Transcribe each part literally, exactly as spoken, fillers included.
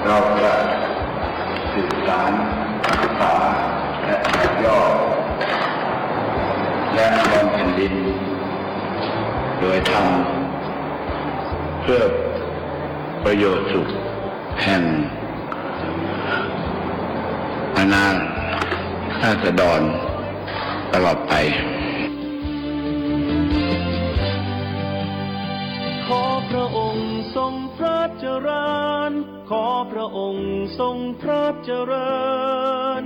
เราจะสืบสานรักษาและต่อยอดและบำเพ็ญแผ่นดิน โดยธรรม เพื่อประโยชน์สุขแห่งอาณาราษฎรตลอดไป ขอพระองค์ทรงพระเจริญ ขอพระองค์ทรงพระเจริญ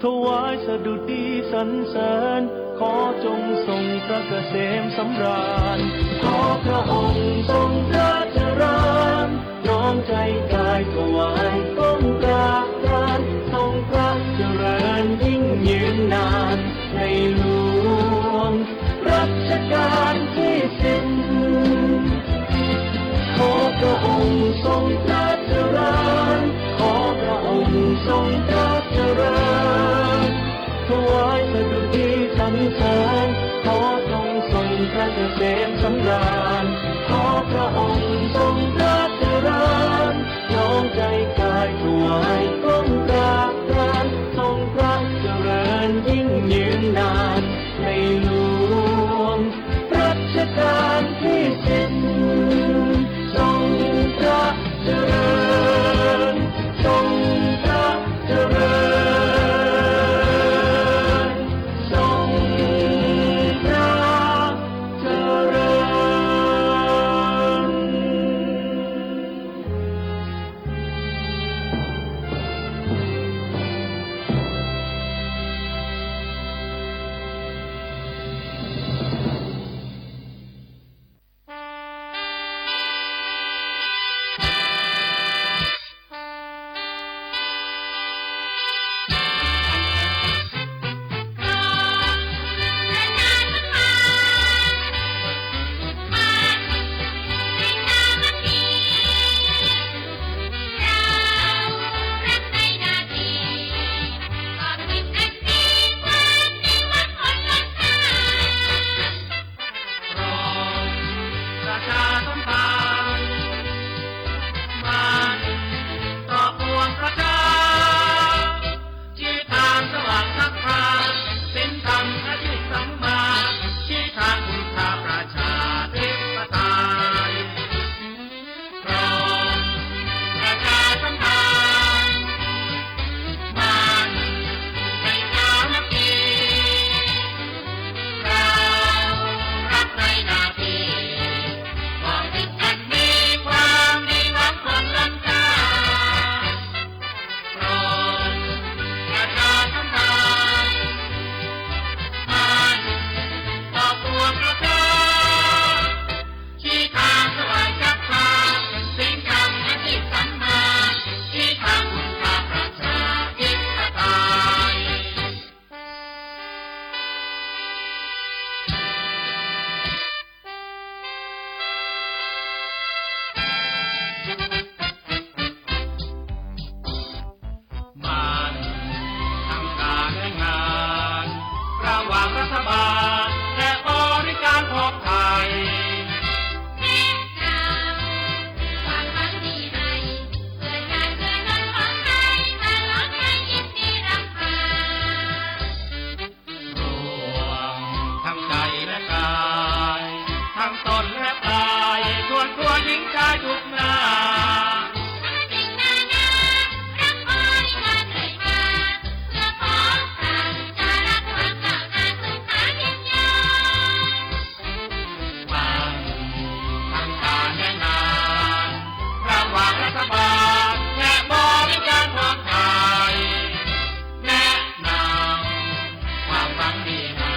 ถวายสดุดีสรรเสริญ ขอจงทรงพระเกษมสำราญ ขอพระองค์ทรงพระเจริญ น้อมใจกายถวายก้มกราบลาน ทรงพระเจริญยิ่งยืนนาน ในหลวง รัชกาลที่สิบ ขอพระองค์ทรงพระเจริญ ขอพระองค์ทรงพระเจริญ ถวายสดุดีสรรเสริญ ขอทรงทรงพระเกษมสำราญ ขอพระองค์ทรงพระเจริญ น้อมใจกายถวายก้มกราบลาน ทรงพระเจริญยิ่งยืนนาน ในหลวงรัชกาลที่สิบ ทรงพระเจริญ ทรงพระเจริญ ทรงพระเจริญ ประชาสัมพันธ์ มันต่อปวงประชา ชี้ทางสว่างศรัทธา ศีลธรรมอาชีพสัมมา ชี้ทางคุณค่าประชาธิปไตย พร้อมประชาสัมพันธ์ มันในสามัคคี เรารักในนาที มองถึงอันมีความดีหวังผลล้ำค่า พร้อมประชาสัมพันธ์ มันต่อปวงประชา ชี้ทางสว่างศรัทธา ศีลธรรมอาชีพสัมมา ชี้ทางคุณค่าประชาธิปไตย มันทั้งการและงาน ระหว่างรัฐบาลและบริการของไทย แนะนำความหวังดีให้ เพื่อชาติเพื่อเมืองของไทย ตลอดไปยินดีรับฟัง ร่วมทั้งใจและกาย ทั้งตนและกาย ชวนตัวหญิงชายทุกหน้า ทั้งสิ่งนานา รับบริการเรื่อยมา เพื่อพบกันจะรับความก้าวหน้าสุขาเพียงยอด มันทั้งการและงาน ระหว่างรัฐบาลและบริการของไทย แนะนำความหวังดีให้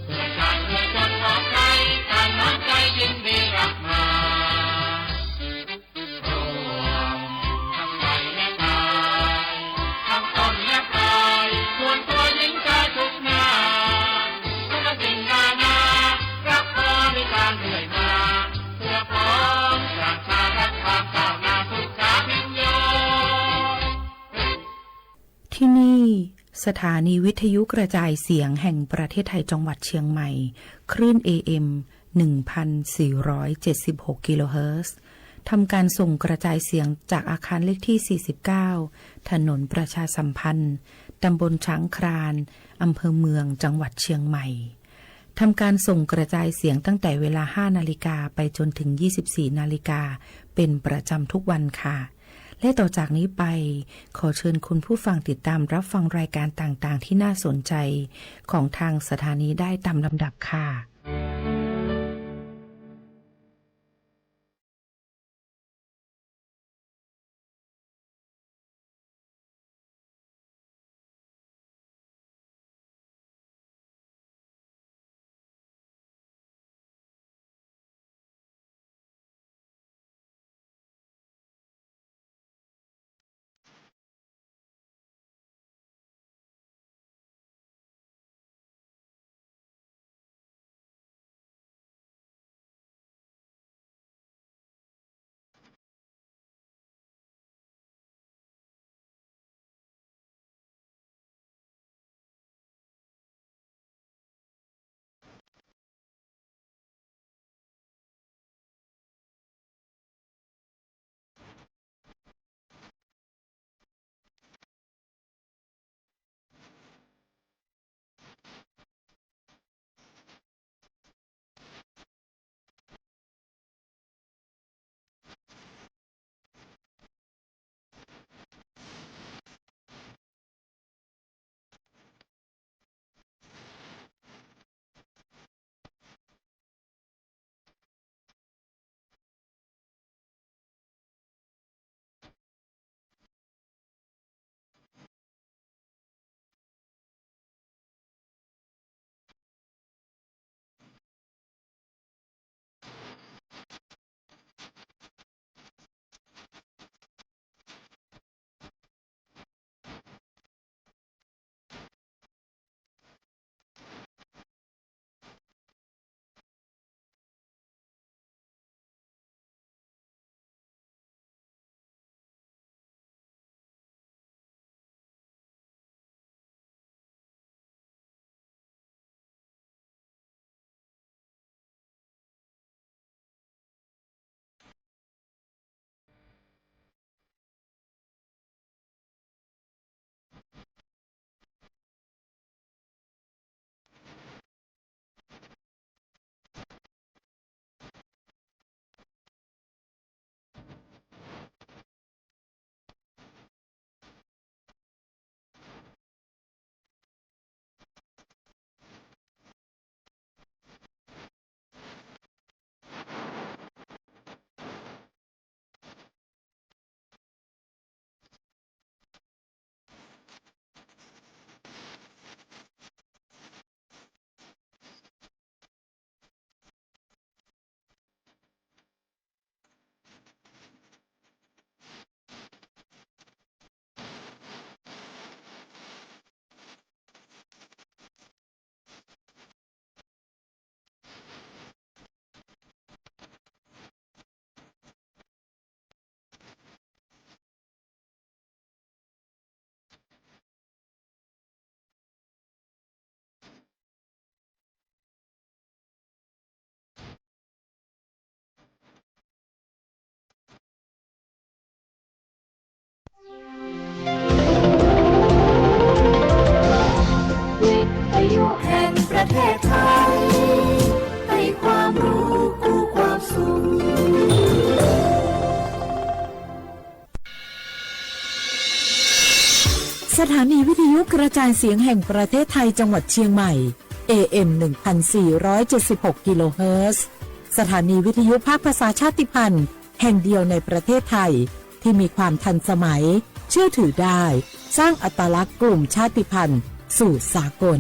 เพื่อชาติเพื่อชนของไทย ตั้งน้ำใจยินดีรับมา ร่วมทั้งใจและกาย ทั้งตนและกาย ชวนตัวหญิงชายทุกหน้า ทุกสิ่งนานา รับบริการเรื่อยมา เพื่อพร้อมประชารัฐ ความก้าวหน้าสุขาเพียงยอด ที่นี่ สถานีวิทยุกระจายเสียงแห่งประเทศไทยจังหวัดเชียงใหม่ คลื่น เอ เอ็ม หนึ่งพันสี่ร้อยเจ็ดสิบหก กิโลเฮิรตซ์ ทำการส่งกระจายเสียงจากอาคารเลขที่ สี่สิบเก้า ถนนประชาสัมพันธ์ ตำบลช้างคลาน อำเภอเมือง จังหวัดเชียงใหม่ ทำการส่งกระจายเสียงตั้งแต่เวลา ห้านาฬิกา ไปจนถึง ยี่สิบสี่นาฬิกา เป็นประจำทุกวันค่ะ และต่อจากนี้ไป ขอเชิญคุณผู้ฟังติดตามรับฟังรายการต่างๆ ที่น่าสนใจของทางสถานีได้ตามลำดับค่ะวิทยุแห่งประเทศไทย ให้ความรู้คู่ความสุข สถานีวิทยุกระจายเสียงแห่งประเทศไทยจังหวัดเชียงใหม่ เอเอ็ม หนึ่งพันสี่ร้อยเจ็ดสิบหก กิโลเฮิรตซ์ สถานีวิทยุภาคภาษาชาติพันธุ์แห่งเดียวในประเทศไทย ที่มีความทันสมัย เชื่อถือได้ สร้างอัตลักษณ์กลุ่มชาติพันธุ์สู่สากล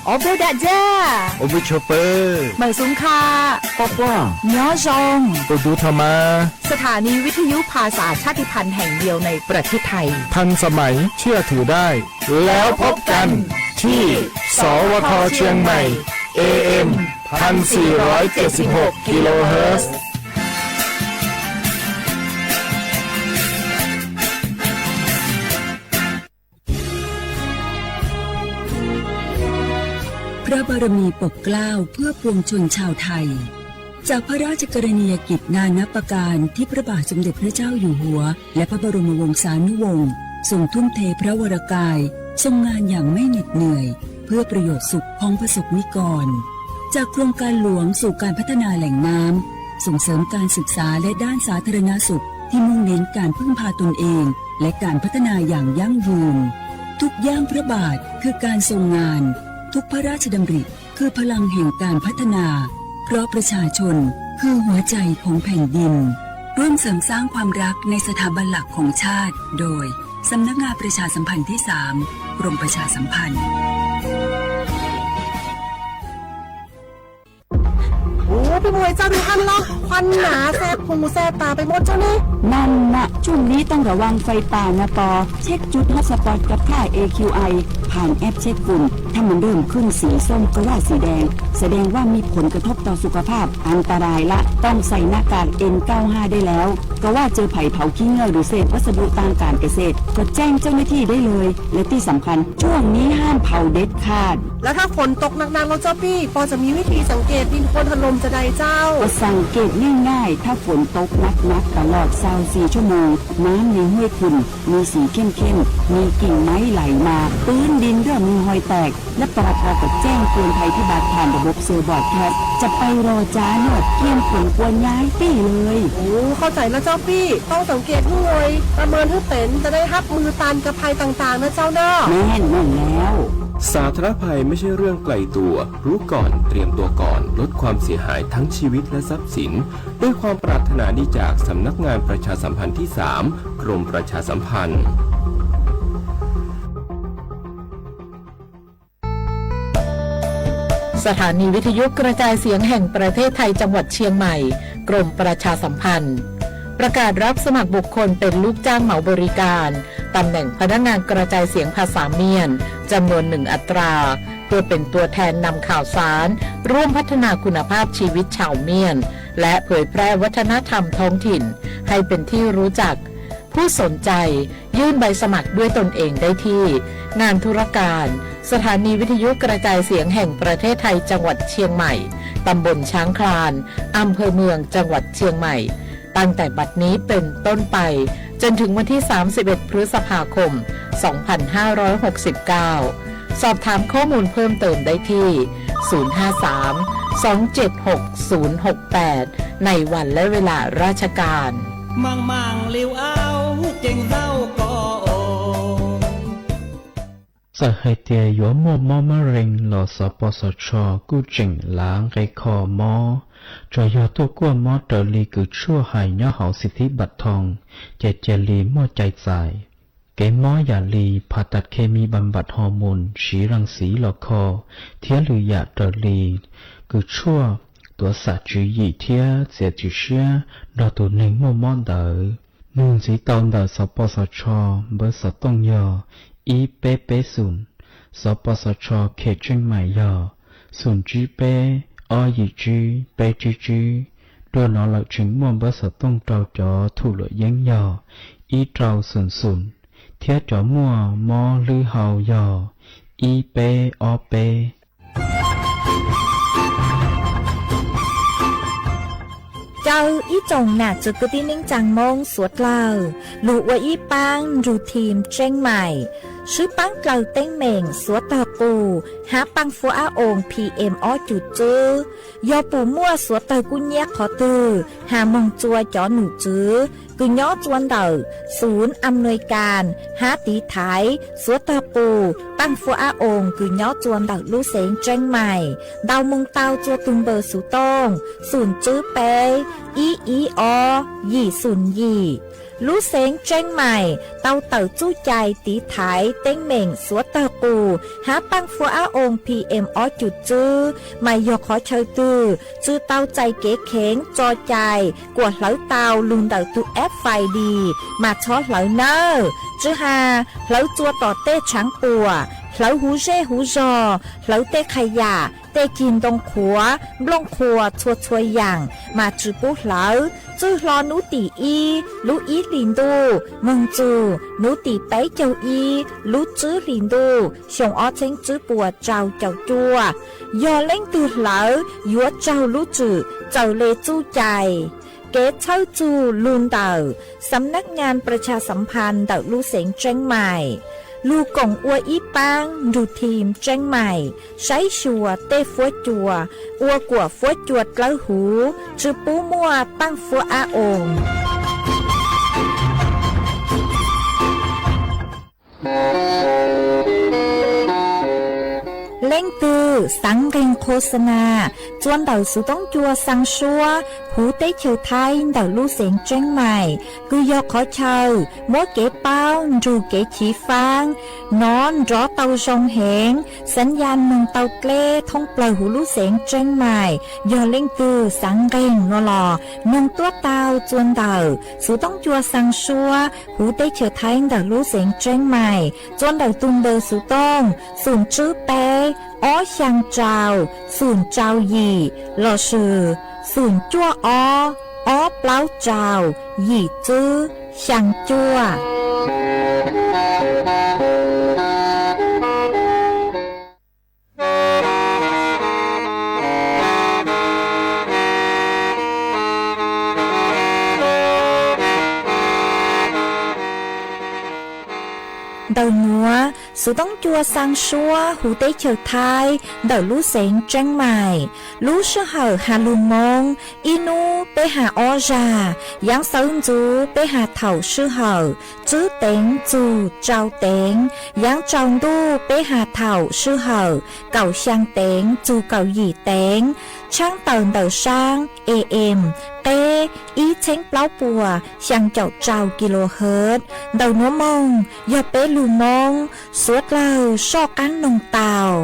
ออเดอร์ดาจ้า โอวิชโชเปอร์ เหมยสุงค่ะ ป๊อปป้า ย้อซอง โอดูทอมา สถานีวิทยุภาษาชาติพันธุ์แห่งเดียวในประเทศไทย ทันสมัย เชื่อถือได้ แล้วพบกันที่ สวท เชียงใหม่ เอเอ็ม พันสี่ร้อยเจ็ดสิบหก กิโลเฮิรตซ์ พระบารมีปกเกล้าเพื่อปวงชนชาวไทย จากพระราชกรณียกิจนานับประการที่พระบาทสมเด็จพระเจ้าอยู่หัว และพระบรมวงศานุวงศ์ทรงทุ่มเทพระวรกาย ทรงงานอย่างไม่เหน็ดเหนื่อย เพื่อประโยชน์สุขของประสบนิกร จากโครงการหลวงสู่การพัฒนาแหล่งน้ำ ส่งเสริมการศึกษาและด้านสาธารณสุขที่มุ่งเน้นการพึ่งพาตนเอง และการพัฒนาอย่างยั่งยืน ทุกย่างพระบาทคือการทรงงาน ทุกพระราชดำริคือพลังแห่งการพัฒนา เพราะประชาชนคือหัวใจของแผ่นดิน ร่วมเสริมสร้างความรักในสถาบันหลักของชาติ โดยสำนักงานประชาสัมพันธ์ที่สาม กรมประชาสัมพันธ์ โอ้ ปี้หมวยเจ้า ดูหั้นละ ควันหนาแสบหูแสบต๋าไปหมดเจ้านี่ นั่นนะ ช่วงนี้ต้องระวังไฟป่านะปอ เช็คจุดฮอตสปอตกับค่าย เอ คิว ไอ ผ่านแอปเช็คฝุ่น ถ้ามันเริ่มขึ้นสีส้มก็ว่าสีแดง แสดงว่ามีผลกระทบต่อสุขภาพ อันตรายละ ต้องใส่หน้ากาก เอ็น เก้าห้า ได้แล้ว ก็ว่าเจอใผเผาขี้เง่าหรือเศษวัสดุตางก๋านเกษตร ก็แจ้งเจ้าหน้าที่ได้เลย และตี้สำคัญ ช่วงนี้ห้ามเผาเด็ดขาด แล้วถ้าฝนตกหนักๆ แล้วเจ้าปี้ ปอจะมีวิธีสังเกตดินโคลนถล่มจาใดเจ้า ก็สังเกตง่ายๆ ถ้าฝนตกหนักๆ ตลอดซาวสี่ชั่วโมง น้ำในห้วยขุ่นมีสีเข้มๆ มีกิ่งไม้ไหลมา ปื๊นดินเริ่มมีฮอยแตก และปอ ปอ ก็แจ้งเตือนภัยพิบัติผ่านระบบเซลล์บรอดแคสต์ จะไปรอจ๊าเนาะ เกียมขนควรย้ายตี้เลย โอ้ เข้าใจ๋แล้วเจ้าปี้ ต้องสังเกตหื้อไว ประเมินหื้อเป๋น จะได้ฮับมือต้านกับภัยต่างๆ นะเจ้าเนาะ แม่น แม่นแล้ว สาธารณภัยไม่ใช่เรื่องไกลตัว รู้ก่อน เตรียมตัวก่อน ลดความเสียหายทั้งชีวิตและทรัพย์สิน ด้วยความปรารถนาดีจากสำนักงานประชาสัมพันธ์ที่สาม กรมประชาสัมพันธ์ สถานีวิทยุกระจายเสียงแห่งประเทศไทยจังหวัดเชียงใหม่ กรมประชาสัมพันธ์ ประกาศรับสมัครบุคคลเป็นลูกจ้างเหมาบริการ ตำแหน่งพนักงานกระจายเสียงภาษาเมียน จำนวนหนึ่งอัตรา เพื่อเป็นตัวแทนนำข่าวสาร ร่วมพัฒนาคุณภาพชีวิตชาวเมียน และเผยแพร่วัฒนธรรมท้องถิ่น ให้เป็นที่รู้จัก ผู้สนใจยื่นใบสมัครด้วยตนเองได้ที่ งานธุรการ สถานีวิทยุกระจายเสียงแห่งประเทศไทยจังหวัดเชียงใหม่ ตำบลช้างคลาน อำเภอเมือง จังหวัดเชียงใหม่ ตั้งแต่บัดนี้เป็นต้นไป จนถึงวันที่สามสิบเอ็ด พฤษภาคม สองพันห้าร้อยหกสิบเก้า สอบถามข้อมูลเพิ่มเติมได้ที่ ศูนย์ห้าสาม สองเจ็ดหก ศูนย์หกแปด ในวันและเวลาราชการ มั่งๆ หลิวเอา เจ๋งเศร้าก็โอ ใส่ไฮเตียยัวมั่วมอมะเร็งหล่อ สปสช กู้เจ๋งล้างไกคอมอ จะยอตัวกั้วมอเต๋อลีกือชั่วหายย้อหาวสิทธิบัตรทอง เจเจลีมั่วใจใจ๋ เกมอหย่าลี ผ่าตัดเคมีบำบัดฮอร์โมน ฉีรังสีหล่อคอ เทียบลือหย่าเต๋อลี กือชั่ว ตั๋วสะจือหยี่เทียบ เสียจือเสี้ย ดอตั๋วเน็งมั่วมอเต๋อ หนึ่งสีเตาเต๋อ สปสช เบอร์สอต้งยอ อี้เป๊ะเป๊ะศูนย์ สปสช เขตเจียงใหม่ยอ ศูนย์จื้อเป๊ะ อ้อหยี่จื้อ เป๊ะจื้อจื้อ ดัวหนอเหล่าเจียงม่วนเบอร์สอต้งเตาจ๋อถูกหลวดเย้งยอ อี้เตาศูนย์ศูนย์ เทียบจ๋อมั่วมอลื้อเฮายอ อี้เป๊ะ อ้อเป๊ะ เจ้าอี้จ๋งหนาจึกกึ๊ดตี้นิ่งจังม่งสัวเตลา ลูกอัวอี้ปัง รูทีมเจียงใหม่ ซื้อปังเตลาเต๊งเหม่งสัวเตอร์ปู หาปังฟัวอาโอง พีเอ็ม อ้อจุดจื้อ ยอปู่มั่วสัวเตอร์กู้เยียะขอตื่อ หาโมงจัวจ๋อหนูจื้อ กือย้อจวนเต๋อ ศูนย์อำนวยการ หาตี๋ไถ สัวเตอร์ปู ปังฟัวอาโอง กือย้อจวนเต๋อลู่เซ้งเจียงใหม่ เดามุงเตาจัวตึงเบอร์สูต้ง ศูนย์จื้อเป๊ะ อี้อี้อ้อ หยี่ศูนย์หยี่ ลู่เซ้งเจียงใหม่ เตาเต๋อจู้ใจตี๋ไถเต๊งเหม่งสัวเตอร์ปู หาปังฟัวอาโอง พีเอ็ม อ้อจุดจื้อ หมายยอขอเชยตื่อ จื้อเตาใจ๋เก๋เข็ง จอใจ๋ กั๋วเหลาเตาลูนเต๋อตุแอปไฟดี มาช้อเหลาเน่อ จื้อฮา เหลาจัวต่อเต้ช้างปั่ว Hlawv huv zej huv zog, hlawv tej kha yam, tej cig ntoo qhuav, nplooj qhuas txhua txhua yaam, mas tsis pub hlawv. Txwj hlo nub tim ib, lub ib hlis ntuj, moog txug nub tim peb caug ib, lub tswb hlis ntuj, xyoo ob txheeb tswb puas rau caum cuaj. Yog leej twg hlawv, yuav raug lub tswm txawm le txuj cai. Kev txhawb txug lug ntawm สำนักงานประชาสัมพันธ์ ntawm lub xeev Tsheeb Maim, lug koom ua ib paab nrug team Tsheeb Maim saib xyuas tej fuab cua, ua kuas fuab cua dlawb huv, tsis pub muaj paaj fuab ab oos. Leej twg xaav nqeeg โฆษณา txuas ntawm xuv toob cua xaa suab huv teb chaws Thaib ntawm lub xeev Tsheeb Maim, kws yog qhov chaw muab kev paub nrug kev chiv faab, nov nrov tau zoo heev, สัญญาณ moog tau dleb thoob plawg huv lub xeev Tsheeb Maim. Yog leej twg xaav nqeeg nua los moog tuab tau txuas ntawm xuv toob cua xaa suab huv teb chaws Thaib ntawm lub xeev Tsheeb Maim, txuas ntawm tug npawb xuv tooj xoom tswb peb ob xyaa rau xoom rau yim, lossis xoom cuaj ob ob plaub rau yim tswb xyaa cuaj. Ntawm nuav, xuv toob cua xaa suab huv teb chaws Thaib ntawm lub xeev Tsheeb Maim, lub sij hawm has lug moo, ib nub peb has ob zag, yaav sawv ntxuv peb has thaum sij hawm tswb teev txug rau teev, yaav tsaus ntuj peb has thaum sij hawm kaum xyaa teev txug kaum yim teev, tshaab tawm ntawm saab A M qeb ib txheeb plaub puas xyaa caum rau kilohertz. Ntawm nuav moog yog peb lug moo, suav dlawg soj qaab noog tau.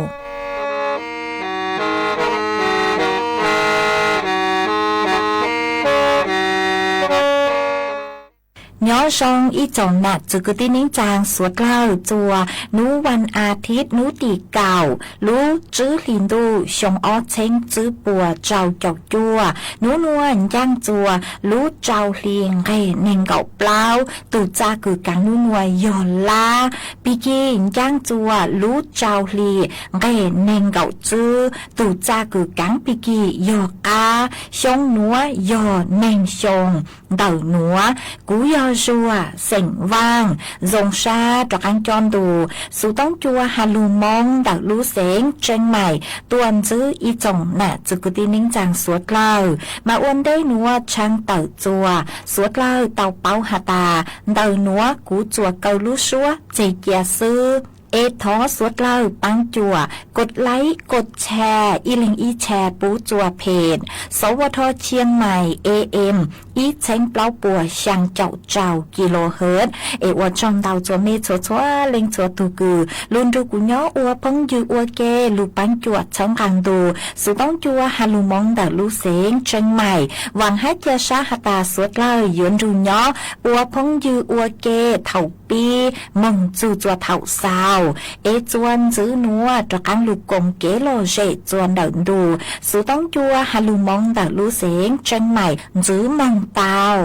Nyob zoo ib tsoom nam txwv kwv tij neej tsaa suav dlawg, txuas nub วันอาทิตย์ nub tim kaum lub tswb hlis ntuj xyoo ob txheeb tswb puas rau caum cuaj. Nub nuav ncaaj txuas lub rau hli nqeg neeg nkaum plaub, tug txaj kws kaav nub nuav yog lab. Pig kig ncaaj txuas lub rau hli nqeg neeg nkaum tswb, tug txaj kws kaav pig kig yog qab. Xyoo nuav yog neeg xyoo. Ntawm nuav kuv yog Zuag, xeem Vaaj, zoo sab rov qaab coj ntu xuv toob cua has lug moo ntawm lub xeev Tsheeb Maim tuaj ntsib ib tsoom nam txwv kwv tij neej tsaa suav dlawg. Mas ua ntej nuav tshee tawm txuas, suav dlawg tau paub has tas ntawm nuav kuv tsuas kaw lub suab tseg cia xwb. Es thov suav dlawg paab cuam กดไลค์ กดแชร์ ib leeg ib channel pub txuas page สวท เชียงใหม่ A M ib txheeb plaub puas xyaa caum rau kilohertz. Es ua tsaug ntau txhua mej txhua txhua leej txhua tug kws lug nrug kuv nyob ua phooj ywg ua ke, lug paab cuam txhawb nqaa ntu xuv toob cua has lug moo ntawm lub xeev Tsheeb Maim. Vaam hab cia sab has tas suav dlawg yuav nrug nyob ua phooj ywg ua ke thaum pib moog txug txuas thaum xaus. Es txuas ntxiv nuav rov qaab lug koom kev lom zem txuas ntawm ntu xuv toob cua has lug moo ntawm lub xeev Tsheeb Maim ntxiv moog tau.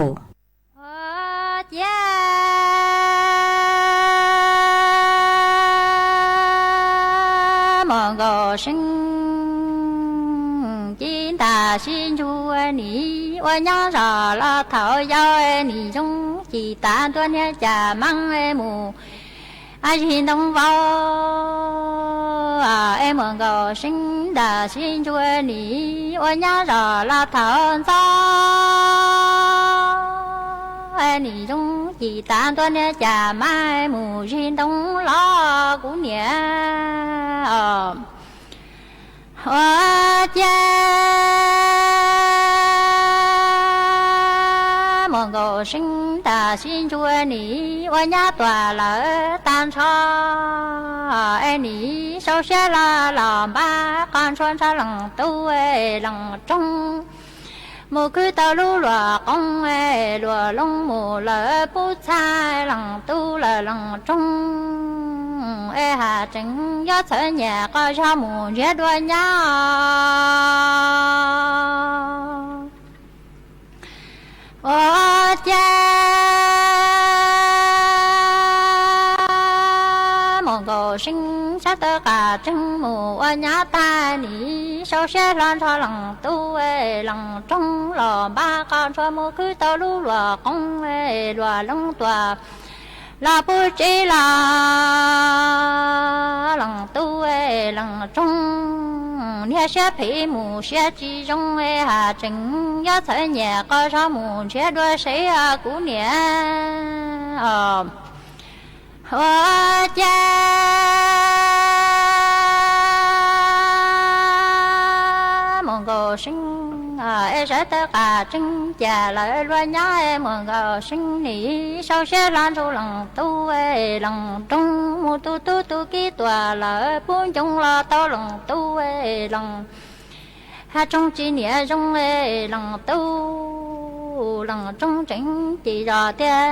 Mus khwv tau lub luam qoos, luam loo mus lawm pub txhaj, leej tub lawm leej roog. es has tseem yob txhawv nyiam qos zog mus nrhiav dua nyab. Ua ciav muam Nkaus Seeb sab tawv qas tseeb mus ua nyab tag, nim sau siab hlo nrog Leej Tub, Leej Roog los npaj qos ntshua mus khwb tau lub luam qoob, luam loob tuam los pub tseb los Leej Tub, Leej Roog niag siab phem mus siab tsis zoo, has tseem yob txhawv nyiam qos zog mus nrhiav dua seb kuv niam. Ua ciav muam Nkaus Seeb es sab tawv qas tseeb cas lawv luag nyob, muam Nkaus Seeb nim sau siab hlo ntsuj Leej Tub, Leej Roog mus tu tub tu kiv tuam lawv pub ncoo los tau Leej Tub, Leej Roog tsis niam zoo, Leej Tub, Leej Roog tseem cim zos tias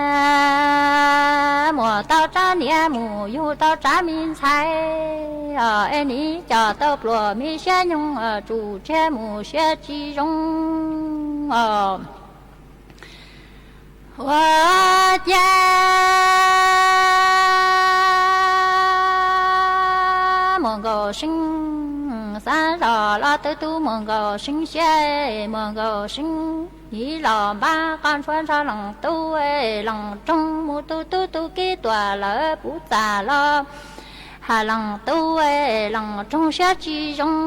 muam tau tsab niam mus yug tau tsab me ntxhais, es nim coj tau pluas me siab nyoog, tsum tseg mus siab tsis zoo. Ua ciav muam Nkaus Seeb xav zos los tu tu muam Nkaus Seeb siab, muam Nkaus Seeb nim los npaj qos ntshua nrog Leej Tub, Leej Roog mus tu tub tu kiv tuam lawv pub txam los has Leej Tub, Leej Roog siab tsis zoo,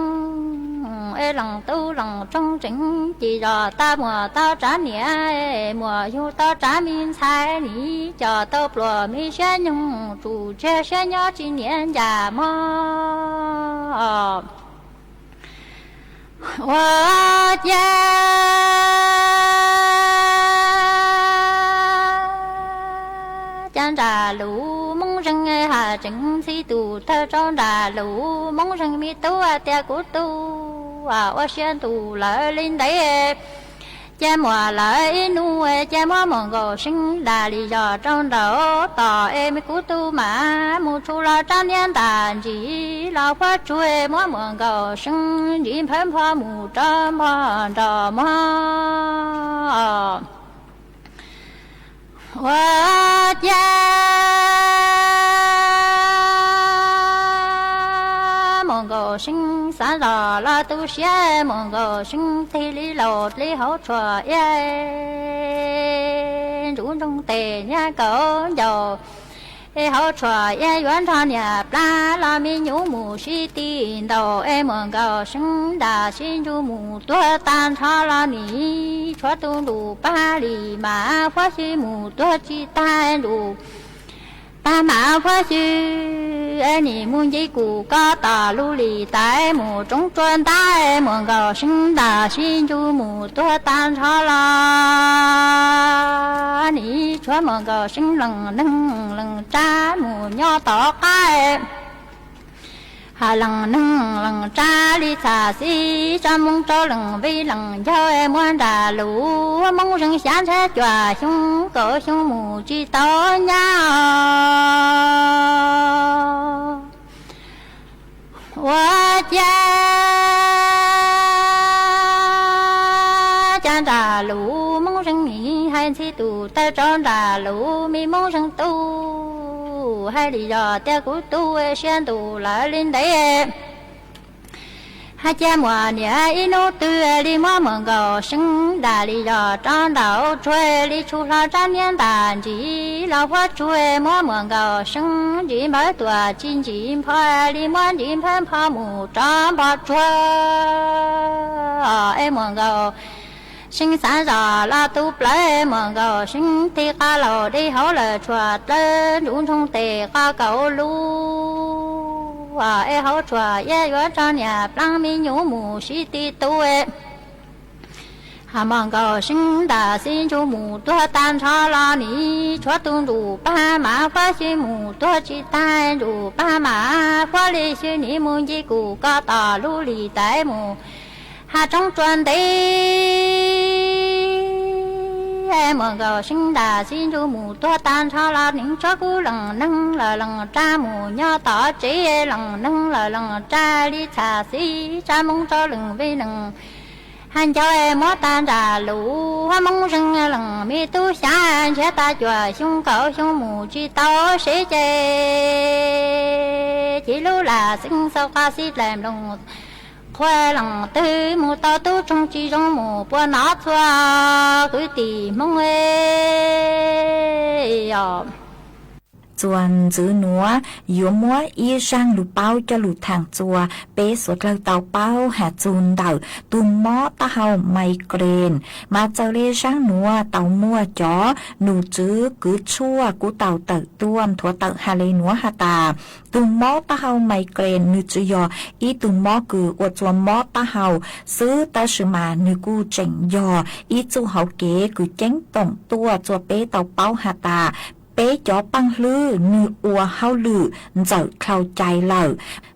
es Leej Tub Leej Roog tseem cim zos tas muam tau tsab niam, muam yug tau tsab me ntxhais, nim coj tau pluas me siab nyoog, tsum tseg siab nyob tsis niam ncas mog. Ua ciav cas nram lub Moob Zeeg has tseem ntxhi tus tawg rau nram lub Moob Zeeg me tub tias kuv tub ua siab ntuj lawv li ntev, cia muam lawv ib hnub cia muab muam Nkaus Seeb dag li zos rau nraum tod es me kuv tub mam mus tshua los tsab niam ntas ntsis los huab tsuag, muab muam Nkaus Seeb ntsis nphawv npho mus rau npho nrog mog. Ua ciav muam Nkaus Seeb xav zos los tu siab, muam Nkaus Seeb tig li laus li hauv tshuaj iab, ntsuv ntsoog tes niab kaum ncaus, es hauv tshuaj iab yuav nrog niam plab los me nyuj mus sib ti ntaus, es muam Nkaus Seeb nram sib ntsug mus tuag tag nrho los nim tshuav tus ntsuj plig li mas huab xyw mus tuag tsis tag, ntsuj plig mas huab xyw es nim mus nce kuv ko tom lub lis tais mus roob tsua ntab, muam Nkaus Seeb nram sib ntsug mus tuag tag nrho los nim tshuav muam Nkaus Seeb leej neeg leej tsav mus nyob tom qab. Has leej neeg leej tsav li txham xib tso moo rau leej vij leej ncaug, muab nram lub Moob Zeeg xya ntshiab cuaj xyoo kaum xyoo mus tsis tau nyab. Ua ciav cas nram lub Moob Zeeg nim hais ntxhi tus tawg rau nram lub me Moob Zeeg tub, hais li zos tias kuv tub siab ntuj lawv li ntev. Hais cia muam niam ib hnub twg li muab muam Nkaus Seeb dag li zos rau nraum tsuag, li tshua hlo tsab niam ntas ntsis los huab tsuag, muab muam Nkaus Seeb ntsis nphawv tuam tsis ntsis npho, li muab ntsis nphawv npho mus rau npho tsuag, es muam Nkaus Seeb xav zos los tu plawv, muam Nkaus Seeb tig qos laus dej hauv lawm tshuaj dlawb, ntsuv ntsoog tes qos kaum lub, es hauv tshuaj iab yuav tso niam plab me nyuj mus sib ti tu. Has muam Nkaus Seeb nram sib ntsug mus tuag tag nrho los nim tshuav tus ntsuj plig mas huab xyw mus tuag tsis tag, ntsuj plig mas huab li xyw nim mus nce kuv ko tom lub lis tais mus hauv roob tsua ntev. Muaj nkaus seeb nram xib ntsug mus tuag tag nrho los neeg tsob kub lees neeg lawm lees tsa mus nyob tom tsev lees neeg lawm lees tsa li txham xib tsa moo rau lees vij lees hab ncau mob tag nram lub hab Moob Zeeg lees me tub xyaav nrhiav tag cuam xyoo kaum xyoo mus tsis tau seb ces cev lub lam xeeb xau qab xib dlaim nploos qhua lees twg mus tau tub roog tsis zoo mus puas nov txhua kwv tij Hmoob os. Txuas ntxwv nuav yuav muab ib zaaj lug paub coj lug thaam txuas peb suav dlawg tau paub has txug ntawm tug mob taub hau migraine. Mas txawm le zaaj nuav tau muaj cov num tswv kws tshuaj kuj tau tawm tuaj nthuav tawm has le nuav has tas tug mob taub hau migraine nwg tsi yog ib tug mob kws ua txuas mob taub hau xwb, tab sis mas nwg kuj tseem yog ib txuj hauv kev kws ceeb toom tuaj txuas peb tau paub has tas peb cov paaj hlwb nwg ua hauj lwm ntxawm dlhau cai lawm.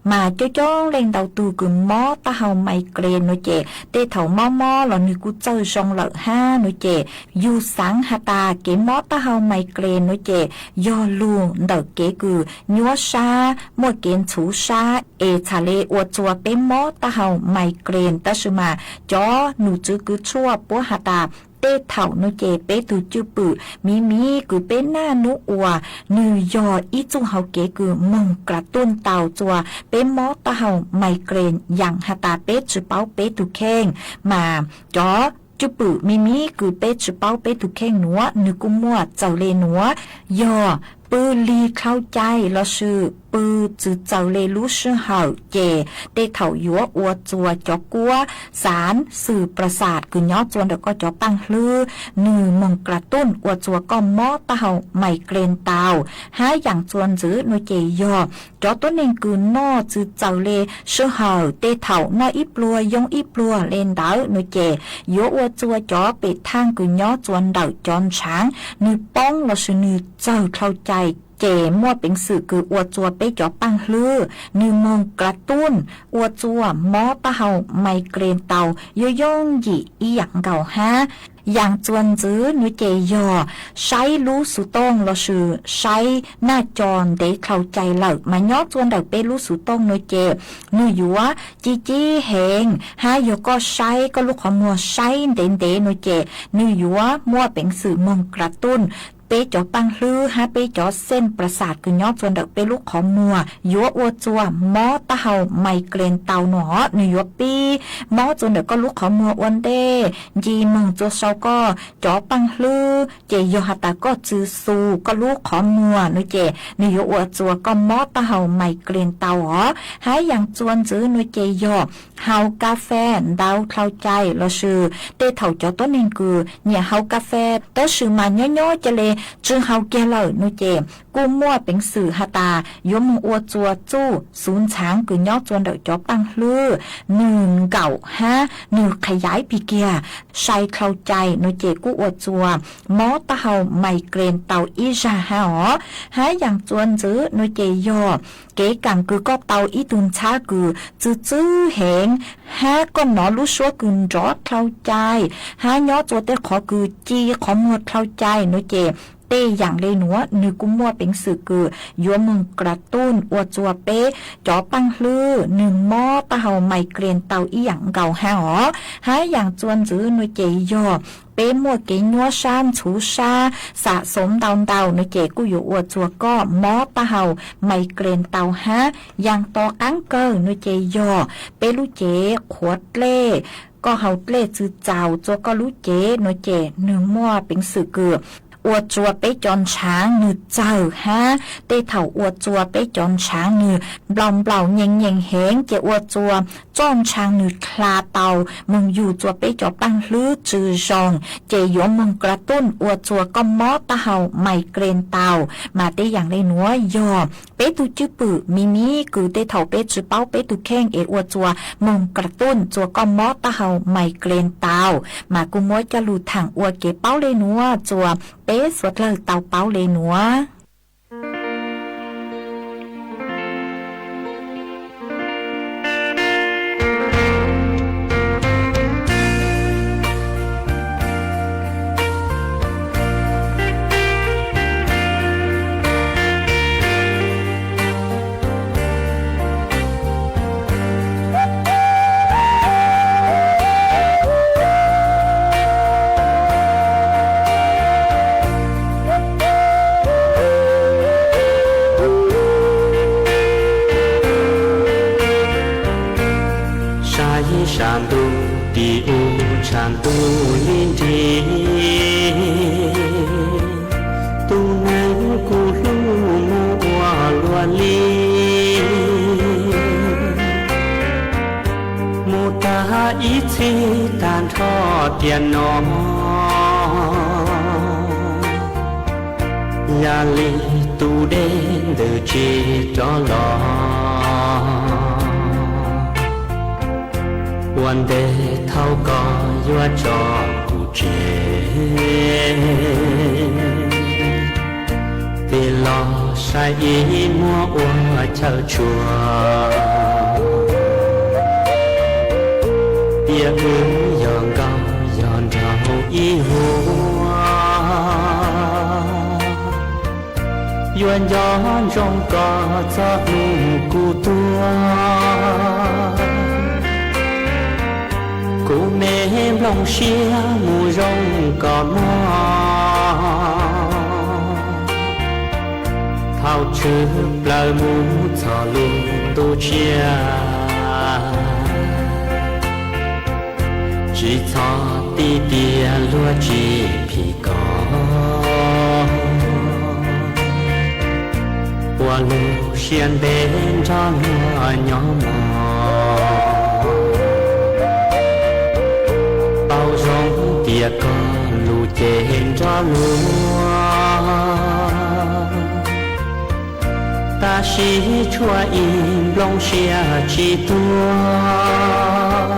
Mas coob coob leej ntau tug kws mob taub hau migraine nuav ces tej thaum mob mob los nwg kuj txawj zoo lawm hab nuav ces yug xaav has tas kev mob taub hau migraine nuav ces yog lug ntawm kev kws nyuab sab muaj kev ntxhuv sab es txhad le ua txuas peb mob taub hau migraine. Tab sis mas cov num tswv kws tshuaj puab has tas tej thaum nuav ces peb tug cwj pwm miv miv kws peb naj nub ua nwg yog ib txuj hauv kev kws moog kra tuj tau txuas peb mob taub hau migraine yaam has tas peb tsi paub peb tug kheej. Mas cov cwj pwm miv miv kws peb tsi paub peb tug kheej nuav nwg kuj muaj txawm le nuav yog pw lig dlhau cai lossis pw tsi txaws le lub sij hawm ces tej thaum yuav ua txuas cov kuab xaav xwm pras xas kws nyob txuas ntawm koj cov paaj hlwb nwg moog kra tuj ua txuas koj mob taub hau migraine tau. Hab yaam txuas ntxwv nuav ces yog cov tuab neeg kws noj tsi txaws le sij hawm, tej thaum noj ib pluag yoo ib pluag le ntawd nuav ces yuav ua txuas cov pem thaaj kws nyob txuas ntawm cov ntshaav nwg poob lossis nwg txawg dlhau cai ces muaj peev xwm kws ua txuas peb cov paaj hlwb nwg moog kra tuj ua txuas mob taub hau migraine tau yooj yooj yim ib yaam nkaus hab. Yaam txuas ntxwv nuav ces yog saib lub xuv tooj lossis saib naj co ntev dlhau cai lawm mas nyob txuas ntawm peb lub xuv tooj nuav ces nwg yuav ci cib heev hab yog koj saib koj lub qhov muag saib ntev ntev nuav ces nwg yuav muaj peev xwm moog kra tuj peb cov paaj hlwb hab peb cov xeej pras xas kws nyob txuas ntawm peb lub qhov muag yuav ua txuas mob taub hau migraine tau nuav. Nwg yuav pib mob txuas ntawm koj lub qhov muag ua ntej, nce moog txuas sau koj cov paaj hlwb ces yog has tas koj tsi xu koj lub qhov muag nuav ces nwg yuav ua txuas koj mob taub hau migraine tau os. Hab yaam txuas ntxwv nuav ces yog haus kas fes ntau dlhau cai lossis tej thaum cov tuab neeg kws nyiam haus kas fes tab sis mas nyob nyob ca le tsi haus kiag lawm nuav ces kuj muaj peev xwm has tas yuav moog ua txuas txuj xuv ntshaav kws nyob txuas ntawm cov paaj hlwb nwg nkaum hab nwg qha yaiv pig kiag sai dlhau cai nuav ces kuj ua txuas mob taub hau migraine tau ib zag hab os. Hab yaam txuas ntxwv nuav ces yog kev kaam kws koj tau ib tug ntxhab kws txwv txwv heev hab koj nov lub suab kws nrov dlhau cai hab nyob txuas tej qhov kws ci qhov muag dlhau cai nuav ces tej yaam le nuav nwg kuj muaj peev xwm kws yuav moog kra tuj ua txuas peb cov paaj hlwb nwg mob taub hau migraine tau ib yaam nkaus hab os. Hab yaam txuas ntxwv nuav ces yog peb muaj kev nyuab sab ntxhuv sab xam xoom ntau ntau nuav ces kuj yuav ua txuas koj mob taub hau migraine tau hab. Yaam to qaab kawg nuav ces yog peb lub cev qhuav dlej, koj haus dlej tsi txaus txuas koj lub cev nuav ces nwg muaj peev xwm kws ua txuas peb cov ntshaav nwg txawg hab tej thaum ua txuas peb cov ntshaav nwg nplaum nplaum nyees nyees heev ces ua txuas txoj ntshaav nwg dlha tau moog yug txuas peb cov paaj hlwb tsi zoo ces yuav moog kra tuj ua txuas koj mob taub hau migraine tau. Mas tej yaam le nuav yog peb tug cwj pwm miv miv kws tej thaum peb tsi paub peb tug kheej es ua txuas moog kra tuj txuas koj mob taub hau migraine tau. Mas kuj muab coj lug thaam ua kev paub le nuav txuas peb suav dlawg tau paub le nuav. Ti u čham tu li nti, tu neng kuv hluh mu ua luaj li, mu ta i txhij tag nrho tiam no. Yog li tus dej ntws tsis rov los, ua ntej thaum koj yuav tso kuv tseg, tig los saib ib muag ua chaw tshua, tiam wb yog nkauj yog nraug ib huab. Yuav nco ntsoov koj txog hnub kuv tuag, kuv me nplooj siab mus zoo koj mog. Thaum tshwm plawg mus txog lub ntuj tshiab, tsis txhob ti tias luag tsis phim koj, ua lub siab ntev nrog luag nyob mog. Paub zoo tias koj lus ces nrog luag, tab sis tshuav ib nplooj siab tsis tuag.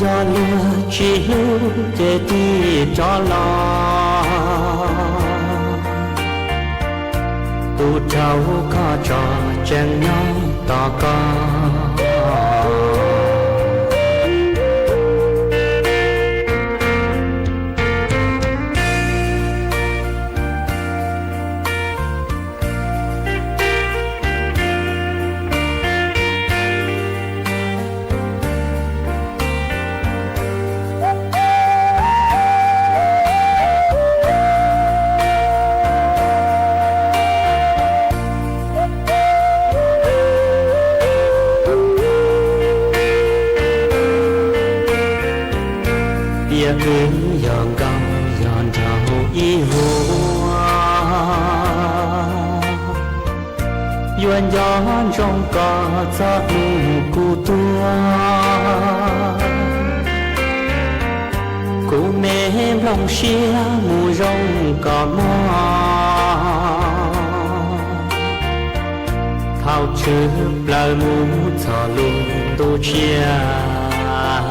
Yog luag tsis hlub ces tig rov los, tus rau koj tso tseem nyob tos koj. Tiam wb yog nkauj yog nraug ib huab, yuav nco ntsoov koj txog hnub kuv tuag. Kuv me nplooj siab mus zoo koj mog, thaum tshwm plawg mus txog lub ntuj tshiab,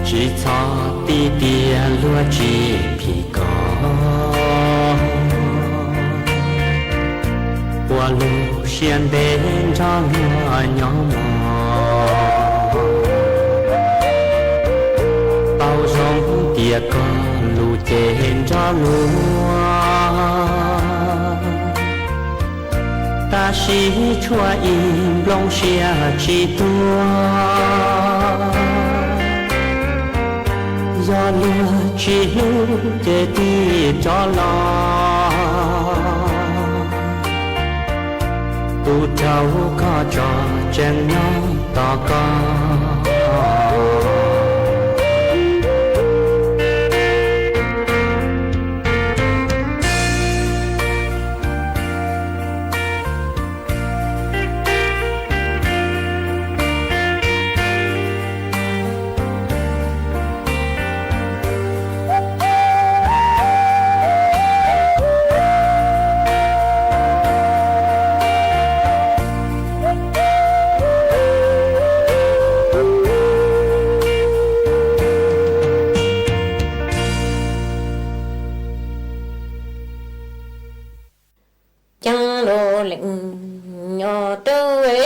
tsis txhob ti tias luag tsis phim koj, ua lub siab ntev nrog luag nyob mog. Paub zoo tias koj lus ces nrog luag, tab sis tshuav ib nplooj siab tsis tuag. Yog luag tsis hlub ces tig rov los, tus rau koj tso tseem nyob tos koj. Ceeb lub leeg nyob tub e,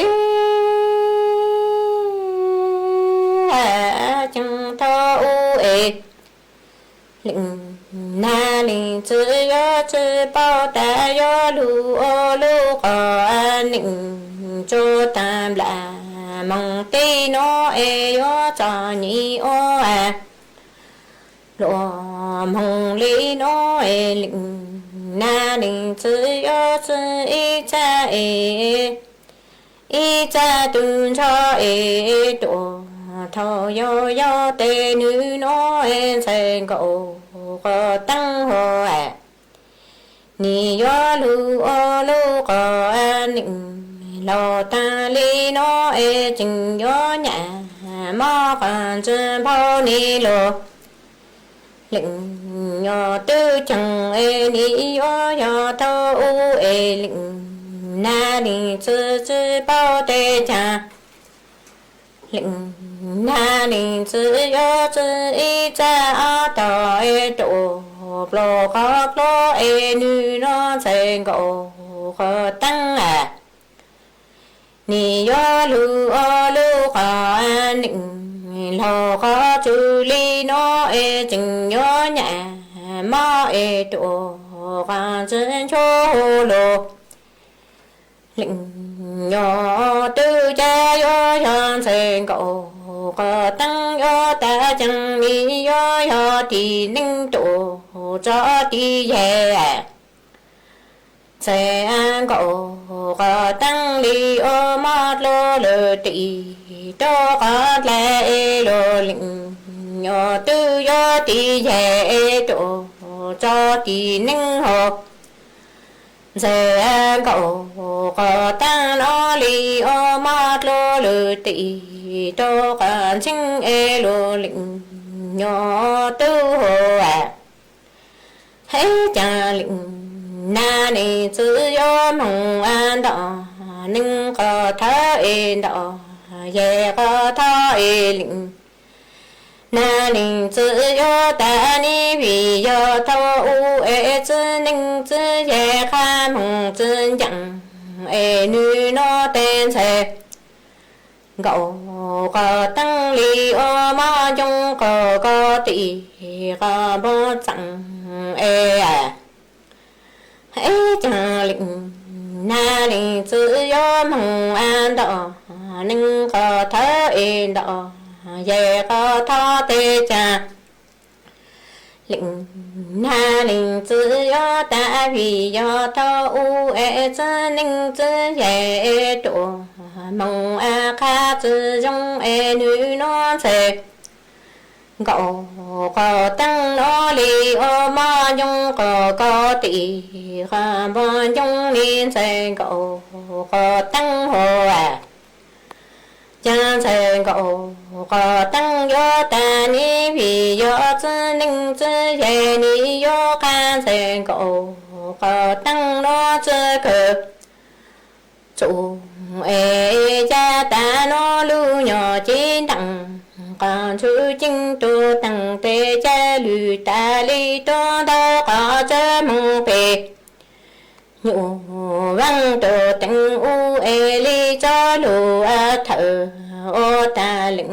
ceeb thaum ub e, leej nab leej txwv yuav tsi paub tas yuav lug ua lub qhov neej tsuas tag nplas moog tib nuav es yuav txom nyem ua luaj moog li nuav es leej nab leej txwv yuav tsi ib txha es အ့ စတူၼ်ၸောအဲ တူၺ်းထီၣ်ယိယိတဲ နုၢ်နီၢ်အဲ ၸဲၣ်ကအိၣ်ဃီတင်းဟောအဲ နံၣ်ယီၤလူၤအီၤလူၤဃီအနုၢ် လီၤတၢ်လံနီၢ်အဲ ကၠိၣ်ယီၤညၣ် မီၢ်ဃၢ်စၢၣ်ဖီန့ၣ်လီၤ လၢညိၣ်တုၤကၠၢင်အဲ နံၣ်ယီၤယီၤထီၣ်အူအဲ လၢနၤလံ စူစူပီတဲကၠၢ လၢနၤလံ စူယီၤစူအ့ စအီၤတီၢ်အဲ တီၢ်ပျီဃီပျီအဲ နုၢ်နီၢ် စဲၣ်ကအိၣ်ဃီတင်းအဲ နံၣ်ယီၤလူၤအီၤလူၤဃီအနုၢ် လီၤဃီစူလံနီၢ်အဲ ကၠိၣ်ယီၤညၣ် မီၢ်အဲ တီၢ်ဃီစၢၣ်ဆိလိၤ လၢညိၣ်တုၤကၠၢယီၤယီၤ စဲၣ်ကအိၣ်ဃီတင်း ယီၤတၢ်ကၠၢ နံၣ်ယီၤယီၤ တံၢ်နုၢ် တီၢ်ကၠီတံၢ်ယဲၢ် စဲၣ်ကအိၣ်ဃီတင်း လံအီၤမီၢ်ကျိၤလၢတံၢ် တီၢ်ဃီကျဲအဲလိၤ လၢညိၣ်တုၤယီၤတံၢ်ယဲၢ် တီၢ်ကၠီတံၢ်နုၢ်ဟီၣ် စဲၣ်ကအိၣ်ဃီတင်းနီၢ် လံအီၤမီၢ်ကျိၤလၢတံၢ် တီၢ်ဃီဆ့ၣ်အဲလိၤ လၢညိၣ်တုၤဟီၣ်အဲ ဟဲကၠၢ လၢနၤလံ စူယီၤမုၢ်အဒီး နုၢ်ဃီထီၣ်အဲဒီး ယဲၢ်ဃီထီၣ်အဲ လၢနၤလံ စူယီၤတၢ်နံၣ်ဝံၤယီၤထီၣ်အူအဲ စူနုၢ်စူယဲၢ်ဃီမုၢ်စူယၢင်အဲ နုၢ်နီၢ်တဲ စဲၣ် ကအိၣ်ဃီတင်း လံအီၤမီၢ်ယိၣ်ဃီကီၢ်တံၢ်ဃီဘီၣ်စၣ်အဲ ဟဲကၠၢ လၢနၤလံ စူယီၤမုၢ်အဒီး နုၢ်ဃီထီၣ်အဲဒီး ယဲၢ်ဃီထီၣ်တဲကၠၢ လၢနၤလံ စူယီၤတၢ်ဝံၤယီၤထီၣ်အူအဲ စူနုၢ်စူယဲၢ်အဲ တီၢ်မုၢ်အခါစူယိၣ်အဲ နုၢ်နီၢ် စဲၣ် ကအိၣ်ဃီတင်းနီၢ် လံအီၤမီၢ်ယိၣ်ဃီကီၢ်တံၢ်ဃီဘီၣ်ယိၣ်န့ၣ် စဲၣ်ကအိၣ်ဃီတင်းဟီၣ်အဲ ကၠၢ စဲၣ်ကအိၣ်ဃီတင်း ယီၤတၢ်နံၣ်ဝံၤယီၤ စူနုၢ်စူယဲၢ်နံၣ်ယီၤဃီ စဲၣ်ကအိၣ်ဃီတင်းနီၢ် စူကၢ ဆိၣ်အဲ ယတၢ်နီၢ်လူၢ်ညီၣ်က့တၢင် ကီၢ်ဆူကဵင်းတူၢ်တၢင် တဲကၠၢ လုၢ်တၢ်လံတီၤဒီး ကီၢ်စၢၣ်မုၢ်ပှဲၤ ညိၣ်ဝၢင်းတီၤတၢင် အူအဲ လံကၠီလိာ်အထၢၣ် အီတၢ်လၢ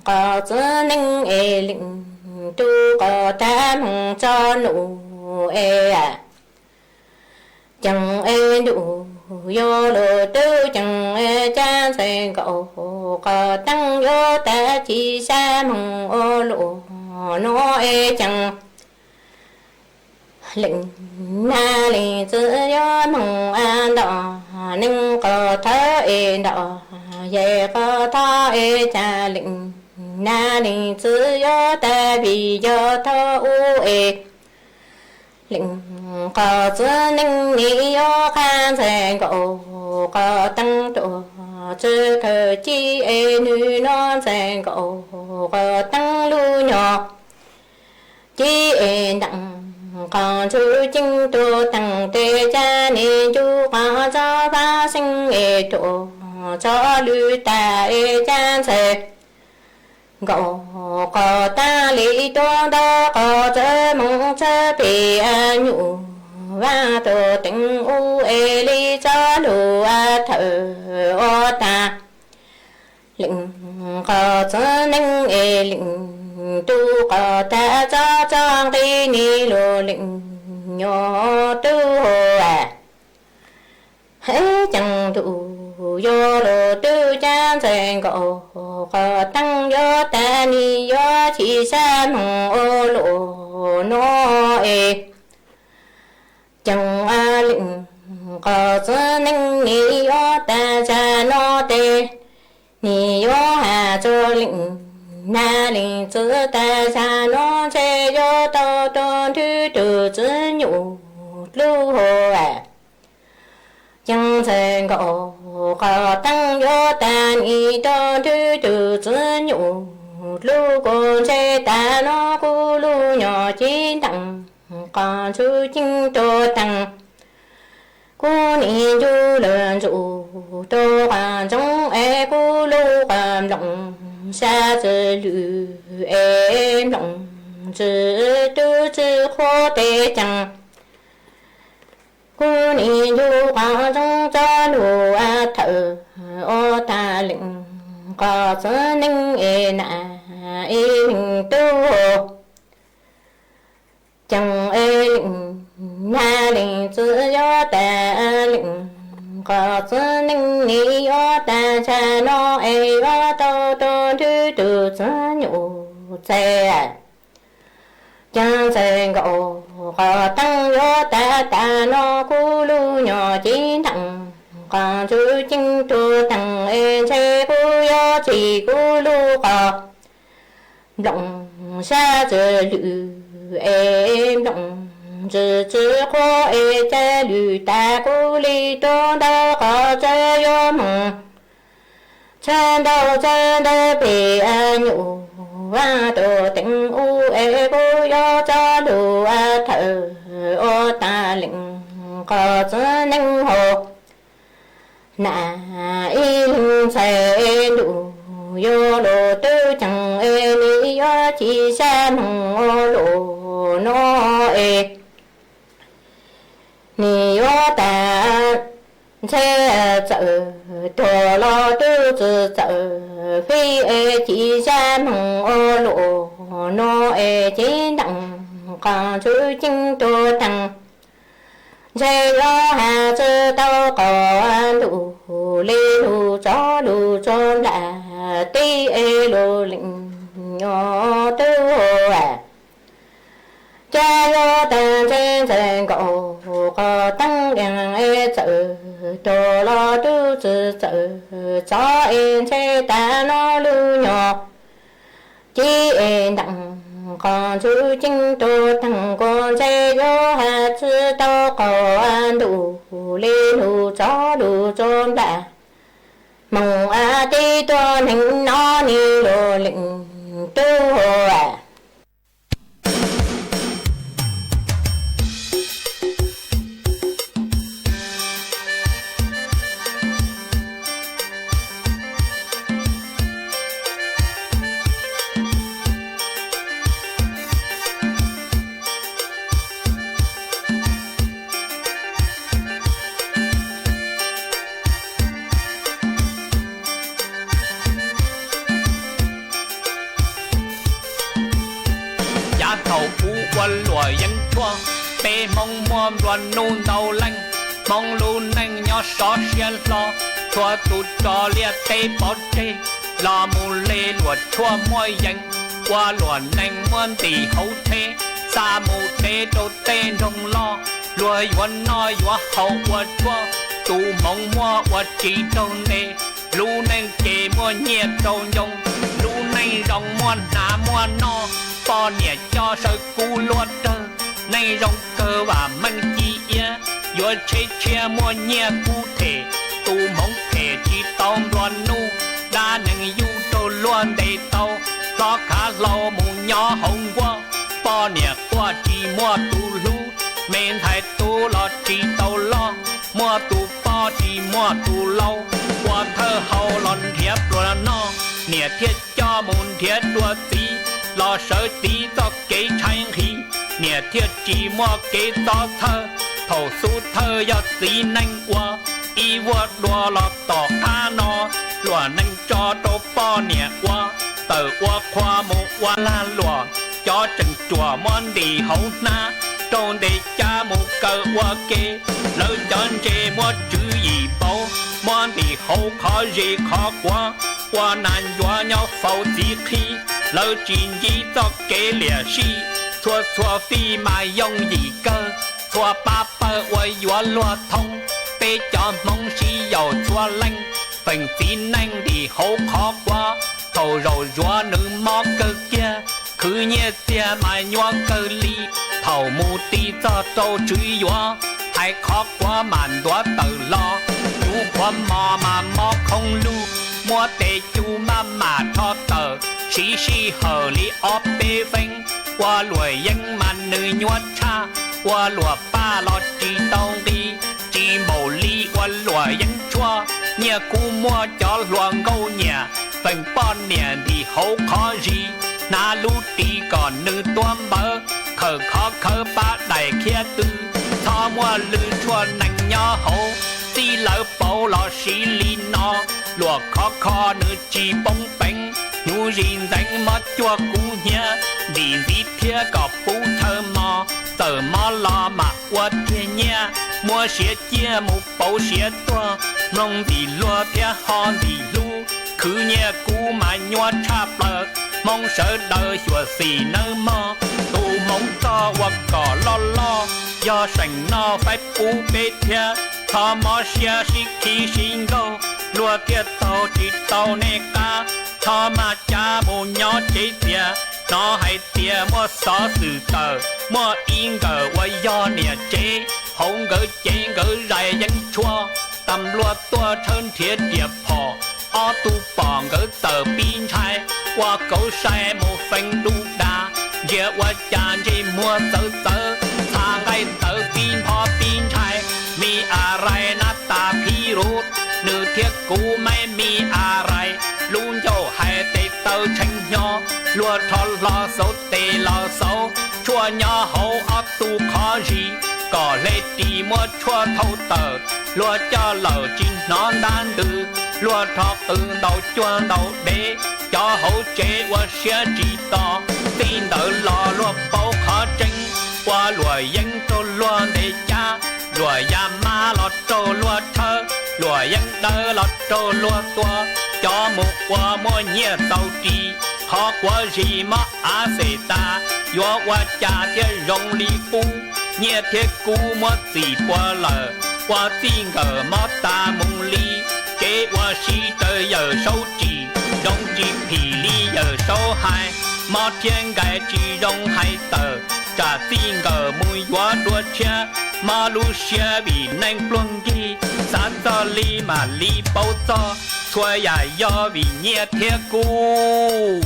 ကီၢ်စူနုၢ်အဲ လံတူၢ်ကီၢ်တၢ်မုၢ်ကၠီနူအဲ ကၠၢအဲ ဒူယီၤလိာ်တုၤ ကၠၢအဲ ကၠၢ စဲၣ်ကအိၣ်ဃီတင်း ယီၤတၢ်ထံၣ်စၢ်မုၢ်အီၤလိာ်နီၢ်အဲ ကၠၢ လၢနၤလံ စူယီၤမုၢ်အဒီး နုၢ်ဃီထီၣ်အဲဒီး ယဲၢ်ဃီထီၣ်အဲ ကၠၢ လၢနၤလံ စူယီၤတၢ်ဝံၤယီၤထီၣ်အူအဲ လၢကီၢ်စူနုၢ်နံၣ်ယီၤဃီ စဲၣ်ကအိၣ်ဃီတင်း တီၢ်စူကၢကၠံအဲ နုၢ်နီၢ် စဲၣ်ကအိၣ်ဃီတင်း လူၢ်ညီၣ် က့အဲ တၢင် ကီၢ်ဆူကဵင်းတူၢ်တၢင် တဲကၠၢ နံၣ်ယူၢ်ဃီ ကၠီဖါစ့ၣ်အဲ တီၢ်ကၠီလုၢ်တၢ်အဲ ကၠၢ စဲၣ် ကအိၣ်ဃီတင်း လံတီၤဒီး ကီၢ်စၢၣ်မုၢ်စၢၣ်ပ့ၤ အညိၣ်ဝၢင်းတီၤတၢင် အူအဲ လံကၠီလိာ်အထၢၣ် အီတၢ် လၢကီၢ်စူနုၢ်အဲ လံတူၢ်ကီၢ်တၢ် ကၠီကၠီဃ့နံၣ်လိာ် လၢညိၣ်တုၤဟီၣ်အဲ ဟဲကၠၢ ဒူယီၤလိာ်တုၤ ကၠၢ စဲၣ်ကအိၣ်ဃီတင်း ယီၤတၢ်နံၣ်ယီၤ ထံၣ်စၢ်မုၢ်အီၤလိာ်နီၢ်အဲ ကၠၢ လၢကီၢ်စူနုၢ်နံၣ်ယီၤ တၢ်စၢ် Nor tes ni yuav has txug leej nab leej txiv tas, zag nua ntshe yuav tau tuag nrhw tug txiv nyuj dlub hua. Ceev ntxhais nkaus qhov teeb yuav tas, ni tuag nrhw tug txiv nyuj dlub kuv ntshe tas nua kuv lub nyuag cev ntees qos ntsuj ceeb tuag teeg. Kuv ni ncu lawm ntsuj rua qhov ntsoov es kuv lub qhov nplooj sab txwv lwj es nplooj txwv tub txwv qhuav tes ceev. Kuv ni ncu qhov ntsoov txog lub thawj ua tag leej qhov txwv neeb es nam ib leeg tub ceev es leej nab leej txiv yuav tas leej qhov txwv neeb ni yuav tas zag nua es yuav tau tuag nrhw tug txiv nyuj txhais. Ceev ntxhais nkaus qhov teeb yuav tas tas nua kuv lub nyuag cev ntees qos ntsuj ceeb tuag teeg es ntshe kuv yuav txhim kuv lub qhov nplooj sab txwv lwj es nplooj txwv txwv qhuav es ca lwj tas kuv li tuag ntawm qhov txwv yuav moog txhawb ntau txhawb ntawd pem nyuj vaj tuj teev ub es kuv yuav txog lub thawj ua tag leej qhov txwv neeb hauv. Nam ib leeg ntxhais ntuj yuav lug tub ceev es ni yuav ci sab moog ua luj nua es ni yuav tas ntshe txawm tuag los tub txwv txawm fij es ci sab moog ua luj nua es cev ntees qos ntsuj ceeb tuag teeg. Ntshe yuav has tsi tau qaug ntuj li lug txov lug tsuag nplam tib es lug leej nyuam tub. Ca yuav tas ntshe ntxhais nkaus qhov teeb lias es txawm tuag los tub txwv txawm txov es ntshe tas nua lub nyuam ci es ntees qos ntsuj ceeb tuag teeg kuv ntshe yuav has tsi tau qaug ntuj li lug txov lug tsuag nplam moog tib tuab neeg nua ni lug leej tub. Yav thaum ub ua luam yeeb tshuaj, peb Hmoob muaj nplua nuj ntau leej. Hmoob lub neej nyob sov siab hlo, txhua tus tso liaj teb pov tseg, los mus le luam tshuaj muaj yees, ua luam neeg muaj ntim hauv tsheb, xa mus dev rau tej nroog loj, luag yuav noj yuav haus ua tshuaj, tus hmoov muaj ua tsis raug nte, lub neej ces muaj nyiaj rau ncoo, lub neej zoo muaj hnav muaj noj, poj niam coj saw kub luab rawg, neej zoo kawg vam meej ci iab, yuav tsheb tshiab muaj nyiaj kub them, tus hmoov phem tsis tau nplua nuj, dab neeg yuj raug luag ntes tau, hlob khav hlau mus nyob hauv nkuaj, poj niam quaj tsis muaj tus hlub, me ntxhais tub los tsis tau loj, muaj tus poj tsis muaj tus lau, ua thawj hau los nrhiav pluas noj, niam thiaj coj mus nrhiav dua txiv, los sawv txiv txoj kev tshaib nqhis, niam thiaj tsis muaj kev txob txhawj, thaum xub thawj yog txiv neej ua, ib vuag dua los tom qab no, luam neeg tso rau poj niam ua, tawm ua qhua mus ua lag luam, cov tseem ruam muab ntim hauv hnab, raug ntes cab mus kaw ua ke, lawv cov ntse muab tswv yim npauv, muab ntim hauv qhov zes qhov quav, ua nas ncuav nyob faus txiv qhib, lawv tsis ntsib txoj kev liam sij, txhua txhua fij mas yooj yim kawg, txhua pab pawg ua yuav luag thoob, peb cov Hmoob sib yaum txhua leej, Feem txiv neej ntim hauv qhov kuav, thaum zaum zuav nws mob kawg kiag, khwv nyiaj txiag mas nyuaj kawg li. Thaum mus ti txog rau tswv yuav, hais qhov kuav mas ntuav tawm los. Nyuj qhuav mos mas mob khoob lug, muab tes cu maj mam rho tawm, siv sij hawm li ob peb feeb. Ua luam yeeb mas nws nyuaj tshaj, ua luam paj los tsis tau nqi, tsis npaum li ua luam yeeb tshuaj. Nyiaj kub muaj cov hluas nkauj nyiam, feem poj niam ntim hauv qhov zis, hnav lub ris kom nws tuab npawv, khawm khov khawv pab daim khiab tw, txhob muaj lw tshuaj nees nyob hauv. Txij lawv pauv los siv li no, luam khov kho nws tsis poob peev. Hnyuv zis ntxeev mob cuag kub hnyiab, ntim ntxiv thiab kom pub chaw mos. Txawm mob los mam ua tiag nyiaj, muab siav ciaj mus pauv siav tuag, mloog ntxim luag thiab ho ntxim hlub. Khwv nyiaj kub mas nyuaj tshaj plaws, Hmoob sawv daws xyuam xim nawb mog. Tus hmoov txoj ua kom loj loj, yog seem noj faib pub peb thiab. Txhob mob siab sib khi sib nkaug, luag thiaj taug tsis tau nej qab. Txhob maj cav mus nyob tsev txias, hnov hais tias muaj xov xwm tawm, muaj ib nkawm uas yog niam tsev, hauv nkawd cev nkawd zais yeeb tshuaj. Tas luaj tuaj tshawb nrhiav riam phom, ob tug pom nkawd txawm pib ntshai, ua kauv sai mus feem du da, ntsia ua cas ntsej muag txawv txawv, txha nqaij txawv pib npho pib ntshai. มีอะไรนะตาพิรุธ nws thiab kuv ไม่มีอะไร lub ncauj hais tes taw tshee hnyo, luag rho hlo xauv tes los xauv, tshuaj nyob hauv ob tug qhov zis, kom hle ris muab tshuaj thau tawm, luag coj lawm tsis hnov ntab ntws, luag rho qw ntaus cuag ntaus dev, cov hauv tsev ua siab tsis to, txij ntawd los luag paub qhov tseeb, ua luam yeeb rau luag ntes cab, luam ya mab los rau luag tshawb, luam yeeb dawb los rau luag tua, cov mus ua muaj nyiaj txaus ris, qhov quav zis mob av xem tas, yuav ua cas thiaj zoo li qub, nyiaj thiab kub muab txim pua lawm, ua txij nkawm mob tas mus li, tsev ua si raws yawm saub tsim, zoo tsis phim li yawm saub hais, mob thiab nkais tsis zoo hais tawm, tsam txij nkawm mus yuav dua tshiab, mob lub siab vim neej pluag nkig, xav txog li mam li paub txog, txhua yam yog vim nyiaj thiab kub.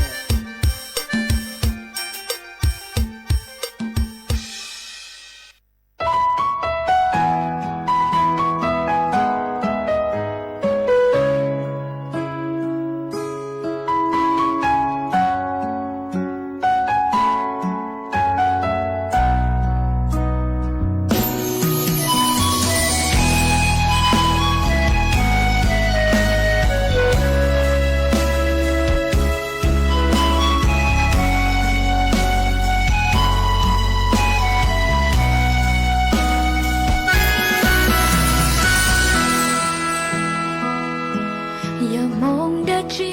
Yog moo dab tsi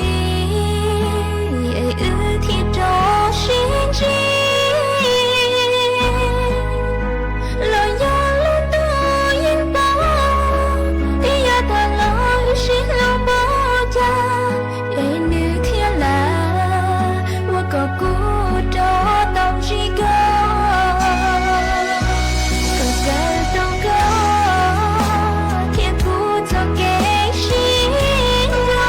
es wb thiaj rov sib ntsib? Los yog lub ntuj yeej paub, ib yav tag los wb sib hlub npaum cas, es nws thiaj lam ua kom kuv rov tau ntsib koj, kom kawg rau koj thiab kuv txoj kev sib nco.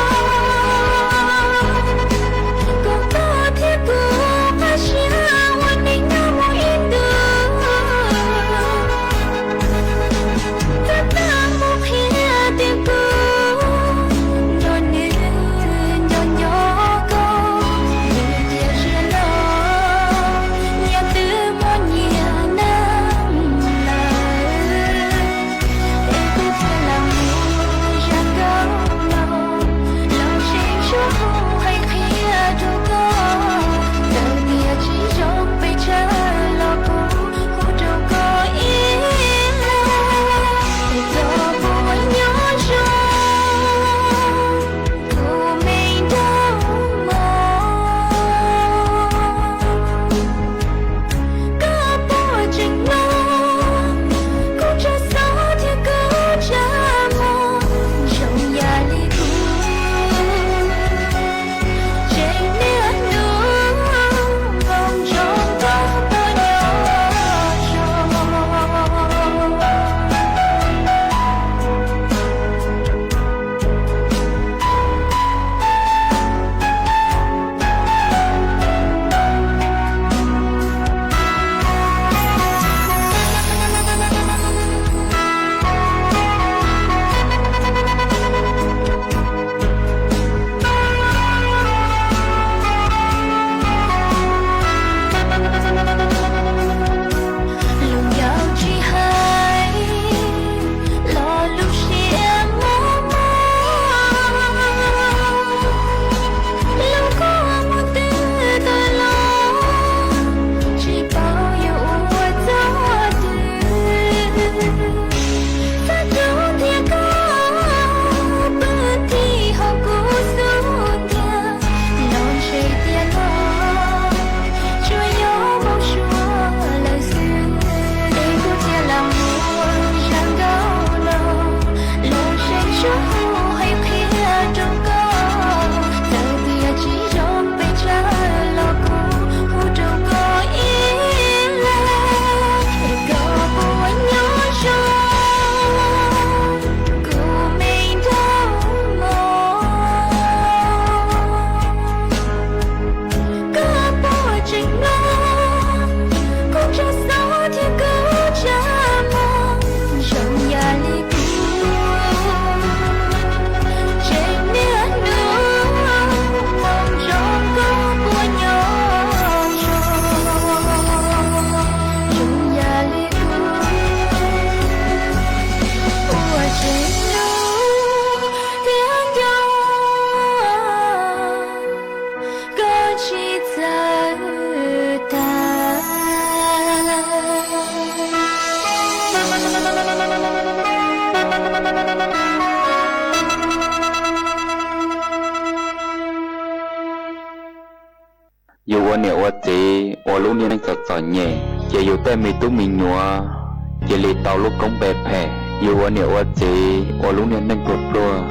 Yus ua niam ua txiv ua lub niaj neej txom txom nyem, ces yus tej me tub me nyuam cia li tau lub koob npe phem. Yus ua niam ua txiv ua lub niaj neej pluag pluag,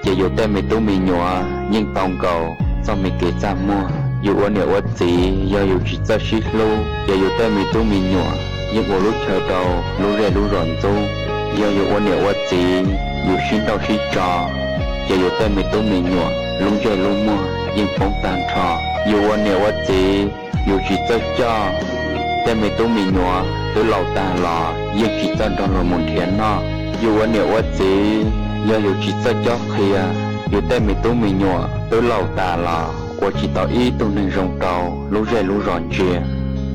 ces yus tej me tub me nyuam yeej tau nkaus txoj me kev txaj muag. Yus ua niam ua txiv yog yus tsis txawj sib hlub, ces yus tej me tub me nyuam yeej ua lub chaw rau lub zej lub zos ntxub. Yog yus ua niam ua txiv yus sib nrauj sib tso, ces yus tej me tub me nyuam lub ntsej lub muag yeej poob tag nrho. Yus ua niam ua txiv yus tsis txawj coj, tej me tub me nyuam twb laus tag los yeej tsis txawj nrog luag mus nrhiav noj. Yus ua niam ua txiv yog yus tsis txawj cob qhia, yus tej me tub me nyuam twb laus tas los ua tsis tau ib tug neeg zoo rau lub zej lub zos ntsia.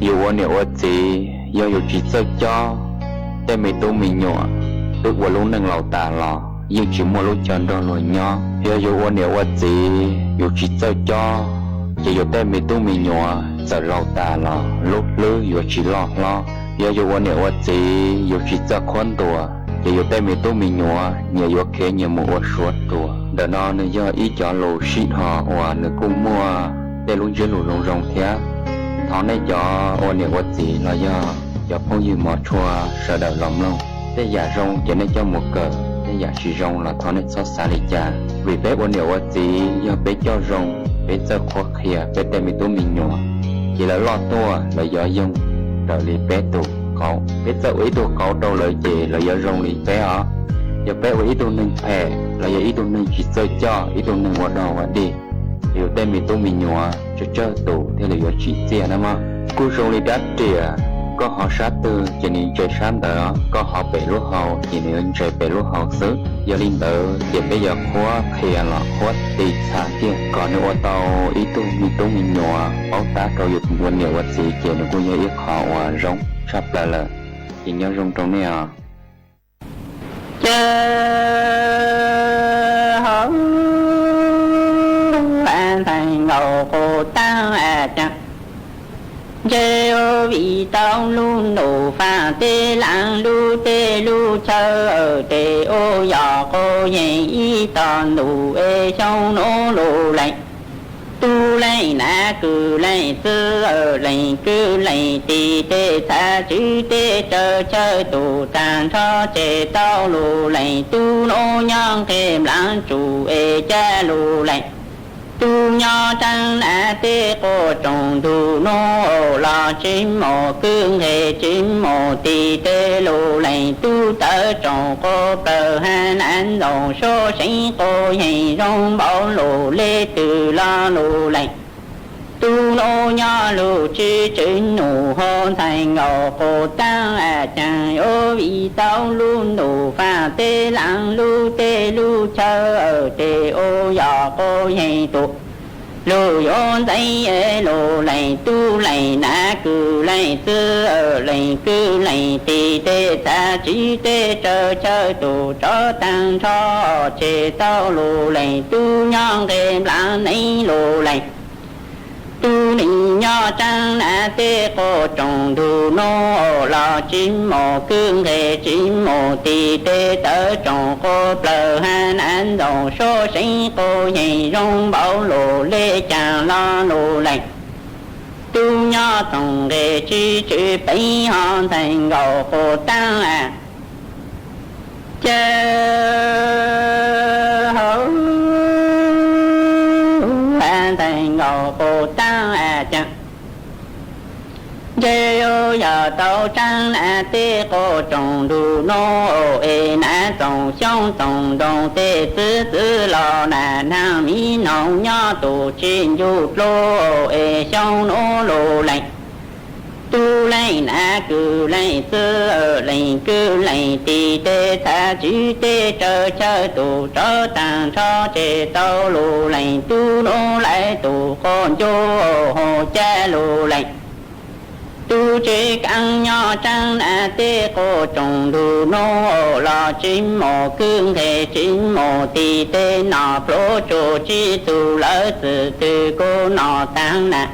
Yus ua niam ua txiv yog yus tsis txawj cob, tej me tub me nyuam twb ua lub neej laus tas los yeej tsis muaj lub chaw nrog luag nyob. Yog yus ua niam ua txiv yus tsis txawj cob, ces yus tej me tub me nyuam txawm laus tas los lub hlwb yuav tsis loj hlob. Yog yus ua niam ua txiv yus tsis txawj qhuab ntuas, ces yus tej me tub me nyuam nyias yuav khiav nyias mus ua suav ruam. Ntawm no nws yog ib cov lus sib dhos uas nws kuj muaj tej lub ntsiab lus zoo zoo thiab. Thov nej cov ua niam ua txiv los yog cov phooj ywg hmov tshua sawv daws los mloog. Tej yam zoo ces nej coj mus kawm, tej yam tsis zoo los thov nej txhob xav li cas. Vim peb ua niam ua txiv yog peb coj zoo, peb txawj qhuab qhia peb tej me tub me nyuam, ces lawv loj tuaj lawv yuav yoog raws li peb tus qauv. Peb txawj ua ib tug qauv rau lawv ces lawv yuav zoo li peb os. Yog peb ua ib tug neeg phem los yog ib tug neeg tsis txawj coj, ib tug neeg ua dog ua dig, yus tej me tub me nyuam tsawg tsawg tus thiaj li yuav tsim txiaj na mog. Kuj zoo li rab riam, koj ho sab twg ces nws ntse sab ntawd, koj ho pem lub hau ces nws ntse pem lub hau xwb. Yog li ntawd ces peb yuav qhuab qhia los qhuab ti txha kiag kom nws ua tau ib tug me tub me nyuam paub tab rau yus ua niam ua txiv ces nws kuj yog ib qho uas zoo tshaj plaws lawm. Ces nyob zoo rau nej os. Ces hauv a ntxhais nkaus quv taag a caag, ntshe ua vim tau lub ntuj faaj teb laam lub teb lub chaw, tes ua yog quv yeeg ib tog ntuj es xyoo nuav lug leej. Tub leej nav, kwv leej txwv, leej kwv leej tij, teb txha tswv teb tsawv chaw, tug taag nrho tseg tau lug leej. Tub nuav nyob nqeg nplaag tsum es ca lug leej. Tub nyob tsaang nav teb quas tsoom ntug nuav, los tsi moog kwv nqeg tsi moog tij teb lug leej. Tub tawv tsoom quas plawg hab nav ntxoov suab seev quv yeeg zoo npaum lug le twg los lug leej. Tub nuav nyob lug tswv tswv num hov ntxhais nkaus quv taag a caag, yuav vim tau lub ntuj faaj teb laam lub teb lub chaw, tes ua yog quv yeeg tug lug yuav ntxeev es lug leej. Tub leej nav, kwv leej txwv, leej kwv leej tij, teb txha tswv teb tsawv chaw, tug tsov taag nrho tseg tau lug leej. Tub nyob nqeg nplaag neeb lug leej. Tub neeb nyob tsaang nav teb quas tsoom ntug nuav, los tsi moog kwv nqeg tsi moog tij, teb tawv tsoom quas plawg hab nav ntxoov suab seev quv yeeg zoo npaum lug le caag los lug leej. Tub nyob txoom nqeg tswv tswv peev hov ntxhais nkaus quv taag a caag, hauv a ntxhais nkaus quv taag a caag, ntshe yuav yog tau tsaang nav teb quas tsoom ntug nuav, es nav txoom xyoob txoom ntoo, teb txwv txwv los nav naag miv noog nyob tug tsi ncu dlua, es xyoo nuav lug leej. Tub leej nav, kwv leej txwv, leej kwv leej tij, teb txha tswv teb tsawv chaw, tug tsov taag nrho tseg tau lug leej. Tub nuav lawv tug quas ncu hov ca lug leej. Tub tswv kaam nyob tsaang nav teb quas tsoom ntug nuav, los tsi moog kwv nqeg tsi moog tij, teb nom pluav tsuj tsi txug lawv, txwm twg kuj nom taag nav.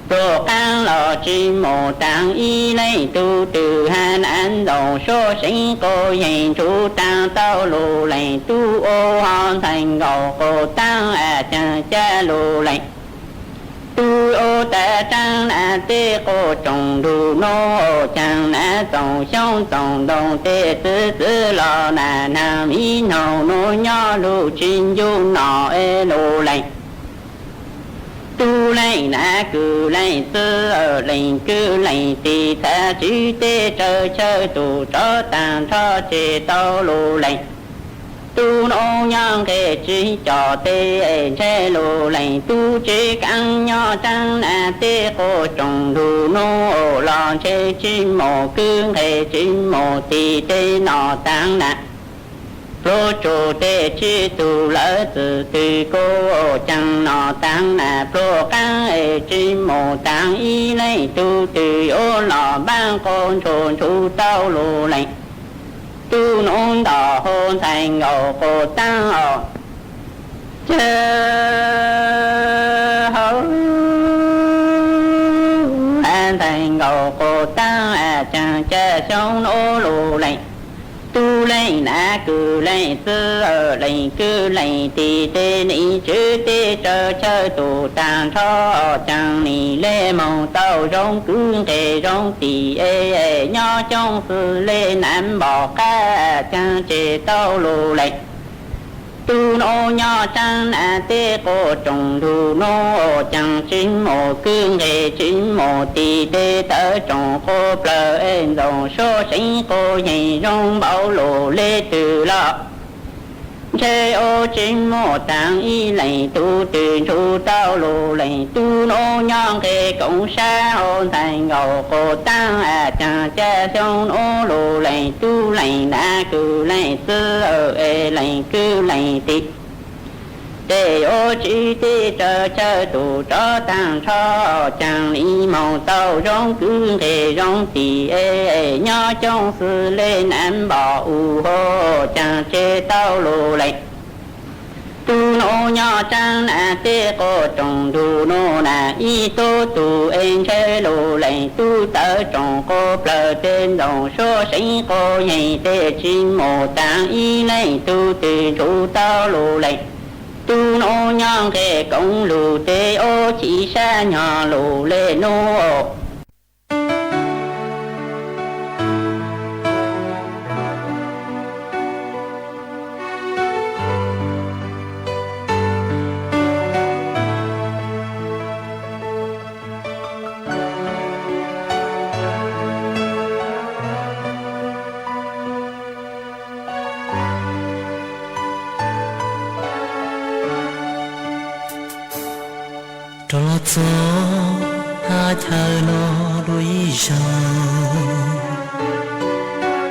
Pluav qaab los tsi moog taag ib leeg, tug twg hab nav ntxoov suab seev quv yeeg nrug taag tau lug leej. Tub ua hov ntxhais nkaus quv taag a caag ca lug leej. Tu o ta trang na te kô trông lu nô, chang na tông xyông tông tông te tứ tứ lo na na mi nô nô nho lu trinh yu nô e lu leng. Tu leng na ku leng tứ o leng ku leng ti ta chi te trao chao tu tró tang tró che tao lu leng. Tu nô nho khe chi cho te e che lu leng tu chi kang nho trang na te kô trông lu nô lo che chi mô ku khe chi mô ti te nô tang na. Plo chu te chi tu lơ tứ tứ kô chang nô tang na plo kang e chi mô tang i leng tu tứ o lo bang kô chu chu tao lu leng. Tu nô đa hô thai ngô kô tăng o. Chơ hô a thai ngô kô tăng a chang chơ xyông nô lu leng. Tu leng na ku leng tứ o leng ku leng ti te ni chi te trao chao tu tang tró chang ni lê mong tao rong ku khe rong ti e e nho chông sư lê nam bò ka chang che tao lu leng. Tu nô nho trang na te kô trông lu nô chang chi mô ku khe chi mô ti te tao trông kô plao e dông số seng kô nhei rong bao lu lê tu lo. Che o chi mô tang i leng tu tứ chu tao lu leng tu nô nho khe kông sa o thai ngô kô tăng a chang chơ xyông nô lu leng tu leng na ku leng tứ o e leng ku leng ti. Te o chi te trao chao tu tró tang tró chang ni mong tao rong ku khe rong ti e e nho chông sư lê nam bò u hô chang che tao lu leng. Tu nô nho trang na te kô trông lu nô na i tô tu e che lu leng tu tao trông kô plao te dông số seng kô nhei te chi mô tang i leng tu tứ chu tao lu leng. Tu nô nho khe kông lu te o chi sa nho lu lê nô. Rov lŏ txog haiv chaw no dua ib zaug,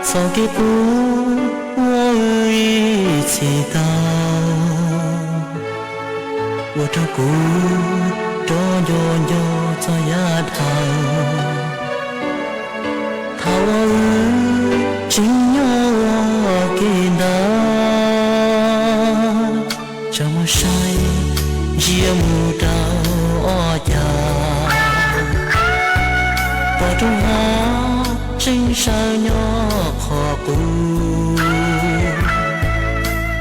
txoj kev pub ua ib txhis tau, ua rau kuv rov nco nco txog yav dhau. Thaum uas wb tseem nyob ua ke ntawd, tsom mus saib ntsia mus rau ob cag, pom roob hav tseem sawv nyob qhov qub,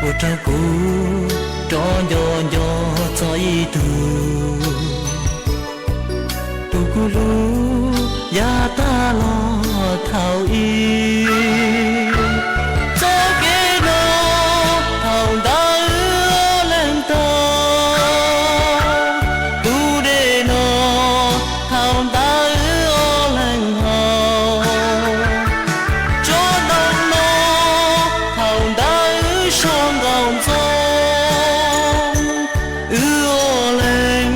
ua rau kuv rov nco nco txog ib tug, tus kuv hlub yav tag los thaum ub. Txoj kev no thaum ntawd wb ob leeg taug, tus dej no thaum ntawd wb ob leeg haus, tsob ntoo no thaum ntawd wb so nkaus ntxoov. Wb ob leeg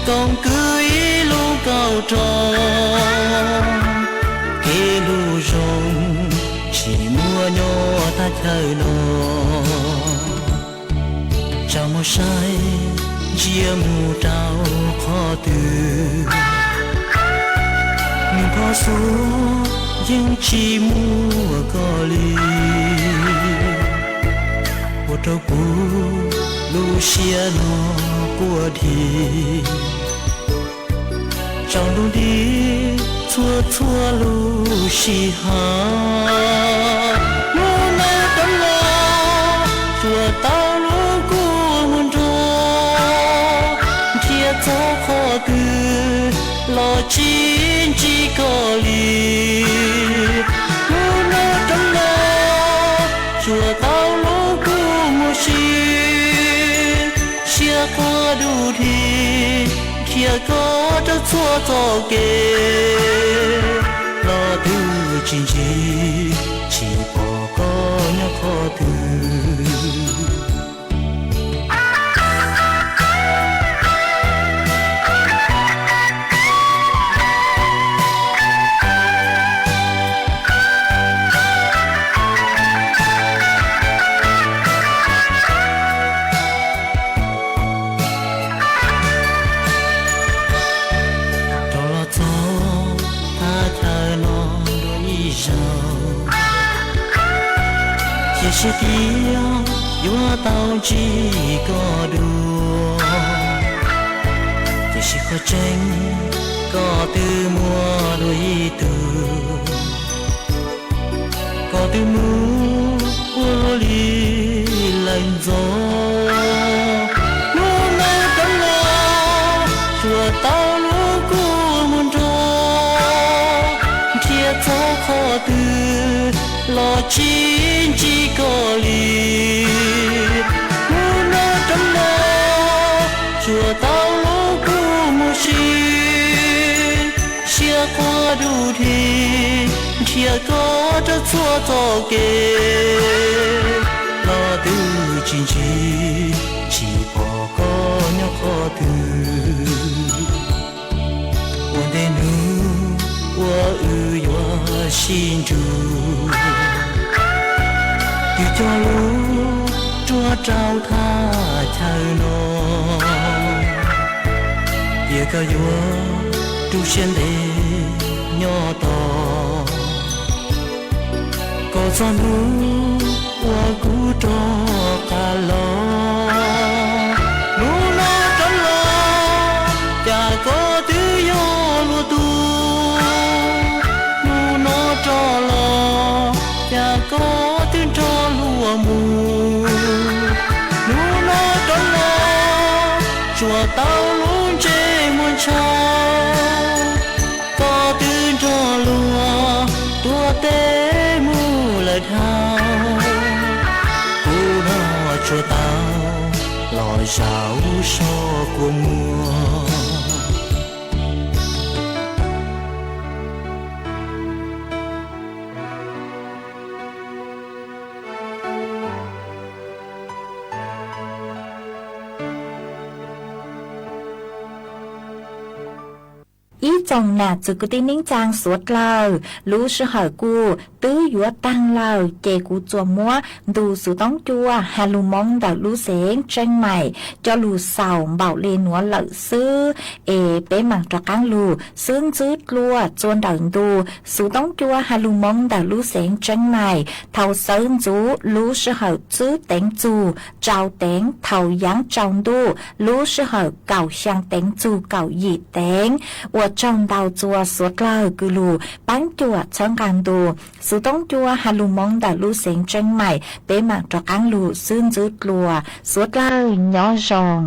koom kwv ib lub kauj roob, kev hlub zoo tsis muaj nyob thaj chaw no. Tsom mus saib ntsia mus rau qhov twg, nws pom xuav yeej tsis muaj koj li, ua rau kuv lub siab no quaj dhi. Tsaus ntuj nti txhua txhua lub sij hawm, hnub no rov los tsuas tau hlub koj ua muag nrog, nrhiav txog qhov twg Los chi nchi koj li, lub noj rov los, tsuas tau lub kua muag sib, siab quaj dub dhi, nrhiav koj rau txhua txoj kev, los twb tsis ntsib, tsis pom koj nyob qhov twg. Rov los txog thaj chaw no dua ib zaug, cia siab tias yuav tau ntsib koj dua, tiam sis qhov tseeb koj twb muaj dua ib tug. Koj twb mus ua luaj li lawm ntxov, lub noj rov los, tsuas tau lub kua muag nrog, nrhiav txog qhov twg los tsis ntsib koj li. Lub noj rov los, tsuas tau lub kua muag sib, siab quaj dub dhi, nrhiav koj rau txhua txoj kev, los twb tsis ntsib, tsis pom koj nyob qhov twg. Ua ntej hnub uas wb yuav sib ntsib, twb cog lub ruaj rau thaj chaw no, cia koj yuav tu siab ntev nyob tos. Kom txog hnub uas kuv rov qab los, hnub no rov los, cas koj twb yog luag tug. Hnub no rov los, cas koj twb nrog luag mus. Hnub no rov los, tsuas tau lub ntsej muag ntshav, koj twb nrog luag tuav teb mus lawm dhau. Kuv no tsuas tau los zaum so kua muag. Ib tsoom nam txwv kwv tij neej tsaa suav dlawg, lub sij hawm kuj twb yuav taag lawm, ces kuv tsuas muab ntu xuv toob cua has lug moo ntawm lub xeev Tseeb Maim coj lug xaus npaum le nuav lawm xwb, es peb maam rov qaab lug xwb ntxwb dlua txua ntawm ntu xuv toob cua has lug moo ntawm lub xeev Tseeb Maim thaus xawb ntxuv lub sij hawm tswb teev txug tsau teev, thaus yaav tsau ntuj lub sij hawm kaum xyaa teev txug kaum yim teev, ua tsaug ntau txua suav dlawg kws lug paab cuam txhawb nqaa ntu xuv toob cua has lug moo ntawm lub xeev Tseeb Maim. Peb maam rov qaab lug xwb ntxwb dlua, suav dlawg nyob zoo.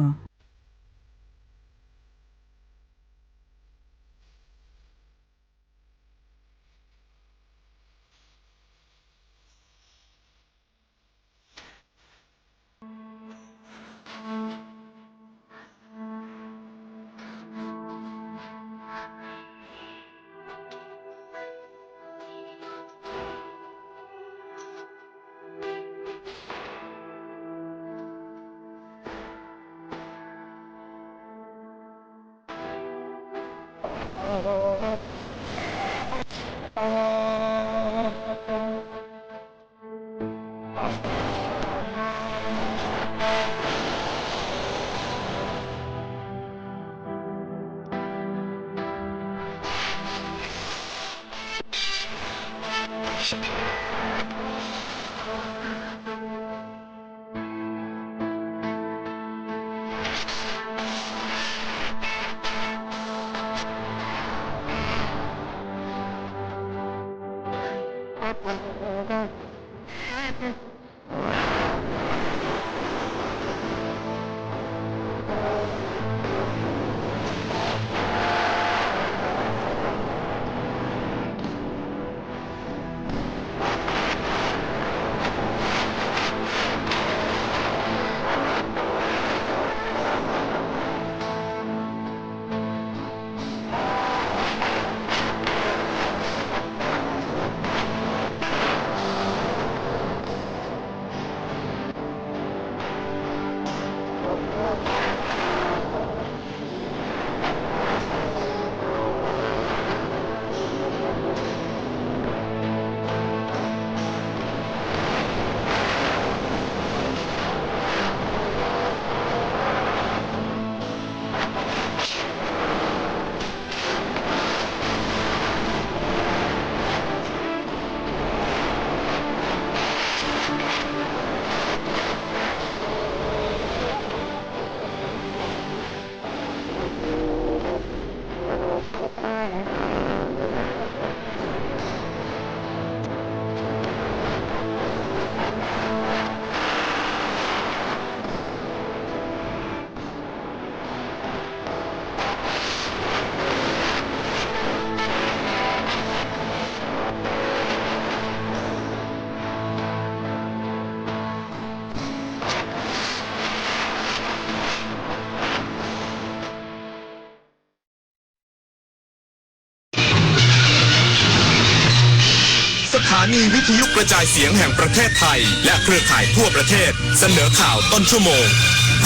นีวิทยุกระจายเสียงแห่งประเทศไทย และเครือข่ายทั่วประเทศ เสนอข่าวต้นชั่วโมง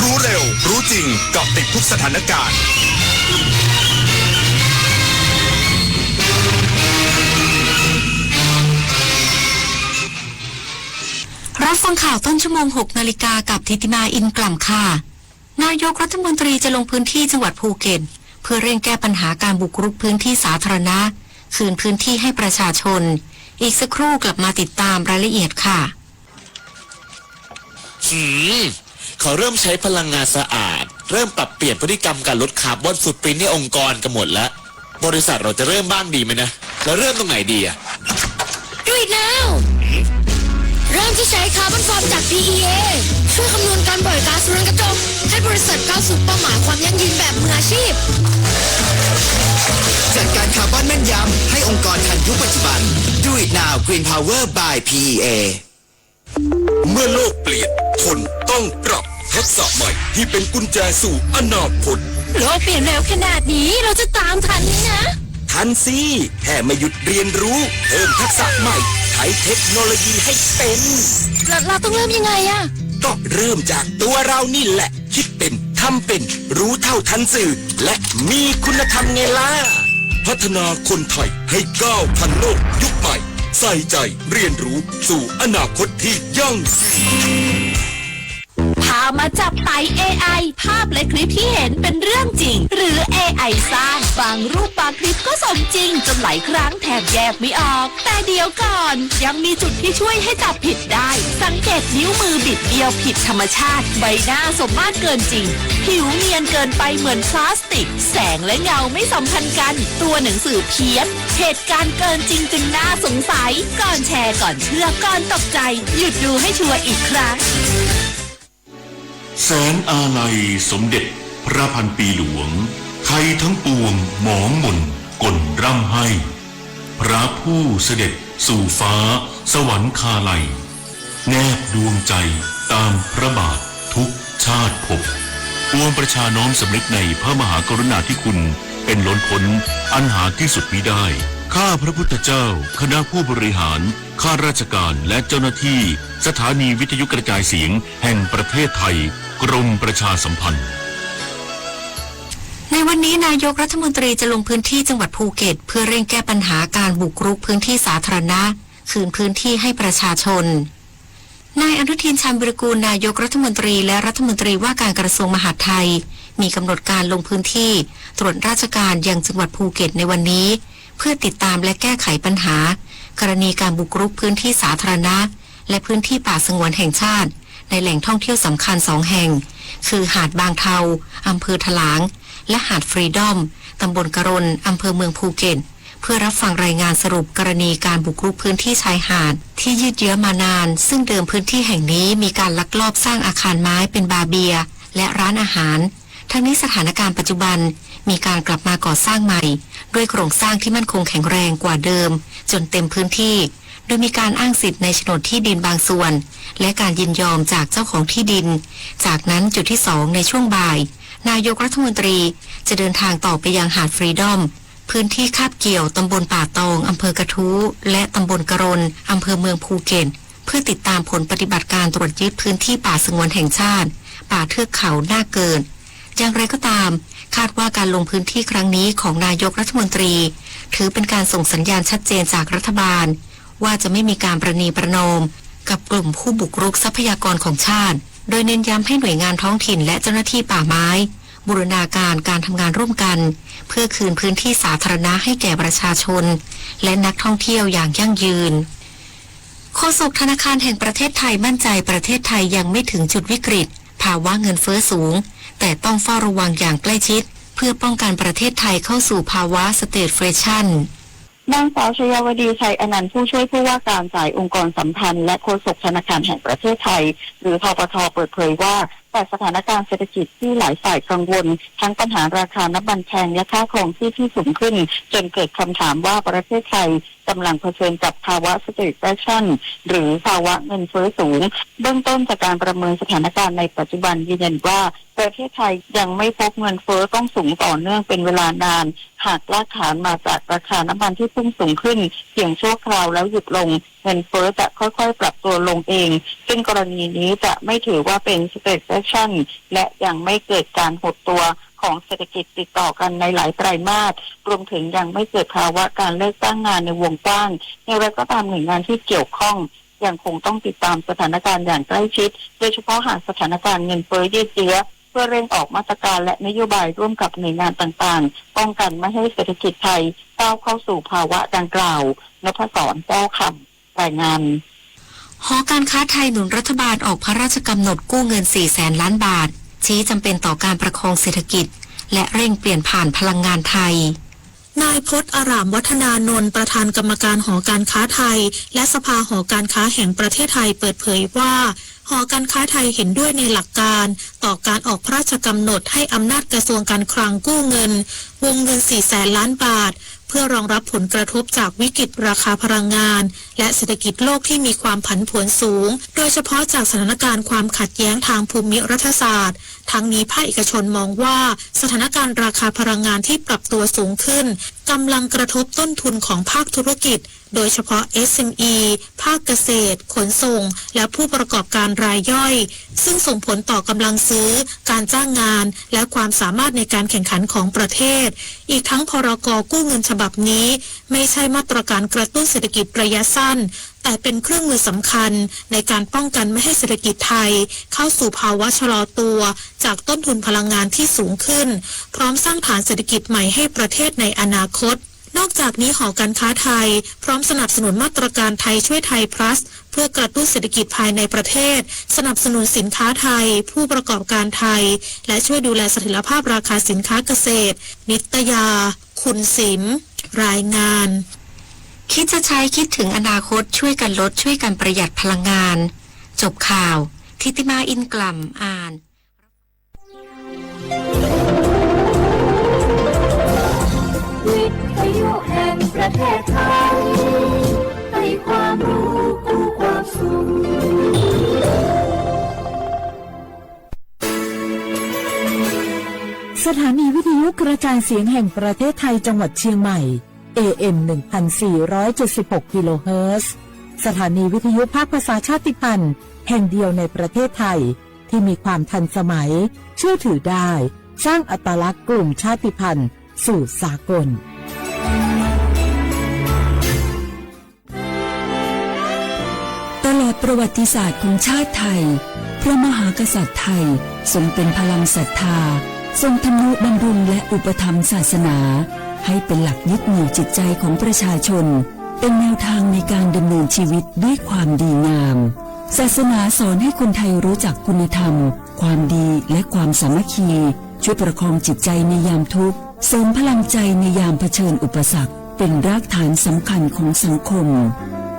รู้เร็ว รู้จริง เกาะติดทุกสถานการณ์ รับฟังข่าวต้นชั่วโมง หกนาฬิกา กับธิติมา อินกล่ำค่ะ นายกรัฐมนตรีจะลงพื้นที่จังหวัดภูเก็ต เพื่อเร่งแก้ปัญหาการบุกรุกพื้นที่สาธารณะ คืนพื้นที่ให้ประชาชน อีกสักครู่กลับมาติดตามรายละเอียดค่ะ หืม เขาเริ่มใช้พลังงานสะอาด เริ่มปรับเปลี่ยนพฤติกรรมการลดคาร์บอนฟุตปริ้นท์ในองค์กรกันหมดแล้ว บริษัทเราจะเริ่มบ้างดีไหมนะ แล้วเริ่มตรงไหนดีอะ Do it now เริ่มที่ใช้คาร์บอนฟอร์มจาก พีอีเอ ช่วยคำนวณการปล่อยก๊าซเรือนกระจก ให้บริษัทก้าวสู่เป้าหมายความยั่งยืนแบบมืออาชีพ จัดการคาร์บอนแม่นยำ ให้องค์กรทันยุคปัจจุบัน Do it now Green Power by พีอีเอ เมื่อโลกเปลี่ยน คนต้องปรับทักษะใหม่ที่เป็นกุญแจสู่อนาคต โลกเปลี่ยนเร็วขนาดนี้ เราจะตามทันไหมนะ ทันสิ แค่ไม่หยุดเรียนรู้ เพิ่มทักษะใหม่ ใช้เทคโนโลยีให้เป็น แล้วเราต้องเริ่มยังไงอะ ก็เริ่มจากตัวเรานี่แหละ คิดเป็น ทำเป็น รู้เท่าทันสื่อ และมีคุณธรรมไงล่ะ พัฒนาคนไทยให้ก้าวทันโลกยุคใหม่ ใส่ใจเรียนรู้สู่อนาคตที่ยั่งยืน พามาจับไต เอไอ ภาพและคลิปที่เห็นเป็นเรื่องจริง หรือ เอไอ สร้าง บางรูปบางคลิปก็สมจริง จนหลายครั้งแทบแยกไม่ออก แต่เดี๋ยวก่อน ยังมีจุดที่ช่วยให้จับผิดได้ สังเกตนิ้วมือบิดเบี้ยวผิดธรรมชาติ ใบหน้าสมมาตรเกินจริง ผิวเนียนเกินไปเหมือนพลาสติก แสงและเงาไม่สัมพันธ์กัน ตัวหนังสือเพี้ยน เหตุการณ์เกินจริงจนน่าสงสัย ก่อนแชร์ ก่อนเชื่อ ก่อนตกใจ หยุดดูให้ชัวร์อีกครั้ง แสนอาลัยสมเด็จพระพันปีหลวง ไทยทั้งปวงหมองหม่นก่นร่ำไห้ พระผู้เสด็จสู่ฟ้าสวรรคาลัย แนบดวงใจตามพระบาททุกชาติภพ ปวงประชาน้อมสำนึกในพระมหากรุณาธิคุณเป็นล้นพ้นอันหาที่สุดมิได้ ข้าพระพุทธเจ้า คณะผู้บริหาร ข้าราชการ และเจ้าหน้าที่สถานีวิทยุกระจายเสียงแห่งประเทศไทย กรมประชาสัมพันธ์ ในวันนี้นายกรัฐมนตรีจะลงพื้นที่จังหวัดภูเก็ต เพื่อเร่งแก้ปัญหาการบุกรุกพื้นที่สาธารณะ คืนพื้นที่ให้ประชาชน นายอนุทิน ชาญวีรกูล นายกรัฐมนตรี และรัฐมนตรีว่าการกระทรวงมหาดไทย มีกำหนดการลงพื้นที่ตรวจราชการยังจังหวัดภูเก็ตในวันนี้ เพื่อติดตามและแก้ไขปัญหา กรณีการบุกรุกพื้นที่สาธารณะ และพื้นที่ป่าสงวนแห่งชาติ ในแหล่งท่องเที่ยวสำคัญสองแห่ง คือหาดบางเทา อำเภอถลาง และหาดฟรีดอม ตำบลกะรน อำเภอเมืองภูเก็ต เพื่อรับฟังรายงานสรุปกรณีการบุกรุกพื้นที่ชายหาดที่ยืดเยื้อมานาน ซึ่งเดิมพื้นที่แห่งนี้มีการลักลอบสร้างอาคารไม้เป็นบาร์เบียร์ และร้านอาหาร ทั้งนี้สถานการณ์ปัจจุบันมีการกลับมาก่อสร้างใหม่ ด้วยโครงสร้างที่มั่นคงแข็งแรงกว่าเดิม จนเต็มพื้นที่ โดยมีการอ้างสิทธิ์ในโฉนดที่ดินบางส่วน และการยินยอมจากเจ้าของที่ดิน จากนั้นจุดที่สองในช่วงบ่าย นายกรัฐมนตรีจะเดินทางต่อไปยังหาดฟรีดอม พื้นที่คาบเกี่ยวตำบลป่าตอง อำเภอกระทู้ และตำบลกะรน อำเภอเมืองภูเก็ต เพื่อติดตามผลปฏิบัติการตรวจยึดพื้นที่ป่าสงวนแห่งชาติ ป่าเทือกเขาหน้าเกิด อย่างไรก็ตาม คาดว่าการลงพื้นที่ครั้งนี้ของนายกรัฐมนตรี ถือเป็นการส่งสัญญาณชัดเจนจากรัฐบาล ว่าจะไม่มีการประนีประนอมกับกลุ่มผู้บุกรุกทรัพยากรของชาติ โดยเน้นย้ำให้หน่วยงานท้องถิ่นและเจ้าหน้าที่ป่าไม้ บูรณาการการทำงานร่วมกัน เพื่อคืนพื้นที่สาธารณะให้แก่ประชาชน และนักท่องเที่ยวอย่างยั่งยืน โฆษกธนาคารแห่งประเทศไทยมั่นใจประเทศไทยยังไม่ถึงจุดวิกฤต ภาวะเงินเฟ้อสูง แต่ต้องเฝ้าระวังอย่างใกล้ชิด เพื่อป้องกันประเทศไทยเข้าสู่ภาวะ stagflation นางสาวชยาวดี ชัยอนันต์ ผู้ช่วยผู้ว่าการฝ่ายองค์กรสัมพันธ์ และโฆษกธนาคารแห่งประเทศไทย หรือ ธปท เปิดเผยว่า แต่สถานการณ์เศรษฐกิจที่หลายฝ่ายกังวล ทั้งปัญหาราคาน้ำมันแพงและค่าครองชีพที่สูงขึ้น จนเกิดคำถามว่าประเทศไทย กำลังเผชิญกับภาวะ stagflation หรือภาวะเงินเฟ้อสูง เบื้องต้นจากการประเมินสถานการณ์ในปัจจุบันยืนยันว่า ประเทศไทยยังไม่พบเงินเฟ้อต้องสูงต่อเนื่องเป็นเวลานาน หากรากฐานมาจากราคาน้ำมันที่พุ่งสูงขึ้นเพียงชั่วคราวแล้วหยุดลง เงินเฟ้อจะค่อยๆปรับตัวลงเอง ซึ่งกรณีนี้จะไม่ถือว่าเป็น stagflation และยังไม่เกิดการหดตัวของเศรษฐกิจติดต่อกันในหลายไตรมาส รวมถึงยังไม่เกิดภาวะการเลิกจ้างงานในวงกว้าง อย่างไรก็ตามหน่วยงานที่เกี่ยวข้องยังคงต้องติดตามสถานการณ์อย่างใกล้ชิด โดยเฉพาะหากสถานการณ์เงินเฟ้อยืดเยื้อ เพื่อเร่งออกมาตรการและนโยบายร่วมกับหน่วยงานต่างๆ ป้องกันไม่ให้เศรษฐกิจไทยก้าวเข้าสู่ภาวะดังกล่าว นพศร แก้วคำ รายงาน หอการค้าไทยหนุนรัฐบาลออกพระราชกำหนดกู้เงินสี่แสนล้านบาท ชี้จำเป็นต่อการประคองเศรษฐกิจ และเร่งเปลี่ยนผ่านพลังงานไทย นายพจน์ อารามวัฒนานนท์ ประธานกรรมการหอการค้าไทย และสภาหอการค้าแห่งประเทศไทย เปิดเผยว่า หอการค้าไทยเห็นด้วยในหลักการต่อการออกพระราชกำหนดให้อำนาจกระทรวงการคลังกู้เงิน วงเงินสี่แสนล้านบาท เพื่อรองรับผลกระทบจากวิกฤตราคาพลังงาน และเศรษฐกิจโลกที่มีความผันผวนสูง โดยเฉพาะจากสถานการณ์ความขัดแย้งทางภูมิรัฐศาสตร์ ทั้งนี้ภาคเอกชนมองว่าสถานการณ์ราคาพลังงานที่ปรับตัวสูงขึ้น กำลังกระทบต้นทุนของภาคธุรกิจ โดยเฉพาะ เอสเอ็มอี ภาคเกษตร ขนส่ง และผู้ประกอบการรายย่อย ซึ่งส่งผลต่อกำลังซื้อ การจ้างงาน และความสามารถในการแข่งขันของประเทศ อีกทั้ง พรก กู้เงินฉบับนี้ ไม่ใช่มาตรการกระตุ้นเศรษฐกิจระยะสั้น แต่เป็นเครื่องมือสำคัญในการป้องกันไม่ให้เศรษฐกิจไทยเข้าสู่ภาวะชะลอตัวจากต้นทุนพลังงานที่สูงขึ้น พร้อมสร้างฐานเศรษฐกิจใหม่ให้ประเทศในอนาคต นอกจากนี้หอการค้าไทยพร้อมสนับสนุนมาตรการไทยช่วยไทย plus เพื่อกระตุ้นเศรษฐกิจภายในประเทศ สนับสนุนสินค้าไทย ผู้ประกอบการไทย และช่วยดูแลเสถียรภาพราคาสินค้าเกษตร นิตยา คุณสิม รายงาน คิดจะใช้คิดถึงอนาคต ช่วยกันลด ช่วยกันประหยัดพลังงาน จบข่าว ทิติมา อินกล่ำ อ่าน วิทยุแห่งประเทศไทย ให้ความรู้กู้ความสุข สถานีวิทยุกระจายเสียงแห่งประเทศไทยจังหวัดเชียงใหม่ เอเอ็ม หนึ่งพันสี่ร้อยเจ็ดสิบหก กิโลเฮิรตซ์ สถานีวิทยุภาคภาษาชาติพันธุ์แห่งเดียวในประเทศไทย ที่มีความทันสมัย เชื่อถือได้ สร้างอัตลักษณ์กลุ่มชาติพันธุ์สู่สากล ตลอดประวัติศาสตร์ของชาติไทย พระมหากษัตริย์ไทยทรงเป็นพลังศรัทธา ทรงทำนุบำรุงและอุปถัมภ์ศาสนา ให้เป็นหลักยึดเหนี่ยวจิตใจของประชาชน เป็นแนวทางในการดำเนินชีวิตด้วยความดีงาม ศาสนาสอนให้คนไทยรู้จักคุณธรรม ความดีและความสามัคคี ช่วยประคองจิตใจในยามทุกข์ เสริมพลังใจในยามเผชิญอุปสรรค เป็นรากฐานสำคัญของสังคม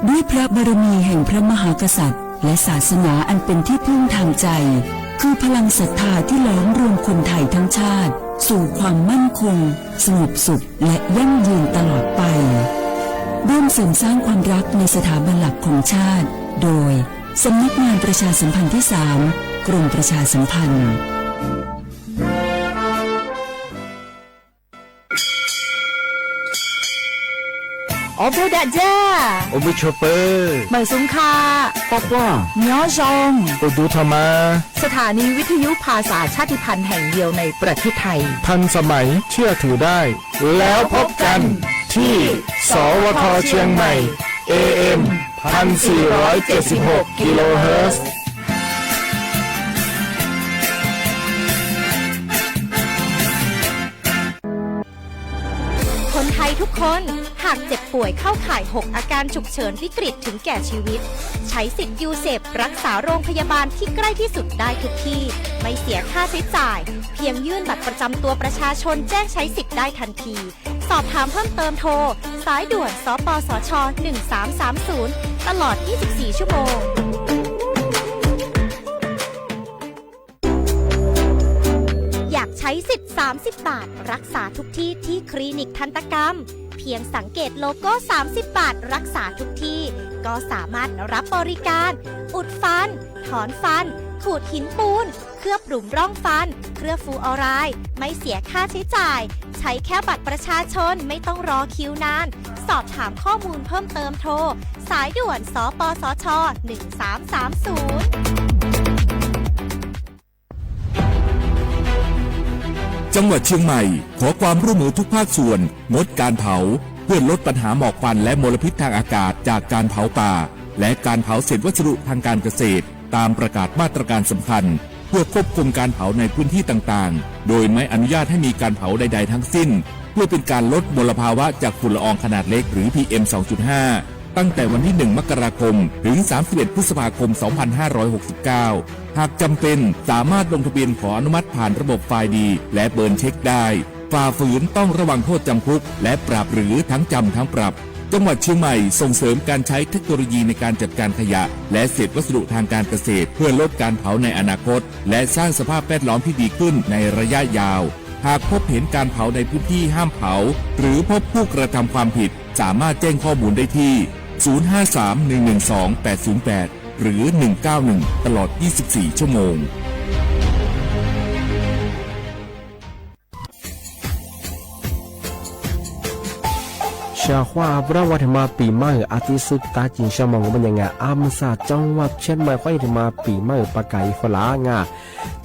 ด้วยพระบารมีแห่งพระมหากษัตริย์ และศาสนาอันเป็นที่พึ่งทางใจ คือพลังศรัทธาที่หลอมรวมคนไทยทั้งชาติ สู่ความมั่นคง สงบสุข และยั่งยืนตลอดไป ร่วมเสริมสร้างความรักในสถาบันหลักของชาติ โดย สำนักงานประชาสัมพันธ์ที่สาม กรมประชาสัมพันธ์ ออเวดะจ้า โอมิโชเปอร์ เหมยสุงคา ปอกว่า เมียวซอง โอดูทามา สถานีวิทยุภาษาชาติพันธุ์แห่งเดียวในประเทศไทย ทันสมัย เชื่อถือได้ แล้วพบกันที่ สวท เชียงใหม่ เอเอ็ม พันสี่ร้อยเจ็ดสิบหก กิโลเฮิรตซ์ คนไทยทุกคน หากเจ็บป่วยเข้าข่าย หก อาการฉุกเฉินวิกฤตถึงแก่ชีวิต ใช้สิทธิ์ยูเซปรักษาโรงพยาบาลที่ใกล้ที่สุดได้ทุกที่ ไม่เสียค่าใช้จ่าย เพียงยื่นบัตรประจำตัวประชาชนแจ้งใช้สิทธิ์ได้ทันที สอบถามเพิ่มเติมโทร สายด่วน สปสช หนึ่งสามสามศูนย์ ตลอด ยี่สิบสี่ ชั่วโมง อยากใช้สิทธิ์ สามสิบ บาท รักษาทุกที่ที่คลินิกทันตกรรม เพียงสังเกตโลโก้ สามสิบบาท รักษาทุกที่ ก็สามารถรับบริการ อุดฟัน ถอนฟัน ขูดหินปูน เคลือบหลุมร่องฟัน เคลือบฟลูออไรด์ ไม่เสียค่าใช้จ่าย ใช้แค่บัตรประชาชน ไม่ต้องรอคิวนาน สอบถามข้อมูลเพิ่มเติมโทร สายด่วน สปสช หนึ่งสามสามศูนย์ จังหวัดเชียงใหม่ขอความร่วมมือทุกภาคส่วน งดการเผา เพื่อลดปัญหาหมอกควันและมลพิษทางอากาศจากการเผาป่า และการเผาเศษวัสดุทางการเกษตร ตามประกาศมาตรการสำคัญ เพื่อควบคุมการเผาในพื้นที่ต่างๆ โดยไม่อนุญาตให้มีการเผาใดๆ ทั้งสิ้น เพื่อเป็นการลดมลภาวะจากฝุ่นละอองขนาดเล็ก หรือ พีเอ็ม สองจุดห้า ตั้งแต่วันที่ หนึ่ง มกราคม ถึง สามสิบเอ็ด พฤษภาคม สองพันห้าร้อยหกสิบเก้า หากจำเป็น สามารถลงทะเบียนขออนุมัติผ่านระบบไฟล์ดี และเบิร์นเช็คได้ ฝ่าฝืนต้องระวังโทษจำคุก และปรับ หรือทั้งจำทั้งปรับ จังหวัดเชียงใหม่ส่งเสริมการใช้เทคโนโลยีในการจัดการขยะ และเศษวัสดุทางการเกษตร เพื่อลดการเผาในอนาคต และสร้างสภาพแวดล้อมที่ดีขึ้นในระยะยาว หากพบเห็นการเผาในพื้นที่ห้ามเผา หรือพบผู้กระทำความผิด สามารถแจ้งข้อมูลได้ที่ ศูนย์ห้าสาม หนึ่งหนึ่งสอง แปดศูนย์แปด หรือ หนึ่งเก้าหนึ่ง ตลอด ยี่สิบสี่ ชั่วโมง ชาวฮวา พระวันธรรมาปีใหม่ อาทิตย์สุดตาจิงชาวมองบัญญัติงา อำสาจังหวัดเชียงใหม่ ข้อยินดีมาปีใหม่ ปากกาอีฟลางา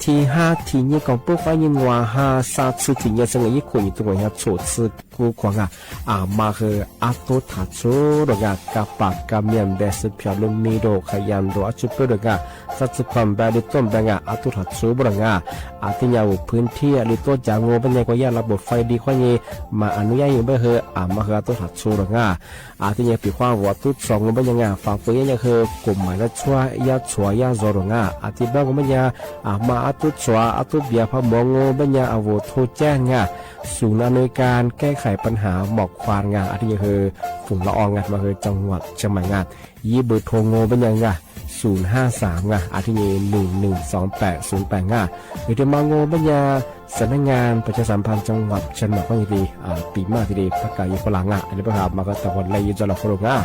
ทีห้า ทีนี้กองปุ๊กข้อยินว่า ห้า ซาด สุดทีนี้สงบยิ่งคุยตัวอย่างโฉดซึก กูขวางอ่ะ อ่า มาคืออาตุถาชูโดงอ่ะ กะปากกะเมียนแบสืบเพียวลุงมีโดขยันโดอาชุเปโดงอ่ะ สัตว์สืบพันธุ์แบบลิต้นแบบงา อาตุถาชูโดงอ่ะ อาทิยาอุพื้นที่ลิโต้จาโงเป็นไงก็ย่าระบบไฟดีข้อนี้ มาอนุญาตอยู่เบ้อเฮอ อ่า มาคืออาตุถาชูโดงอ่ะ อาทิยาปีความหัวตุ๊ดสองโงเป็นยังอ่ะ ฝากเปื่อยยังคือกฎหมายละชั่ว ย่าชัว ย่าโซโดงอ่ะ อาทิบ้างโงเป็นยัง อ่า มาอาตุชัว อาตุเบียร์พะหมวงโงเป็นยัง อาโวโทรแจ้งอ่ะ ศูนย์อำนวยการแก้ไขปัญหาหมอกควันงา อาทิตย์นี้คือฝุ่นละอองงา มาคือจังหวัดเชียงใหม่งา ยี่เบอร์โทรงโงเป็นยังงา ศูนย์ห้าสามงา อาทิตย์นี้ หนึ่งหนึ่งสองแปดศูนย์แปดงา หรือจะมาโงเป็นยังสำนักงานประชาสัมพันธ์จังหวัดเชียงใหม่ก็ยินดี อ่า ปีใหม่ที่ดี ปากกาอีฟลางา อันนี้ประกาศมาก็ตะวันไล่ยืนจอละคนงา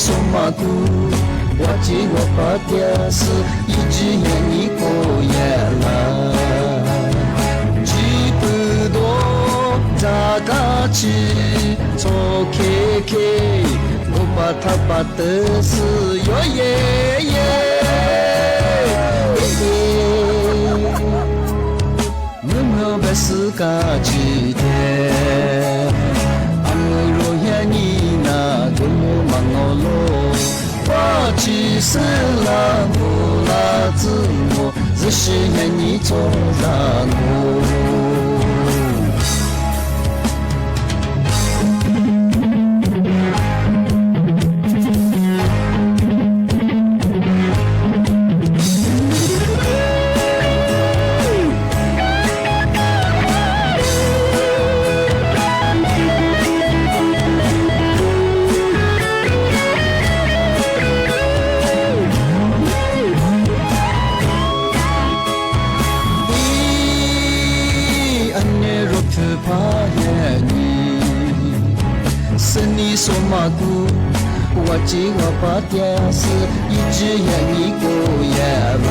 སོ་མ་ཀུ་ཝ་ཅི་ཝ་པ་ཏྱ་སི་ཡི་ཅི་ཡ་ཉི་ཀོ་ཡ་ལ། ཅི་པུ་དོ་ཛ་ཀ་ཅི་ཚོ་ཁེ་ཁེ་གོ་པ་ཐ་པ་ཏི་སི་ཡོ་ཡེ་ཡེ། ངུ་ངུ་བེ་སི་ཀ་ཅི་ཏེ། ཨ་མུ་རོ་ཡ་ཉི་ན་གོ་ལོ་མ་ངོ་ལོ། ཝ་ཅི་སི་ལ་མོ་ལ་ཙི་མོ་ཟི་ཤི་ཡ་ཉི་ཚོ་ལ་ངོ། ཨ་ནེ་རོ་ཕུ་ཕ་ཡ་ཉི། སི་ནི་སོ་མ་ཀུ་ཝ་ཅི་ཝ་པ་ཏྱ་སི་ཡི་ཅི་ཡ་ཉི་ཀོ་ཡ་ལ།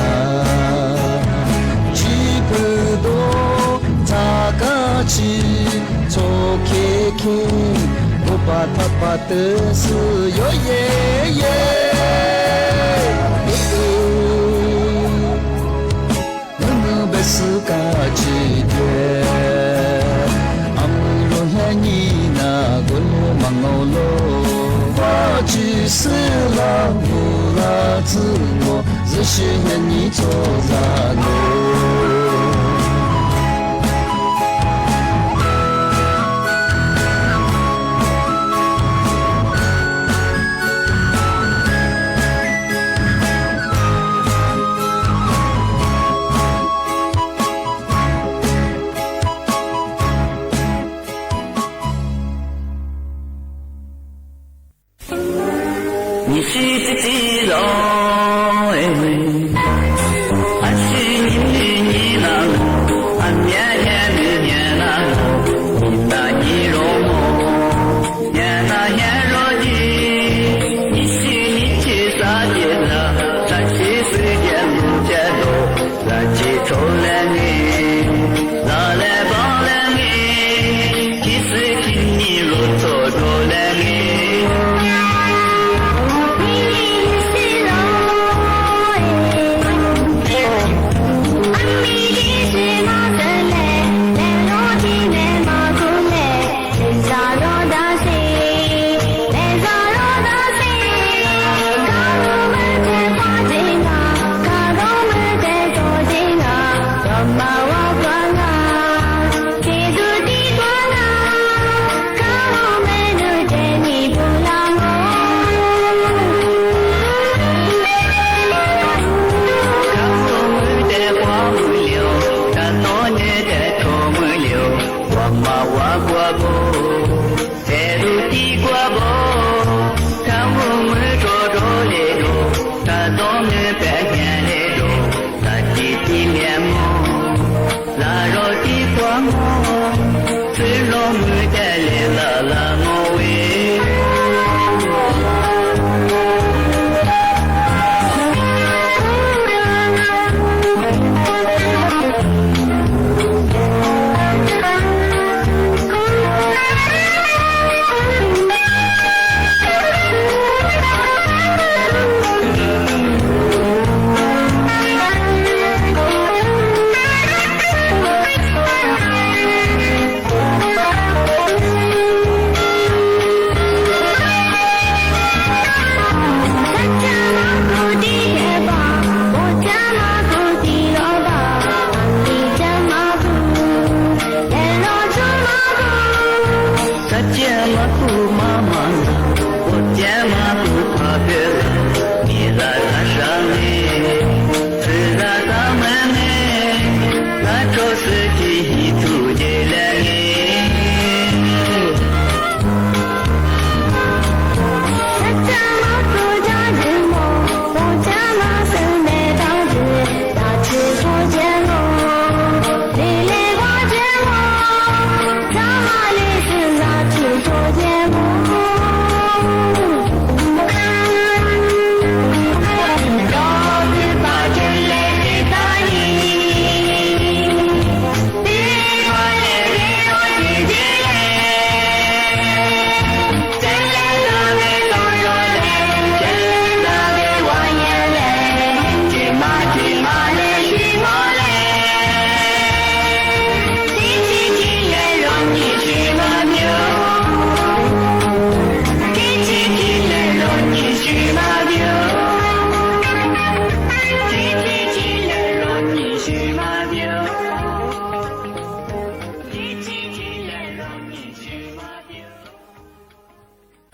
ཅི་པུ་དོ་ཛ་ཀ་ཅི་ཚོ་ཁེ་ཁེ་གོ་པ་ཐ་པ་ཏི་སི་ཡོ་ཡེ་ཡེ། ངུ་ངུ་བེ་སི་ཀ་ཅི་ཏེ། ཨ་མུ་རོ་ཡ་ཉི་ན་གོ་ལོ་མ་ངོ་ལོ། ཝ་ཅི་སི་ལ་མོ་ལ་ཙི་མོ་ཟི་ཤི་ཡ་ཉི་ཚོ་ལ་ངོ། ཉི་ཤུ་རྩ་གཅིག་ལོ། ཨ་ཤུ་ཉི་ཤུ་ཉི་ལ་ལོ། ཨ་མྱ་ཧྱ་མྱ་ཧྱ་ལ་ལོ། ཉི་ཟླ་ཉི་རོ་མོ། ཉི་ཟླ་ཉི་རོ་གི། ཉི་ཤུ་ཉི་ཤུ་ས་ཀྱི་ལ། ས་ཀྱི་སི་ཀྱི་ལུ་ཀྱི་ལོ། ལ་ཅི་ཚོ་ལེ་ངེ། ལ་ལེ་བ་ལེ་ངེ། ཁྱི་སི་ཁྱི་ནི་རོ་ཚོ་འགྲོ་ལེ་ངེ།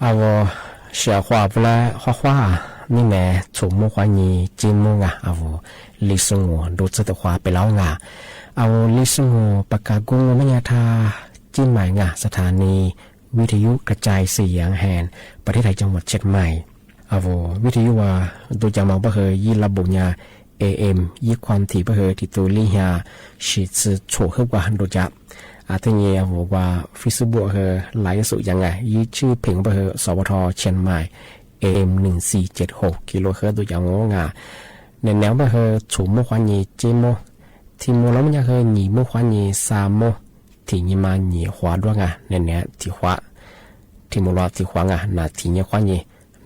အဝိ ဆရာခွါ ပူၤလၢ ခွါခွါ မ့ၢ်နဲ သူၣ်မူခွါညေ စ့မူ ငါ အဝိ လံာ်စူငို ဒိၣ်စၢတိၣ်ခွါ ပ့ၤလီၤ ငါ အဝိ လံာ်စူငို ပကးကိးငို မဲာ်ညါထါ เชียงใหม่ ငါ สถานีวิทยุกระจายเสียงแห่งประเทศไทย จังหวัดเชียงใหม่ အဝိ ဝံထယုဝါ ဒိၣ်ကၠီမး ဘၣ်ဃိ ယိလၢဘူးညါ เอเอ็ม ယိความถี่ ဘၣ်ဃိ တစ်သိန်းလေးရာ ရှစ်ဆယ့်ခြောက် ဟ့ၣ်ပှၤ ဒိၣ်ကၠီ အထဲန့ၣ် အဝိ ပှၤ Facebook ဟ့ၣ် ไลฟ์สด ယါ ငါ YouTube ဖဲ ဘၣ်ဃိ สวท เชียงใหม่ เอเอ็ม หนึ่งสี่เจ็ดหก กิโลเฮิรตซ์ ဒိၣ်ကၠီ ငါ နဲနဲ ဘၣ်ဃိ သူၣ်မူခွါညေ စ့မူ ထံၣ်မူလီၤ မဲာ်ညါဃိ ညီၣ်မူခွါညေ သၢမူ ထံၣ်ညီမး ညီၣ်ခွါဒိၣ် ငါ နဲနဲ ထံၣ်ခွါ ထံၣ်မူလီၤ ထံၣ်ခွါ ငါ နၤ ထံၣ်ညီခွါညေ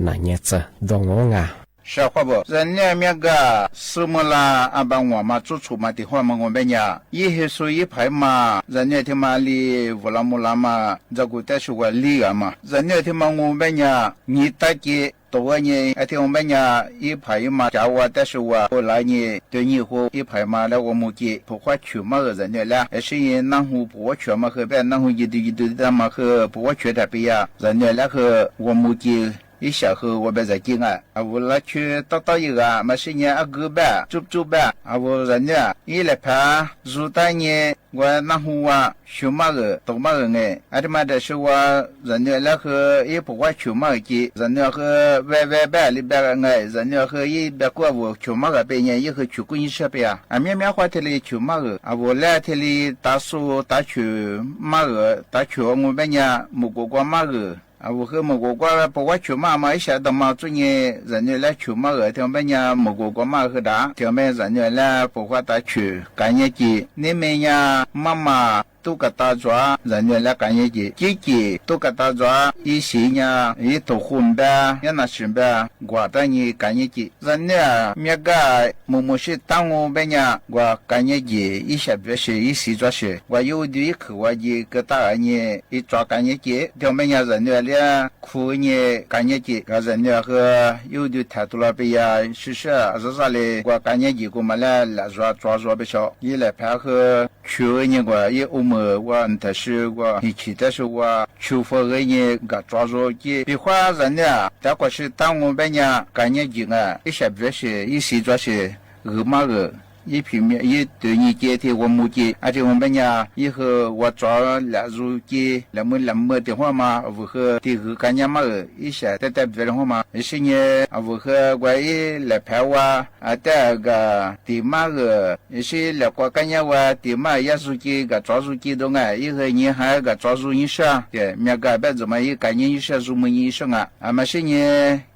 နၤ ညီစၢၤ ဒိၣ် ငါ ဆရာခွါဘိ ဇာတ်နွဲၣ်မ့ၢ်ဂ့ၤ စူမူလၢ အဘၣ်ငွၢ်မး ကၠိဆူၣ်မး တ့ၢ်ဟိမး ငို မဲာ်ညါ ယဟ့ၣ်ဆူယဖးမး ဇာတ်နွဲၣ်ထဲမးလံ ဝူၤလီၤမူၤလီၤမး ယကတဲဆူဝဲလံဂၤမး ဇာတ်နွဲၣ်ထဲမး ငို မဲာ်ညါ ညီတၢ်က့ တဝဲညေ အထဲ မဲာ်ညါ ယဖးမး ကဝဲတဲဆူဝဲ အိၣ်လၢညေ တနံၤဃီ ယဖးမးလၢ ဂီၤမူက့ ဖိခွါဆူၣ်မးဂ့ၤ ဇာတ်နွဲၣ်လၢ အဆ့ယဲ နၢ်ဟူ ဖိခွါဆူၣ်မးဃ့ ဘၣ်နၢ်ဟူ ယဒု ယဒု တၢ်မၤဃ့ ဖိခွါဆူၣ်တၢ်ပယီၤ ဇာတ်နွဲၣ်လၢဃ့ ဂီၤမူက့ ယရှးဃ့ ဝဲဘၣ်စၢၤက့ ငါ အဝိ လၢဆူ တီတီ ယဂၤ မၤဆ့ညါ အဂုၤဘၣ် ကၠိကၠိဘၣ် အဝိ ဇာတ်နွဲၣ် ယလဲၤဖး စူတၢ်ညေ ဝဲနၢ်ဟူဝဲ ဆူၣ်မးဂ့ၤ တမးဂ့ၤ ငါ အထဲမး တဲဆူဝဲ ဇာတ်နွဲၣ်လၢဃ့ ယဖိခွါဆူၣ်မးဂ့ၤက့ ဇာတ်နွဲၣ်ဃ့ ဝဲဝဲဘၣ်လံဘၣ် ငါ ဇာတ်နွဲၣ်ဃ့ ယဘၣ်ကွၢ်ဝဲ ဆူၣ်မးဂ့ၤ ပယီၤ ယဃ့ ဆူၣ်ကိၣ် ယရှဲ ပယီၤ အမံၤမံၤ ခွါထဲလံ ဆူၣ်မးဂ့ၤ အဝိ လၢထဲလံ တၢ်စိတၢ်ဆူၣ်မးဂ့ၤ တၢ်ဆူၣ် ငို မဲာ်ညါ မုၢ်ကိးကွၢ်မးဂ့ၤ အဝိ ဃ့ မုၢ်ကိးကွၢ် ဖိခွါဆူၣ်မး မၤ ယရှး တမၤကၠိညေ ဇာတ်နွဲၣ်လၢဆူၣ်မးဂ့ၤ ထဲ မဲာ်ညါ မုၢ်ကိးကွၢ်မးဃ့ဒၣ် ထဲ မဲာ် ဇာတ်နွဲၣ်လၢ ဖိခွါတၢ်ဆူၣ် ကၤညါက့ န့ၣ် မဲာ်ညါ မးမး ตุ๊กตา ယွၤ ဇာတ်နွဲၣ်လၢ ကၤညါက့ ကံက့ ตุ๊กตา ယွၤ ယစံညါ ယထိၣ်ဃိဘၣ် ယနၢ်စံဘၣ် ကွၢ်တၢ်ညေ ကၤညါက့ ဇာတ်နွဲၣ် မ့ၢ်ဂ့ၤ မုၢ်မုၢ်ဆ့ တၢ် ငို မဲာ်ညါ ကွၢ် ကၤညါက့ ယရှးဘျဲရှဲ ယစံကၠီရှဲ ကွၢ် ယအိၣ်ဒုး ယခုၣ်ဝဲက့ၤ ကတၢၢ်အညေ ယကၠီ ကၤညါက့ ထဲ မဲာ်ညါ ဇာတ်နွဲၣ်လၢ ခူညေ ကၤညါက့ ဂၤ ဇာတ်နွဲၣ်ဃ့ ယအိၣ်ဒုး ထဲတူၢ်လီၤ ပယီၤ ဆှၢဆှၢ အစစလ့ ကွၢ် ကၤညါက့ ကိးမးလၢ လၢယွၤ ကၠီယွၤ ဘၣ်ဆၣ် ယလဲၤဖးဃ့ ဆူၣ်ဂ့ၤညေ ကွၢ် ယအိၣ်မုာ်ဝဲ ထဲဆူ ကွၢ် ဟံၣ်ဆံးတဲဆူဝဲ ဆူၣ်ဖဲဂ့ၤညေ ဂၤ ကၠီယွၤက့ ပှၤခွါ ဇာတ်နွဲၣ် တၢ်ကွၢ်ဆူ တၢ် ငို မဲာ်ညါ ကၤညါက့ ငါ ယရှးဘျဲရှဲ ယစံကၠီရှဲ ဂ့ၤမးဂ့ၤ ယဖံးမံ ယတနံၤက့ ထဲ ဂီၤမူက့ အထဲ မဲာ်ညါ ယဃ့ ဝဲ ကၠီ လၢယွၤက့ လၢမုၢ်လၢမုၢ် တ့ၢ်ဟိမး အဝိ ဃ့ တ့ၢ်ဂုၤ ကၤညါမးဂ့ၤ ယရှး တၢ်တၢ်ဘျဲ တ့ၢ်ဟိမး ယစံညါ အဝိ ဃ့ ကွၢ် ယလဲၤဖးဝဲ အတၢ်ဂၤ တ့ၢ်မးဂ့ၤ ယစံ လဲၤကွၢ် ကၤညါဝဲ တ့ၢ်မး ယွၤက့ ဂၤ ကၠီယွၤက့ ဒိၣ် ငါ ယဃ့ ညါဟး ဂၤ ကၠီယွၤ ယရှး ကဲ မ့ၢ်ဂ့ၤ ဘၣ်ယမၤ ယ ကၤညါ ယရှး ယွၤမုၢ် ယရှး ငါ အမၤ စံညါ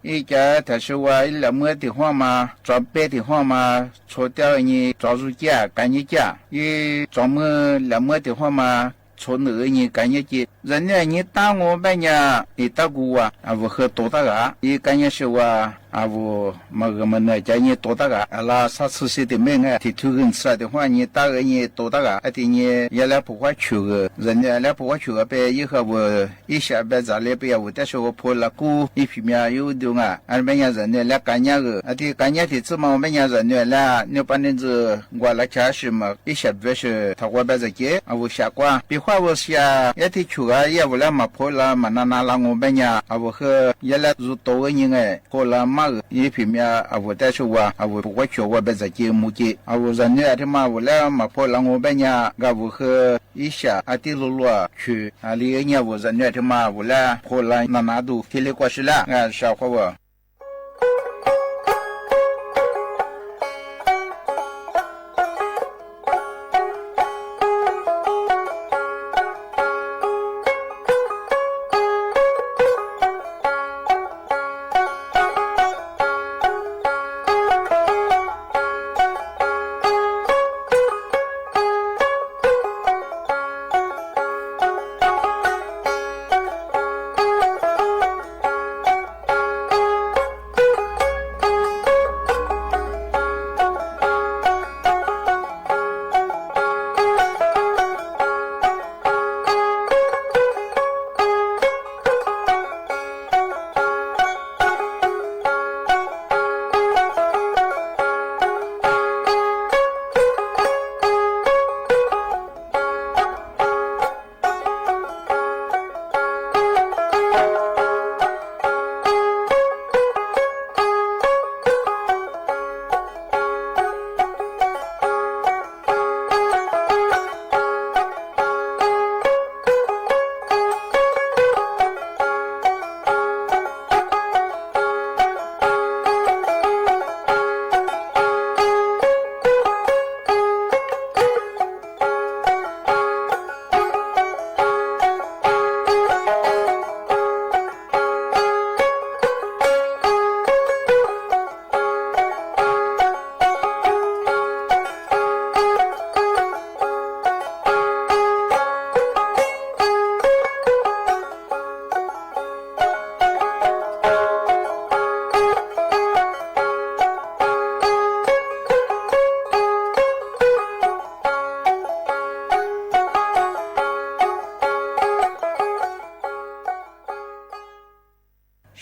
ယကဲ ထဲဆူဝဲ ယလၢမုၢ် တ့ၢ်ဟိမး ကၠီဘျဲ တ့ၢ်ဟိမး ဆိတဲ ဂ့ၤညေ ကၠီယွၤက့ ကၤညါက့ ယကၠီမုၢ် လၢမုၢ် တ့ၢ်ဟိမး ဆိနုာ် ဂ့ၤညေ ကၤညါက့ ဇာတ်နွဲၣ် ညါ တၢ် ငို မဲာ်ညါ အံၤ တၢ်ကူဝဲ အဝိ ဃ့ တိၤတၢ်ဂၤ ယ ကၤညါ ရှဲဝဲ အဝိ မၤဂ့ၤမၤနၢၤ ကၤညါ တိၤတၢ်ဂၤ အလါ စးဆူၣ်စံ တမ့ၢ် ငါ ထံထူဂုၢ်စၢ် တ့ၢ်ဟိ ညါ တၢ်ဂ့ၤညေ တိၤတၢ်ဂၤ အတံၤညါ ယဲလၢ ဖိခွါဆူၣ်ဂ့ၤ ဇာတ်နွဲၣ်လၢ ဖိခွါဆူၣ်ဂ့ၤ ဖဲ ယဃ့ ဝဲ ယရှး ဘၣ်ယၤလၢ ပယီၤ ဝဲ တဲဆူ ဖိလၢကူ ယဖံးမံ ယအိၣ်ဒုး ငါ အမဲာ်ညါ ဇာတ်နွဲၣ်လၢ ကၤညါဂ့ၤ အတံၤ ကၤညါ ထံၣ်ဆူၣ်မး မဲာ်ညါ ဇာတ်နွဲၣ်လၢ နွဲၣ်ပၢ် နွဲၣ်စၢၤ ကွၢ် လၢ ခၠါ ရှံမး ယရှးဘျဲရှဲ ထီၣ်ဝဲ ဘၣ်ယက့ အဝိ ရှးကွၢ် ပှၤခွါ ဝဲ ရှး ယထံၣ်ဆူၣ်ဂ့ၤ ယဝဲလၢ မၤဖိလၢ မၤနးနးလၢ ငို မဲာ်ညါ အဝိ ဃ့ ယဲလၢ ယိၤတိၤ ဂ့ၤညေ ငါ ဖိလၢ မးဂ့ၤ ယဖံးမံ အဝိ တဲဆူဝဲ အဝိ ဖိခွါဆူၣ်ဝဲ ဘၣ်ယက့ မူက့ အဝိ ဇာတ်နွဲၣ် ထဲမး ဝဲလၢ မၤဖိလၢ ငို မဲာ်ညါ ဂၤ ဝဲ ဃ့ ယရှး အတံၤလိၤလိၤ ဆူၣ် အလံ ဂ့ၤညေ ဝဲ ဇာတ်နွဲၣ် ထဲမး ဝဲလၢ ဖိလၢ နးနးဒိၣ် ထဲလၢ ကွၢ် ရှံလၢ ငါ ရှးခွါ ဝဲ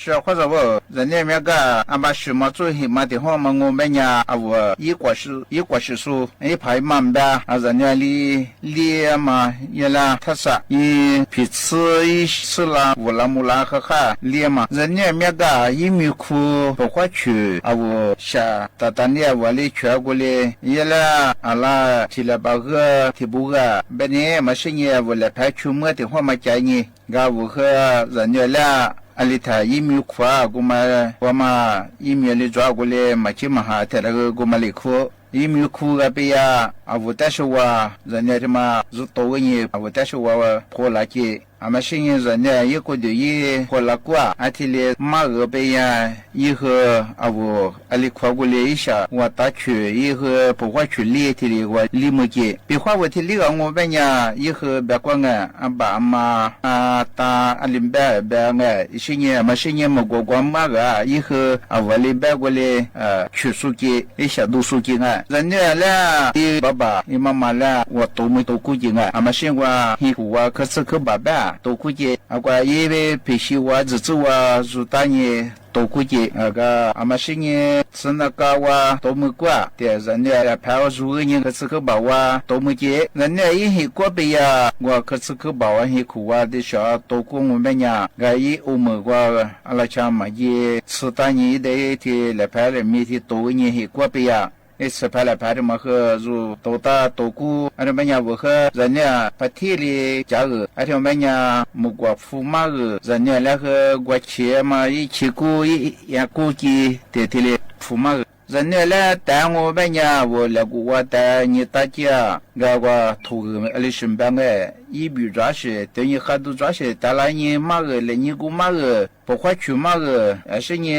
是啊，或者哦，人家那个阿爸是么做黑么的话么，我们呀，啊，我一个是，一个是说，一排慢吧，啊，人家哩，哩嘛，也啦，他说，一皮吃一吃啦，乌拉木拉哈哈，哩嘛，人家那个一米苦，不花去，啊，我下，大大的我哩全过来，也啦，啊啦，提了把个，提不个，本来嘛是你，我来排去么的话嘛，叫你。 俺屋下人家啦，啊，里头一米苦啊，姑妈，姑妈，一米里抓过来，嘛，起码哈，抬那个姑妈里苦，一米苦啊，不要，啊，屋但是哇，人家的嘛，是多个人，啊，屋但是哇，破烂去，俺们生意人呢，一个都一破烂过啊，啊，提哩马儿不要， 以后啊，我啊，里跨过来一下，我打去，以后不花去里头哩，我里么去。比花我提里个，我问呀，以后别管啊，阿爸阿妈啊，大啊，林伯伯啊，一些年嘛，些年么，过过嘛个，以后啊，我里边过来，呃，去书记，一下读书记啊。人家啦，你爸爸，你妈妈啦，我都没都顾及啊，俺们生活辛苦啊，可吃可饱吧，都顾及。 啊，怪一位培训哇，自助哇，是大人都顾及，那个，俺们生意是那个哇，都没管，对，人家排我十个人，可吃可饱哇，都没见，人家一起过不呀，我可吃可饱啊，辛苦啊，的小都顾我们呀，俺一屋门哇，啊，那像么一，是大人一代一天，来排了每天多个人去过不呀。 一次排了排的嘛，和如都大都顾，俺们呀，我和人家把田里家个，俺们呀，木瓜铺嘛个，人家那个过去嘛，一起顾，一，一样顾及，在田里铺嘛个。人家来带我们呀，我那个我带你大家，俺个头个，俺里身边个，一比抓些，等于还都抓些，带了你嘛个，来你顾嘛个，不花去嘛个，还是你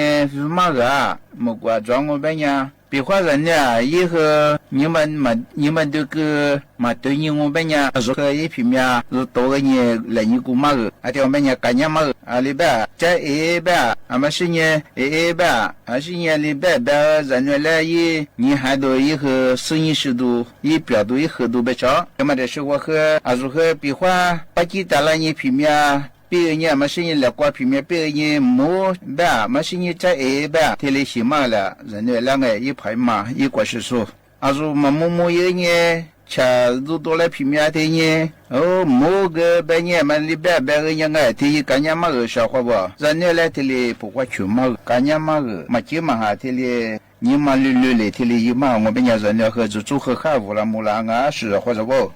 嘛个啊，木瓜抓我们呀。 比花人呢，以后你们嘛，你们这个嘛，对于我们呀，如何一平面，是多个人来你顾嘛个，啊，对我们呀，干娘嘛个，啊，里边，在一边，俺们是呢，一边，还是呢，里边，边人呢，来一，你还多以后，生意是多，一表都一后都不少，那么这是我和，啊，如何比花，不记得了，你平面， 别人嘛，生意来过平面，别人没吧，嘛，生意在哎吧，天天辛苦了，人家两个一排嘛，一个是说，啊，说嘛，某某一个人，吃都多来平面的人，哦，某个半年嘛，里边别个人哎，天天干娘嘛个笑话不？人家来天天不花去嘛，干娘嘛个，嘛，起码哈，天天 你嘛，绿绿嘞，天里一嘛，我们娘人了合作，祝贺好，乌拉木拉啊，是或者不？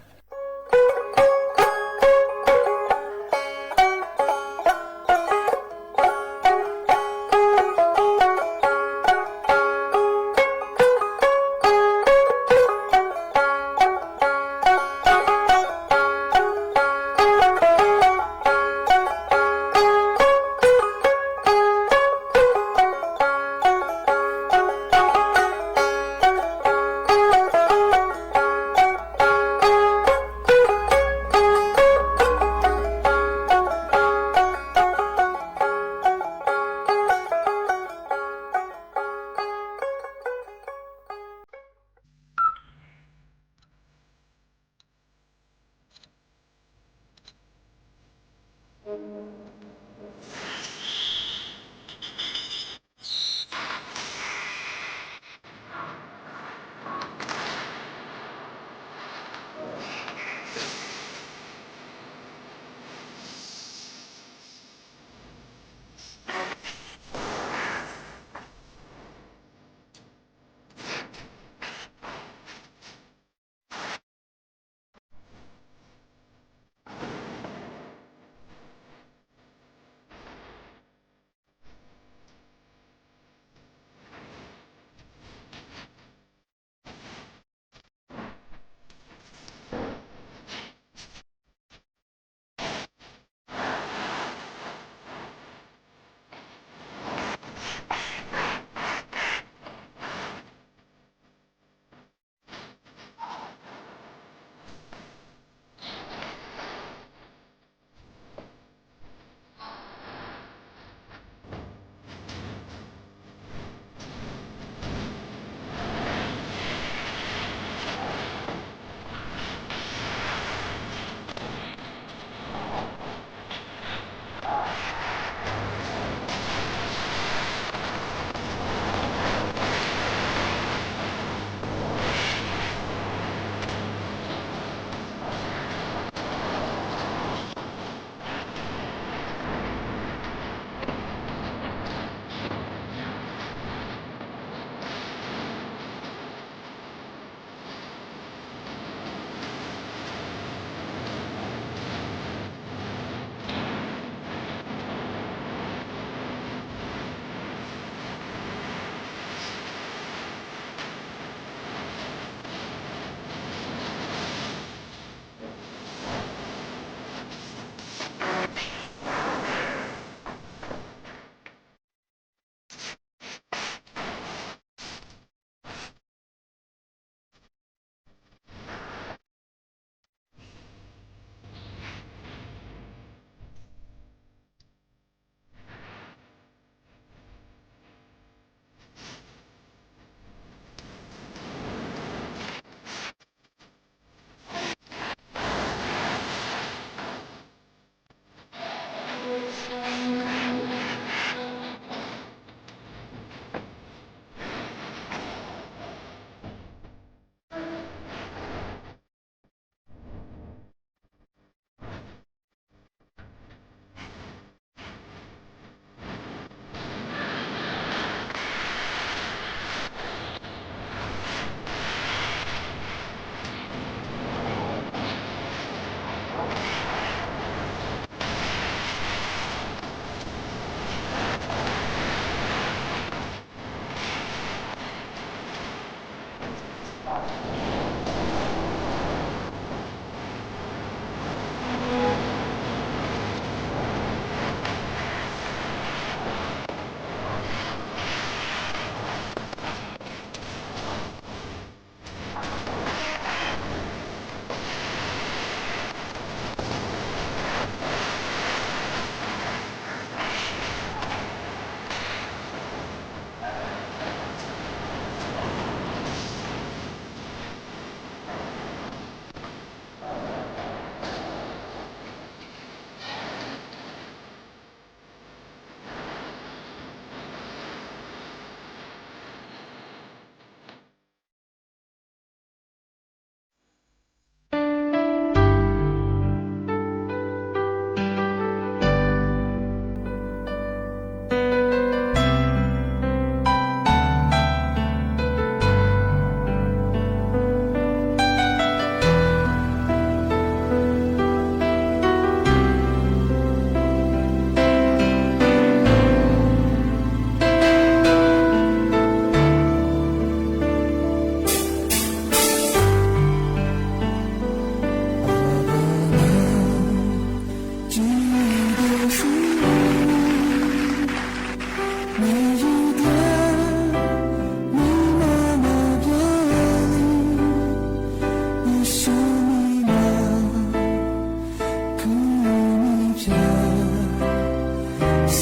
เส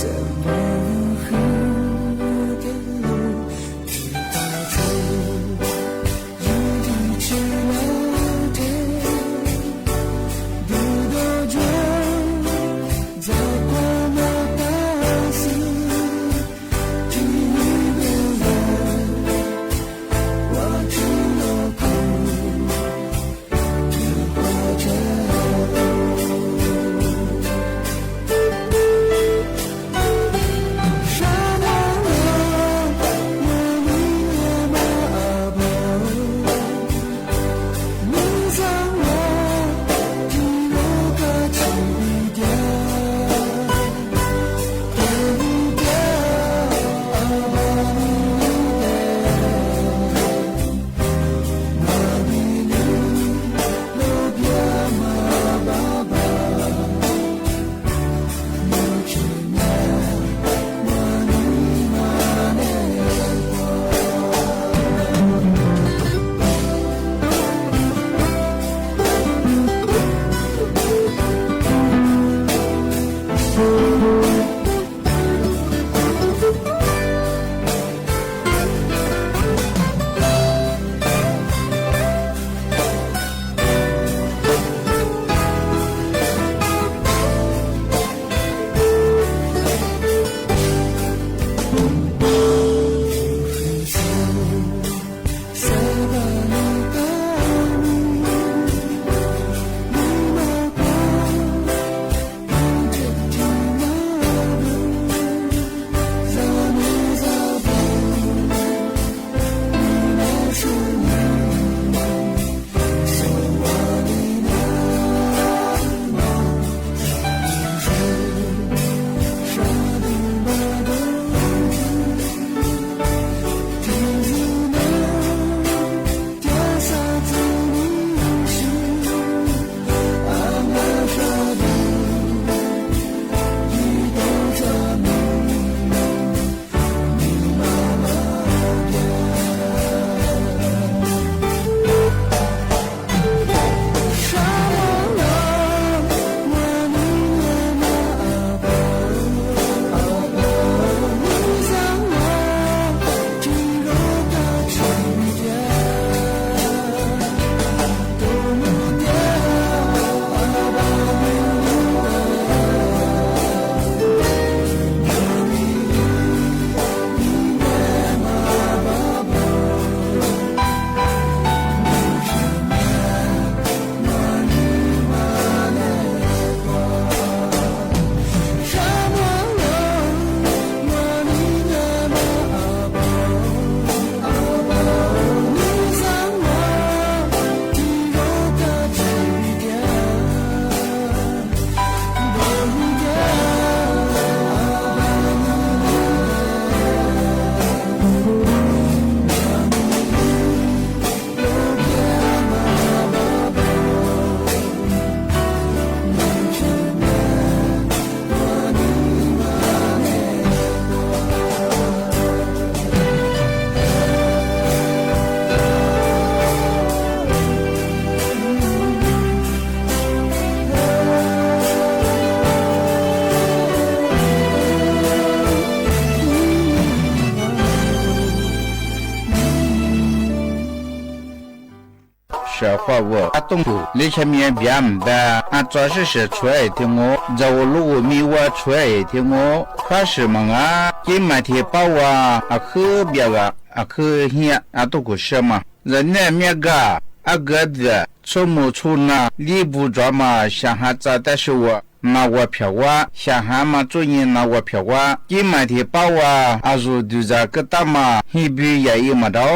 าะคว้าเว่อ อาตุ้งผูก เลียงชะเมียนเปียมแบ อาจอเสอะเสอะฉวยเตียงโง่ จะโอลุกโอมีว่าฉวยเตียงโง่ คว้าเสอะมางา เจ๊หมายเตียป้าว่า อะคือเปียกอะ อะคือเฮีย อาตุ้งผูกเสอะมา จะแน่เมียก้า อะเกิดเดือด โชว์หมู่โชว์นา ลีบูจ๋อมา สาหาจะแต๊เสอะวะ นาว่าเผียววะ สาหามาจุ้ยเยียนนาว่าเผียววะ เจ๊หมายเตียป้าว่า อะสูดูจะเกิดต๋ามมา ฮี่บีใหญ่อีหมาเดา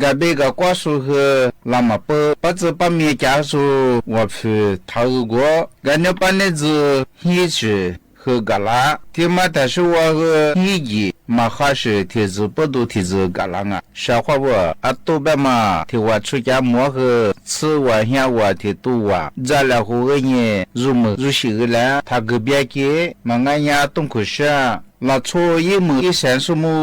กะเบกะกว้าสูหื้อ ลามาเปิ้ล ป้าจื้อป้าเมียจ๋าสู ว่าฝือเถาอือกั๋ว กะเนียวป้าเนตรจื้อ ฮี่จื้อ หื้อกะลา เตียมมาแต่เสอะวะหื้อ ฮี่หยี่ มาค่าเสอะ เตียจื้อเปิ้ลดู เตียจื้อกะลางา เสาะคว้าเว่อ อาตู้แป๊บมา เตียว่าชูจ๋ามัวหื้อ ซื่อว่าเฮียว่า เตียตู้ว่า จะแลหูหื้อเยียะ จู๋มือจู๋สีหื้อแล ถ้ากือเปียเกะ มางายาตุ้งผูกเสอะ ละโชว์ยี่หมื่นยี่แสนซูมู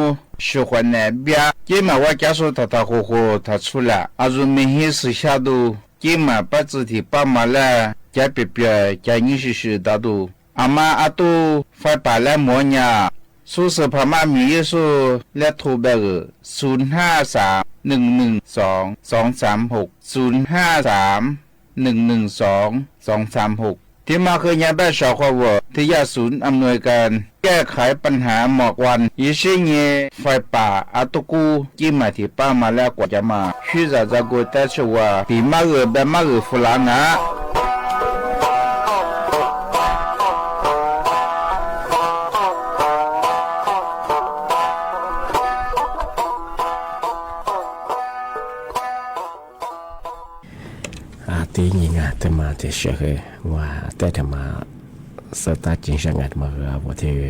เสอะขวัญแหน่เปีย เจ๊หมายว่าจ๋าสู ถ้าถ้าโหโห ถ้าชูแล อะสูมีฮี่ซื่อชาดู เจ๊หมายป้าจื้อเตียป้ามาแล จ๋าเปียเปีย จ๋ายิ่งซื่อซื่อต๋าดู အမါအတူၢ် ไฟป่า และหมอหญ้า ซูเสิร์ชผ่าม่านหมีเยซู และโทรไปเอ่อ ศูนย์ห้าสาม หนึ่งหนึ่งสอง สองสามหก ศูนย์ห้าสาม หนึ่งหนึ่งสอง สองสามหก ที่มาเคยยังแป้นสคว ที่ย่าศูนย์อำนวยการแก้ไขปัญหาหมอกควัน อีเชีย ไฟป่า อาตุกู จี้หมายตี้ป้ามาแล้วกว่าจะมา ชื่อสาสกุลแต้ชื่อว่า ผีมาเอ่อแบบมาเอ่อฝรั่งอะ อ่า ตี้นี่ไง เธอมาเธอเชื่อเหอะ ว่าแต่เธอมา เสิร์ชต๋ามเจนเชื่อไง เธอมาเหอะ ว่าเธอ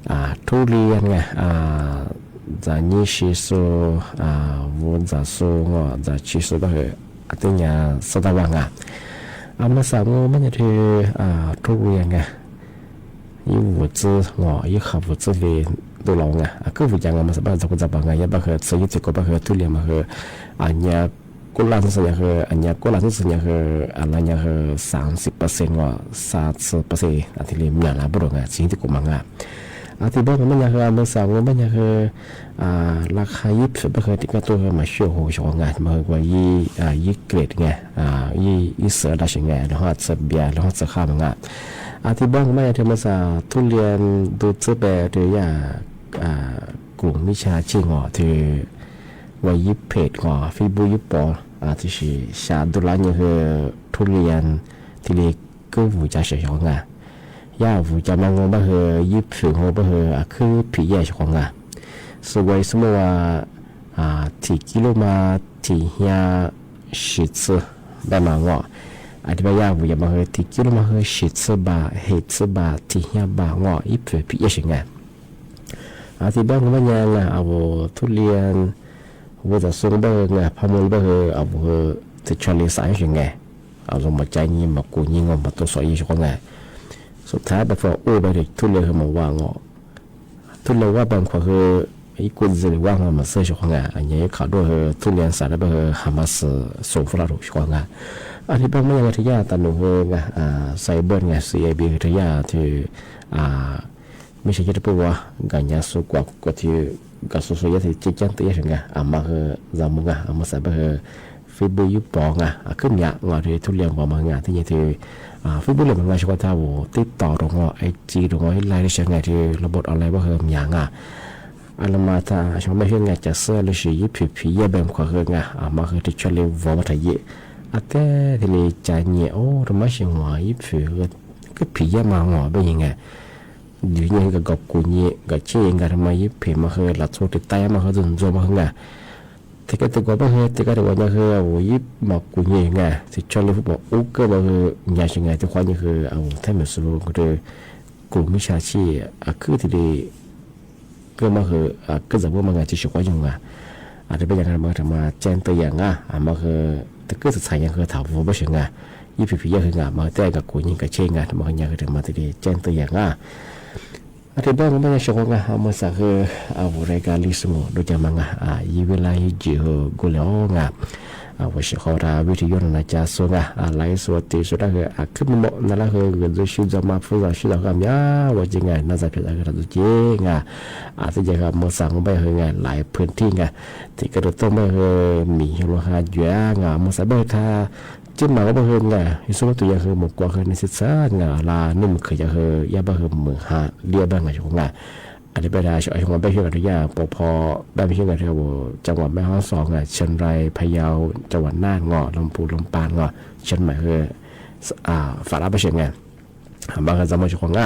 อ่า ทุเรียนไง อ่า จ๋ายี่ชีซู อ่า หมูจ๋าซู งอจ๋าชีซู บ่าเหอะ อ่า ตี้เนี่ย เสิร์ชต๋ามว่าไง อ่า เมื่อสาม งอ มันจะเธอ อ่า ทุเรียนไง อีหมูจื้อ งอ อีขาหมูจื้อเลย ดูลองไง อ่ะ คือหมูจ๋า งอ มันสามารถจะกูจะบ่าไง ยะบ่าเหอะ เสิร์ชยี่สิบกว่า บ่าเหอะ ทุเรียน บ่าเหอะ อันเนี้ย กุหลาบนี่สัญญาคือ อันเนี้ย กุหลาบนี่สัญญาคือ อันละเนี้ยคือ สามสิบเปอร์เซ็นต์ ว่า สามสิบเปอร์เซ็นต์ อันที่เรียกมีหลายบ่าดอกไง สิ่งตี้กูมาไง อ่ะ ตี้บ่ามันเนี้ยคือ เมื่อสาม งอ มันเนี้ยคือ อ่า ราคายี่สิบ บ่าเหอะ ตี้ก็ตัวมาเชื่อโห เฉพาะไง มาเหอะ กว่ายี่ อ่า ยี่เกรดไง อ่า ยี่ ยี่เสิร์ชได้เฉยไง แล้วฮอดเสิร์ชเบียร์ แล้วฮอดเสิร์ชข้าวมันไง อ่า ตี้บ่ามันเนี้ยคือ เมื่อสาม ทุเรียน ดูจื้อไป เธออย่า อ่า กลุ่มมิจฉาชีพ งอ เธอ ว่ายี่สิบเอ็ด งอ เฟซบุ๊กยี่สิบปอ อ่า ตี้สี่ ชาดูลาเนี่ยคือ ทุเรียน ตี้เรียก ก็หมูจ๋าเฉยๆ ไง ย่าหมูจ๋า มางอ บ่าเหอะ ยี่สิบ งอ บ่าเหอะ อ่ะ คือผีแย่เฉยๆ ไง สวยสมมุติว่า อ่า ตี้กิโลมา ตี้เฮีย สี่สิบ บ่ามา งอ อธิบาย ย่าหมูจ๋า บ่าเหอะ ตี้กิโลมาเหอะ สี่สิบ บ่า ห้าสิบ บ่า ตี้เฮีย บ่า งอ อีเป๋อผีแย่เฉยไง อ่า ตี้บ่า งอ บ่าเนี้ยไง อ่า โห ทุเรียน หมูจ๋าซู บ่าเหอะ ไง พามูล บ่าเหอะ อ่า โห ตี้ชอเลสายเฉยไง อ่า ลงมาใจ๊นี่ มากูนี่ งอ มาตัวสอยยี่เฉยไง สุดท้ายบ่าเฟื่ออู้ไปเถิงทุเรียนเหอะ มาว่า งอ ทุเรียนว่าแบงขวาเหอะ อีกุนเซอร์ว่า งอ มาเซอร์เฉยไง อันนี้ข่าวดั้วเหอะ ทุเรียนสายแล้ว บ่าเหอะ ฮามาสส่งฝรั่งถูกเฉยไง อธิบาย มันเนี้ย เธอย่าตาหนูเหอะ ไง อ่า ไซเบอร์ ไง ซีไอบี เธอย่า เธอ อ่า ไม่ใช่แค่ตัวว่า กัญญาสุกว่า ก็ที่ ก็สุดๆ ยะที่แจ้งเตือนเฉยไง อ่า มาเหอะ จ๋าหมูไง อ่า มาใส่ บ่าเหอะ เฟซบุ๊กยี่สิบปอ งอ อ่ะ คือเนี้ย งอ เธอทุเรียน งอ มาไง ตี้นี่เธอ อ่า เฟซบุ๊กเลย มันไง เฉพาะถ้า โห ติดต่อตรง งอ ไอจีตรง งอ ไลน์ได้เฉยไง เธอ ระบบออนไลน์ บ่าเหอะ เนี้ย งอ อ่ะ แล้วมาถ้า เฉพาะไม่เชื่อไง จะเซอร์หรือสี่ ยี่สิบผีแย่แบงขวาเหอะ ไง อ่า มาเหอะ ตี้ชอเลส วอมาถ่ายเยอะ อ่ะ แต่ตี้เรียกจ๋าเนี่ย โอ้ ธรรมะเชียงใหม่ ยี่สิบเหอะ ก็ผีแย่มา งอ บ่าเนี้ยไง เดี๋ยวนี้ก็กับกูเนี่ย ก็เช่นกัน ทำไมยี่สิบมาเหอะ ละโซ่ตี้ใต้มาเหอะ จนโซ่มาเหอะไง ตี้ก็ตี้กว่า บ่าเหอะ ตี้ก็ตี้กว่าเนี้ยเหอะ โอ้ ยี่สิบมากูเนี่ยไง ตี้ชอเลส บอก โอ้ ก็ บ่าเหอะ เนี้ยเฉยไง ตี้ควันเนี้ยเหอะ อ่า โห แท้เหมือนสรุปก็เธอ กลุ่มมิจฉาชีพ อ่ะ คือตี้เรียก ก็มาเหอะ อ่า ก็จ๋าหมูมาไง ตี้เฉยไง อ่า ตี้บ่าเนี้ยไง มาทำมาแจ้งเตือนไง อ่า มาเหอะ ตี้ก็สุดท้ายเนี้ยเหอะ ถามว่าบ่าเฉยไง ยี่สิบผีแย่เฉยไง มาแจ้งกับกูเนี่ย ก็เช่นไง มาเหอะ เนี้ยเหอะ มาตี้เรียกแจ้งเตือนไง อ่ะ ตี้บ่า งอ บ่าเนี้ยเฉยไง อ่า เมื่อสาม เหอะ อ่า โห รายการลิสงดูจะมาไง อ่า ยี่เวลายี่จื้อเหอะ กูแล้วไง อ่า ว่าเฉย ขอตาวิทยุนานาชาติส่งอ่ะ อ่า ไลฟ์สดตี้สุดละเหอะ อ่า คือมีหมดนั่นละเหอะ เกิดดูชื่อจะมาพูดชื่อจะคำยาวว่าจริงไง น่าจะเพียงแต่ก็ตัดตัวจริงอ่ะ อ่า ตี้จะครับ เมื่อสาม บ่าเหอะไง หลายพื้นที่ไง ตี้ก็ต้อง บ่าเหอะ มีเฮโลฮาอยู่อ่ะ เมื่อสาม บ่าเหอะ ถ้า เจ้าหมา บ่าเหอะไง อีสมมติตัวอย่างเหอะ หมู่กวางเหอะ ในสิบสาม ไง ลานุ่มเขยจะเหอะ ย่า บ่าเหอะ หมู่ฮาเลี้ยบ้างไง เฉยไง อันนี้ไปได้ เฉยไง บ่าเหอะ ตัวอย่าง ปอพอ บ่าเหอะ ไง เถอะ จังหวัดแม่ฮ่องสอนไง เชียงราย พะเยา จังหวัดน่าน งอ ลำพูน ลำปาง งอ เชียงใหม่ เหอะ อ่า ฝากรับไปเฉยไง บ่าเหอะ จ๋าหมูเฉยไง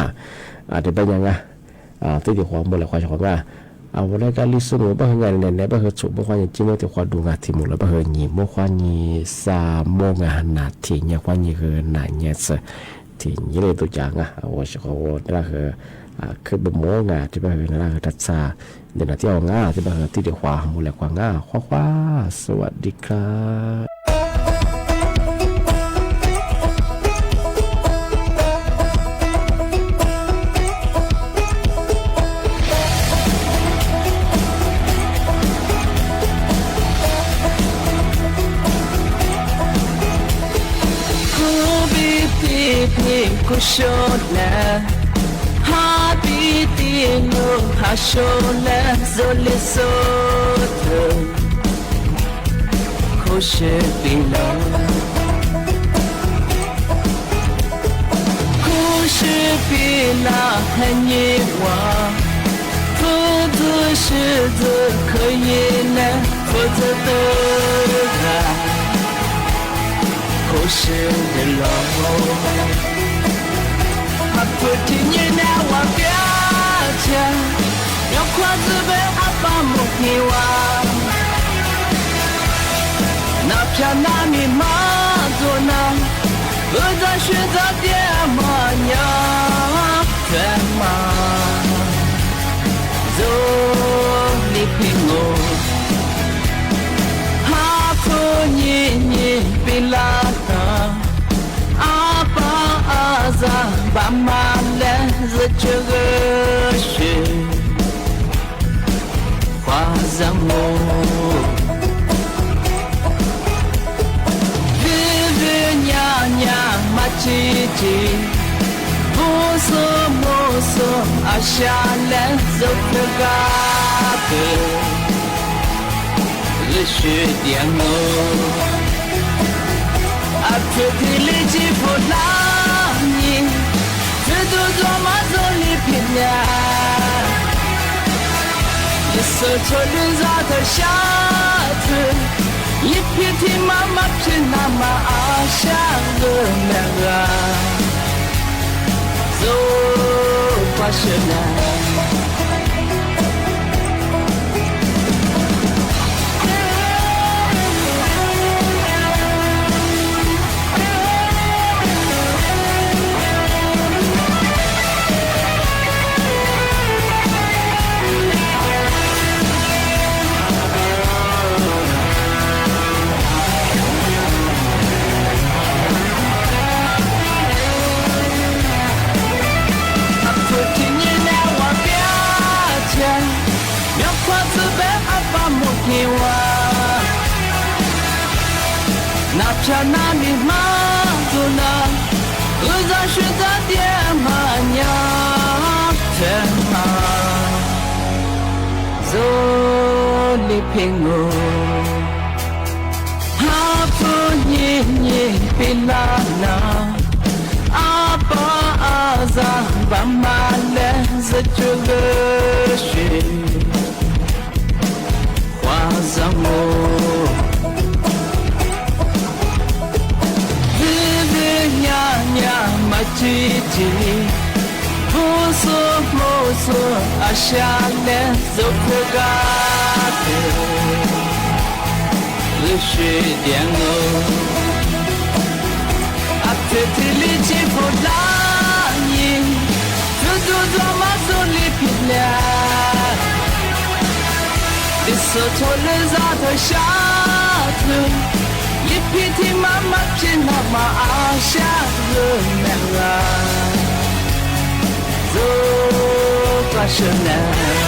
อ่า ตี้บ่าเนี้ยไง อ่า ตี้ตี้ขวาหมู่แหลมขวาเฉยไง อ่า วันนี้ก็ลิสงบ่าเหอะไง ใน ใน บ่าเหอะ สุกบ่าควายยี่สิบโมงตี้ขวาดูไง ตี้หมู่แล้ว บ่าเหอะ ยี่โมงควายยี่สิบสามโมงไง นาทีเนี้ยควายยี่สิบเหอะ นาเนี้ยเสร็จ ตี้ยี่เลยตัวอย่างไง อ่า ว่าเฉยไง ว่านั่นละเหอะ อ่า คือบ่าหมู่ไง ตี้บ่าเหอะ นั่นละเหอะ ทัดซา เดี๋ยวนาทีเอาไง ตี้บ่าเหอะ ตี้ตี้ขวาหมู่แหลมขวาไง ขวาขวา สวัสดีครับ Ku bi pit ni ku shon na. ယို ဟးဆိလဲ သိလ့ၣ်သိတြၢ ခိၣ်ဆှၢပ့ၤလီၤ ခိၣ်ဆှၢပ့ၤလီၤ ဟဲညံဝါ ဖိသုးဆှၢသုး ခဲယံၤနဲ ဖိသုးတဂၤ ခိၣ်ဆှၢဒၣ်လီၤ အဖုထံၣ်ညံနဲ ဝၤပျၢ်ဆဲ ယွၤခွါသုးဘဲ အပၢ်မိၢ်ဟ့ၣ်ဝါ နဖျါနမံၤမၤသိနၤ ဂုာ်သးဆှၢသးဒဲးမၤညါ ဖဲမၤ သိလ့ၣ်ဖ့ၣ်ငိၣ် ဟးဖုညံညံပ့ၤလီၤတၢ် အပၢ်အၢသး ဘၣ်မၤလဲၣ် သုးဆှၢဂဲၤဆှၢ ခွါသးမိၢ် ဝ့ၢ်ဝ့ၢ်ညါညါ မၤတံတံ ဖိသိမိၢ်သိ အစှၤလဲၣ် သုးဖျၢၣ်ကါပၢၢ် ဂဲၤဆှၢဒဲးငိၣ် အဖုထံၣ်လံကံဖိလၢညံ ဖုသူၣ်ဒိၣ်မး သိလ့ၣ်ဖ့ၣ်ညါ လံာ်စီဆှံလၢသးထီၣ်ရှဲထွဲ လံာ်ဖံးထံမၤ မၤဖံးနၤမၤ အစှၤဂၢၢ်မ့ၢ်ဂၤ သိပှၤဆှၢနၤ အဖုထံၣ်ညံနဲ ဝၤပျၢ်ဆဲ ယွၤခွါသုးဘဲ အပၢ်မိၢ်ဟ့ၣ်ဝါ နဖျါနမံၤမၤသိနၤ ဂုာ်သးဆှၢသးဒဲးမၤညါ ဖဲမၤ သိလ့ၣ်ဖ့ၣ်ငိၣ် ဟးဖုညံညံပ့ၤလီၤနၤ အပၢ်အၢသး ဘၣ်မၤလဲၣ် သုးဆှၢဂဲၤဆှၢ ခွါသးမိၢ် ဝ့ၢ်ဝ့ၢ်ညါညါ မၤတံတံ ဖိသိမိၢ်သိ အစှၤလဲၣ် သုးဖျၢၣ်ကါပၢၢ် ဂဲၤဆှၢဒဲးငိၣ် အဖုထံၣ်လံကံဖိလၢညံ ဖုသူၣ်ဒိၣ်မး သိလ့ၣ်ဖ့ၣ်ညါ လံာ်စီဆှံလၢသးထီၣ်ရှဲထွဲ လံာ်ဖံးထံမၤ မၤဖံးနၤမၤ အစှၤဂၢၢ်မ့ၢ်ဂၤ သိပှၤဆှၢနၤ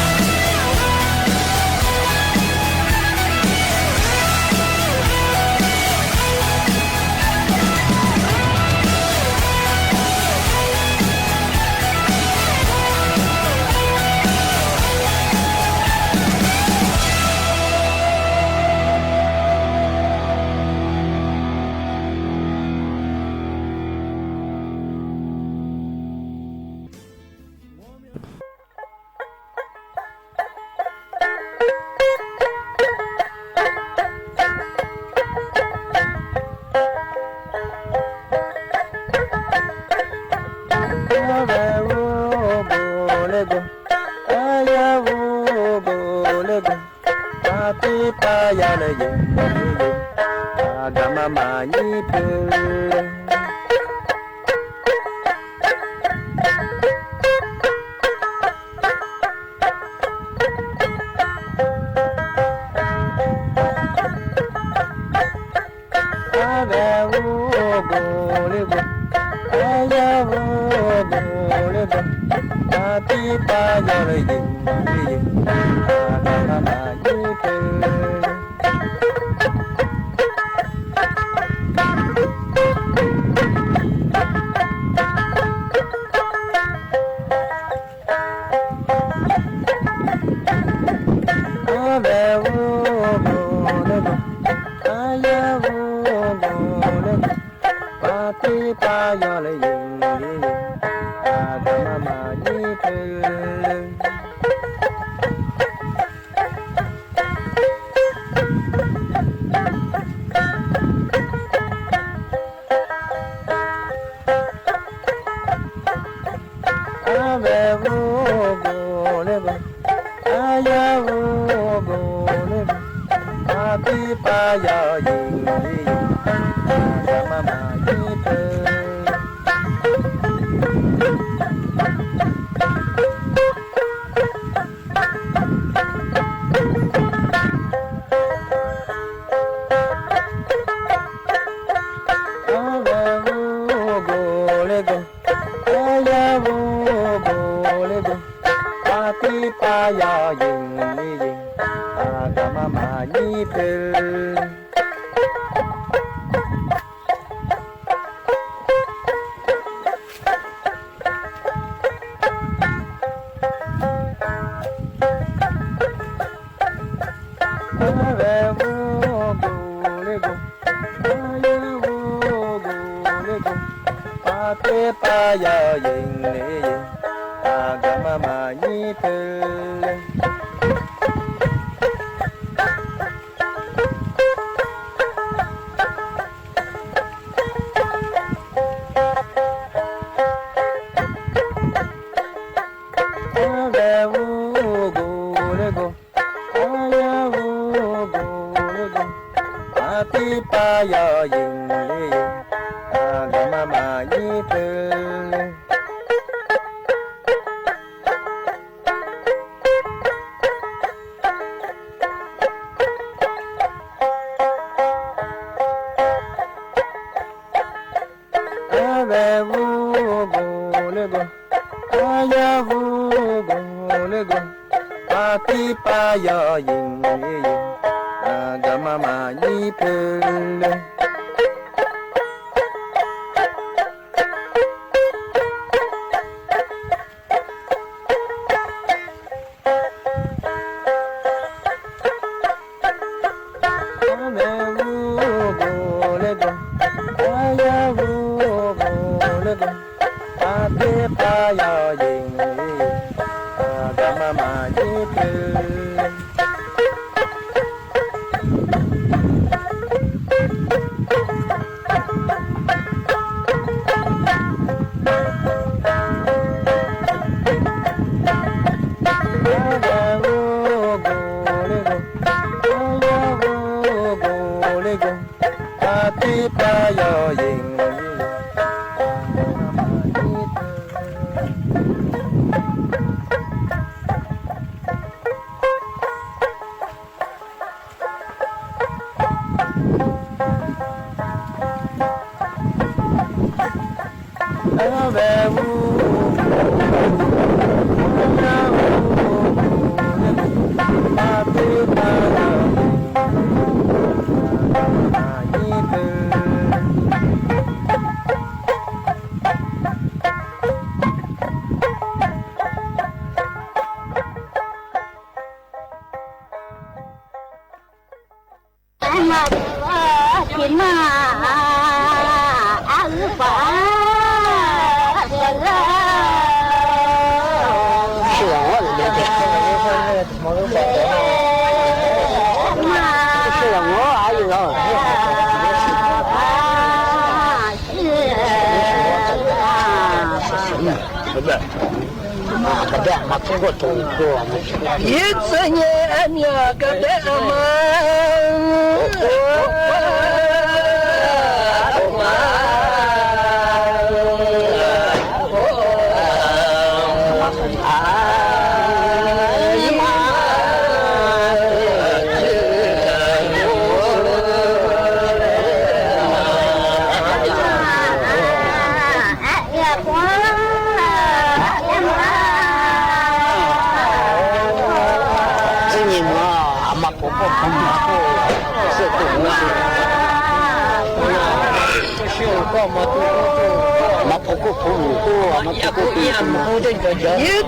一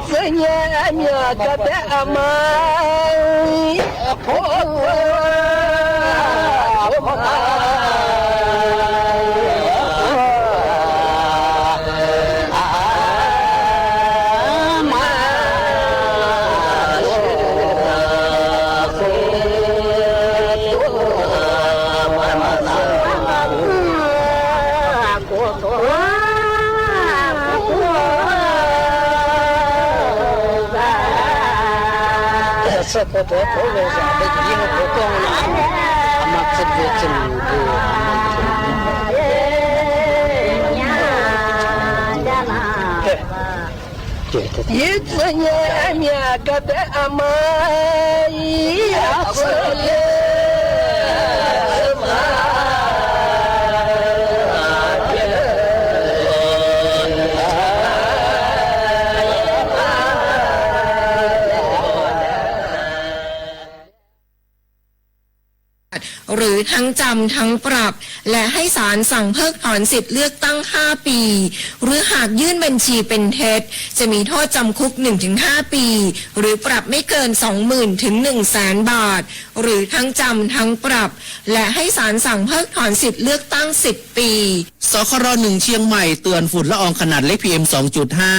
隻眼明个得阿媽，一隻眼明个得阿媽，一隻眼明 หรือทั้งจำทั้งปรับ และให้ศาลสั่งเพิกถอนสิทธิ์เลือกตั้งห้าปี หรือหากยื่นบัญชีเป็นเท็จ จะมีโทษจำคุกหนึ่งถึงห้าปี หรือปรับไม่เกินสองหมื่นถึงหนึ่งแสนบาท หรือทั้งจำทั้งปรับ และให้ศาลสั่งเพิกถอนสิทธิ์เลือกตั้งสิบปี สคร หนึ่ง เชียงใหม่เตือนฝุ่นละอองขนาดเล็ก พีเอ็ม สองจุดห้า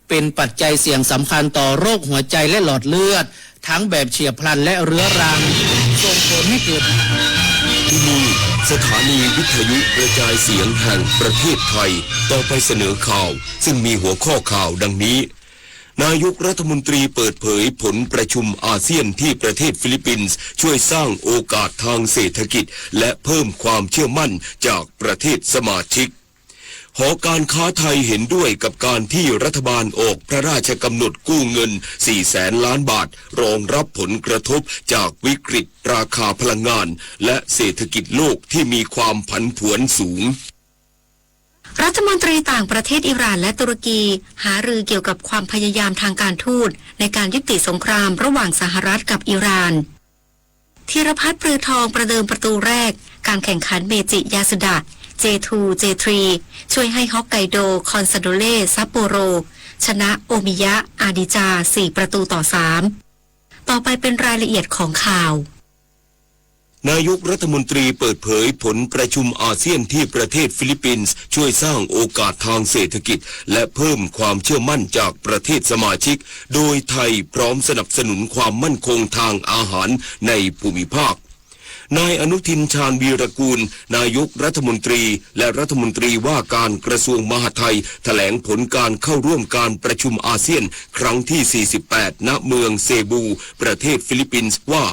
เป็นปัจจัยเสี่ยงสำคัญต่อโรคหัวใจและหลอดเลือด ทั้งแบบเฉียบพลันและเรื้อรัง ส่งผลให้เกิด ที่นี่ สถานีวิทยุกระจายเสียงแห่งประเทศไทย ต่อไปเสนอข่าว ซึ่งมีหัวข้อข่าวดังนี้ นายกรัฐมนตรีเปิดเผยผลประชุมอาเซียนที่ประเทศฟิลิปปินส์ ช่วยสร้างโอกาสทางเศรษฐกิจ และเพิ่มความเชื่อมั่นจากประเทศสมาชิก หอการค้าไทยเห็นด้วยกับการที่รัฐบาลออกพระราชกำหนดกู้เงิน สี่แสนล้านบาท รองรับผลกระทบจากวิกฤตราคาพลังงาน และเศรษฐกิจโลกที่มีความผันผวนสูง รัฐมนตรีต่างประเทศอิหร่านและตุรกีหารือเกี่ยวกับความพยายามทางการทูตในการยุติสงครามระหว่างสหรัฐกับอิหร่าน ธีรพัฒน์ ปรือทอง ประเดิมประตูแรกการแข่งขันเมจิยาสุดะ เจ ทู เจ ทรี ช่วยให้ฮอกไกโด คอนซาโดเล ซัปโปโร ชนะโอมิยะ อาดิจา สี่ประตูต่อสาม ต่อไปเป็นรายละเอียดของข่าว นายกรัฐมนตรีเปิดเผยผลประชุมอาเซียนที่ประเทศฟิลิปปินส์ ช่วยสร้างโอกาสทางเศรษฐกิจ และเพิ่มความเชื่อมั่นจากประเทศสมาชิก โดยไทยพร้อมสนับสนุนความมั่นคงทางอาหารในภูมิภาค นายอนุทิน ชาญวีรกูล นายกรัฐมนตรี และรัฐมนตรีว่าการกระทรวงมหาดไทย แถลงผลการเข้าร่วมการประชุมอาเซียนครั้งที่ สี่สิบแปด ณ เมืองเซบู ประเทศฟิลิปปินส์ ว่า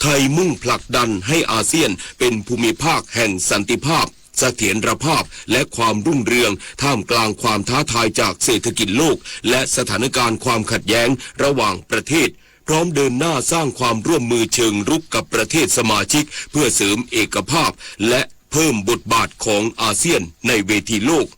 ไทยมุ่งผลักดันให้อาเซียนเป็นภูมิภาคแห่งสันติภาพ เสถียรภาพ และความรุ่งเรือง ท่ามกลางความท้าทายจากเศรษฐกิจโลก และสถานการณ์ความขัดแย้งระหว่างประเทศ พร้อมเดินหน้าสร้างความร่วมมือเชิงรุกกับประเทศสมาชิก เพื่อเสริมเอกภาพ และเพิ่มบทบาทของอาเซียนในเวทีโลก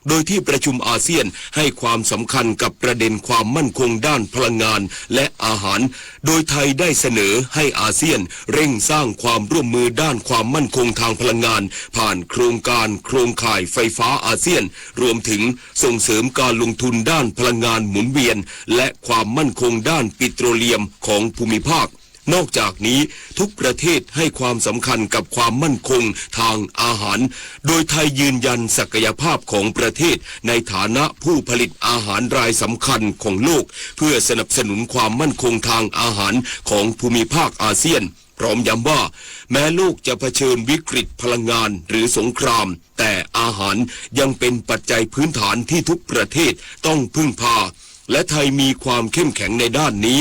โดยที่ประชุมอาเซียนให้ความสำคัญกับประเด็นความมั่นคงด้านพลังงาน และอาหาร โดยไทยได้เสนอให้อาเซียนเร่งสร้างความร่วมมือด้านความมั่นคงทางพลังงาน ผ่านโครงการโครงข่ายไฟฟ้าอาเซียน รวมถึงส่งเสริมการลงทุนด้านพลังงานหมุนเวียน และความมั่นคงด้านปิโตรเลียมของภูมิภาค นอกจากนี้ทุกประเทศให้ความสำคัญกับความมั่นคงทางอาหาร โดยไทยยืนยันศักยภาพของประเทศในฐานะผู้ผลิตอาหารรายสำคัญของโลก เพื่อสนับสนุนความมั่นคงทางอาหารของภูมิภาคอาเซียน พร้อมย้ำว่า แม้โลกจะเผชิญวิกฤตพลังงานหรือสงคราม แต่อาหารยังเป็นปัจจัยพื้นฐานที่ทุกประเทศต้องพึ่งพา และไทยมีความเข้มแข็งในด้านนี้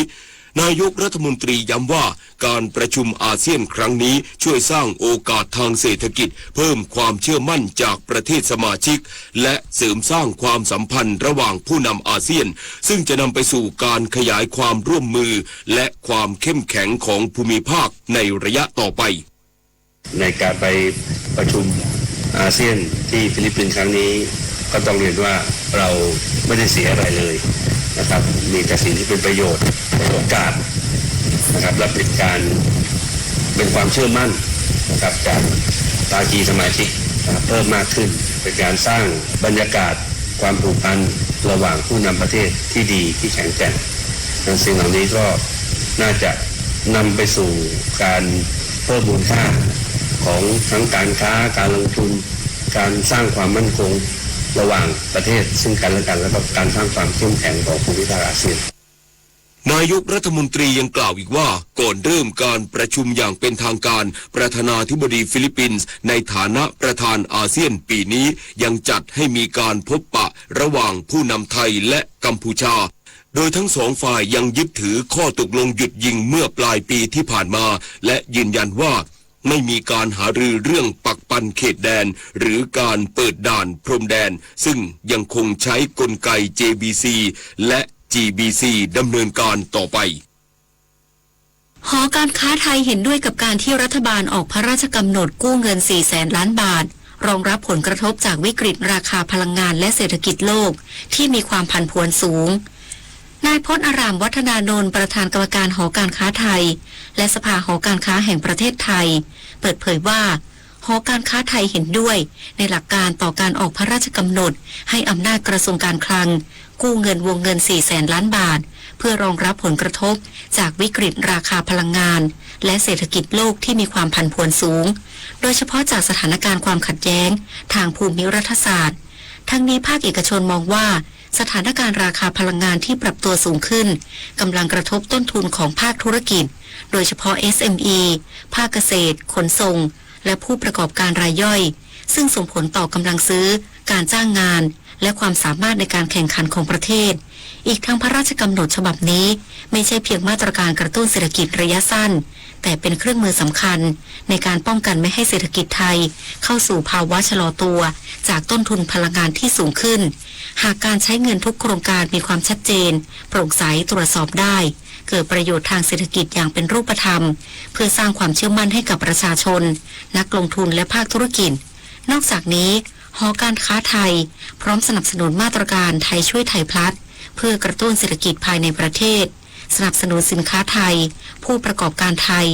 นายกรัฐมนตรีย้ำว่า การประชุมอาเซียนครั้งนี้ช่วยสร้างโอกาสทางเศรษฐกิจ เพิ่มความเชื่อมั่นจากประเทศสมาชิก และเสริมสร้างความสัมพันธ์ระหว่างผู้นำอาเซียน ซึ่งจะนำไปสู่การขยายความร่วมมือ และความเข้มแข็งของภูมิภาคในระยะต่อไป ในการไปประชุมอาเซียนที่ฟิลิปปินส์ครั้งนี้ ก็ต้องเรียนว่าเราไม่ได้เสียอะไรเลยนะครับ มีแต่สิ่งที่เป็นประโยชน์ เป็นโอกาสนะครับ และเป็นการ เป็นความเชื่อมั่นนะครับ จากภาคีสมาชิกนะครับ เพิ่มมากขึ้น เป็นการสร้างบรรยากาศ ความผูกพันระหว่างผู้นำประเทศที่ดีที่แข็งแกร่ง สิ่งเหล่านี้ก็น่าจะนำไปสู่การเพิ่มมูลค่าของทั้งการค้า การลงทุน การสร้างความมั่นคงระหว่างประเทศซึ่งกันและกัน แล้วก็การสร้างความเข้มแข็งของภูมิภาคอาเซียน นายกรัฐมนตรียังกล่าวอีกว่า ก่อนเริ่มการประชุมอย่างเป็นทางการ ประธานาธิบดีฟิลิปปินส์ในฐานะประธานอาเซียนปีนี้ ยังจัดให้มีการพบปะระหว่างผู้นำไทยและกัมพูชา โดยทั้งสองฝ่ายยังยึดถือข้อตกลงหยุดยิงเมื่อปลายปีที่ผ่านมา และยืนยันว่าไม่มีการหารือเรื่องปักปันเขตแดน หรือการเปิดด่านพรมแดน ซึ่งยังคงใช้กลไก เจ บี ซี และ จี บี ซี ดำเนินการต่อไป หอการค้าไทยเห็นด้วยกับการที่รัฐบาลออกพระราชกำหนดกู้เงิน สี่แสนล้านบาท รองรับผลกระทบจากวิกฤตราคาพลังงานและเศรษฐกิจโลกที่มีความผันผวนสูง นายพจน์อารามวัฒนานนท์ ประธานกรรมการหอการค้าไทย และสภาหอการค้าแห่งประเทศไทย เปิดเผยว่า หอการค้าไทยเห็นด้วยในหลักการต่อการออกพระราชกำหนดให้อำนาจกระทรวงการคลัง กู้เงินวงเงิน สี่แสนล้านบาท เพื่อรองรับผลกระทบจากวิกฤตราคาพลังงาน และเศรษฐกิจโลกที่มีความผันผวนสูง โดยเฉพาะจากสถานการณ์ความขัดแย้งทางภูมิรัฐศาสตร์ ทั้งนี้ภาคเอกชนมองว่า สถานการณ์ราคาพลังงานที่ปรับตัวสูงขึ้น กำลังกระทบต้นทุนของภาคธุรกิจ โดยเฉพาะ เอสเอ็มอี ภาคเกษตร ขนส่ง และผู้ประกอบการรายย่อย ซึ่งส่งผลต่อกำลังซื้อ การจ้างงาน และความสามารถในการแข่งขันของประเทศ อีกทั้งพระราชกำหนดฉบับนี้ ไม่ใช่เพียงมาตรการกระตุ้นเศรษฐกิจระยะสั้น แต่เป็นเครื่องมือสำคัญในการป้องกันไม่ให้เศรษฐกิจไทยเข้าสู่ภาวะชะลอตัวจากต้นทุนพลังงานที่สูงขึ้น หากการใช้เงินทุกโครงการมีความชัดเจน โปร่งใส ตรวจสอบได้ เกิดประโยชน์ทางเศรษฐกิจอย่างเป็นรูปธรรม เพื่อสร้างความเชื่อมั่นให้กับประชาชน นักลงทุน และภาคธุรกิจ นอกจากนี้ หอการค้าไทย พร้อมสนับสนุนมาตรการไทยช่วยไทยพลัส เพื่อกระตุ้นเศรษฐกิจภายในประเทศ สนับสนุนสินค้าไทย ผู้ประกอบการไทย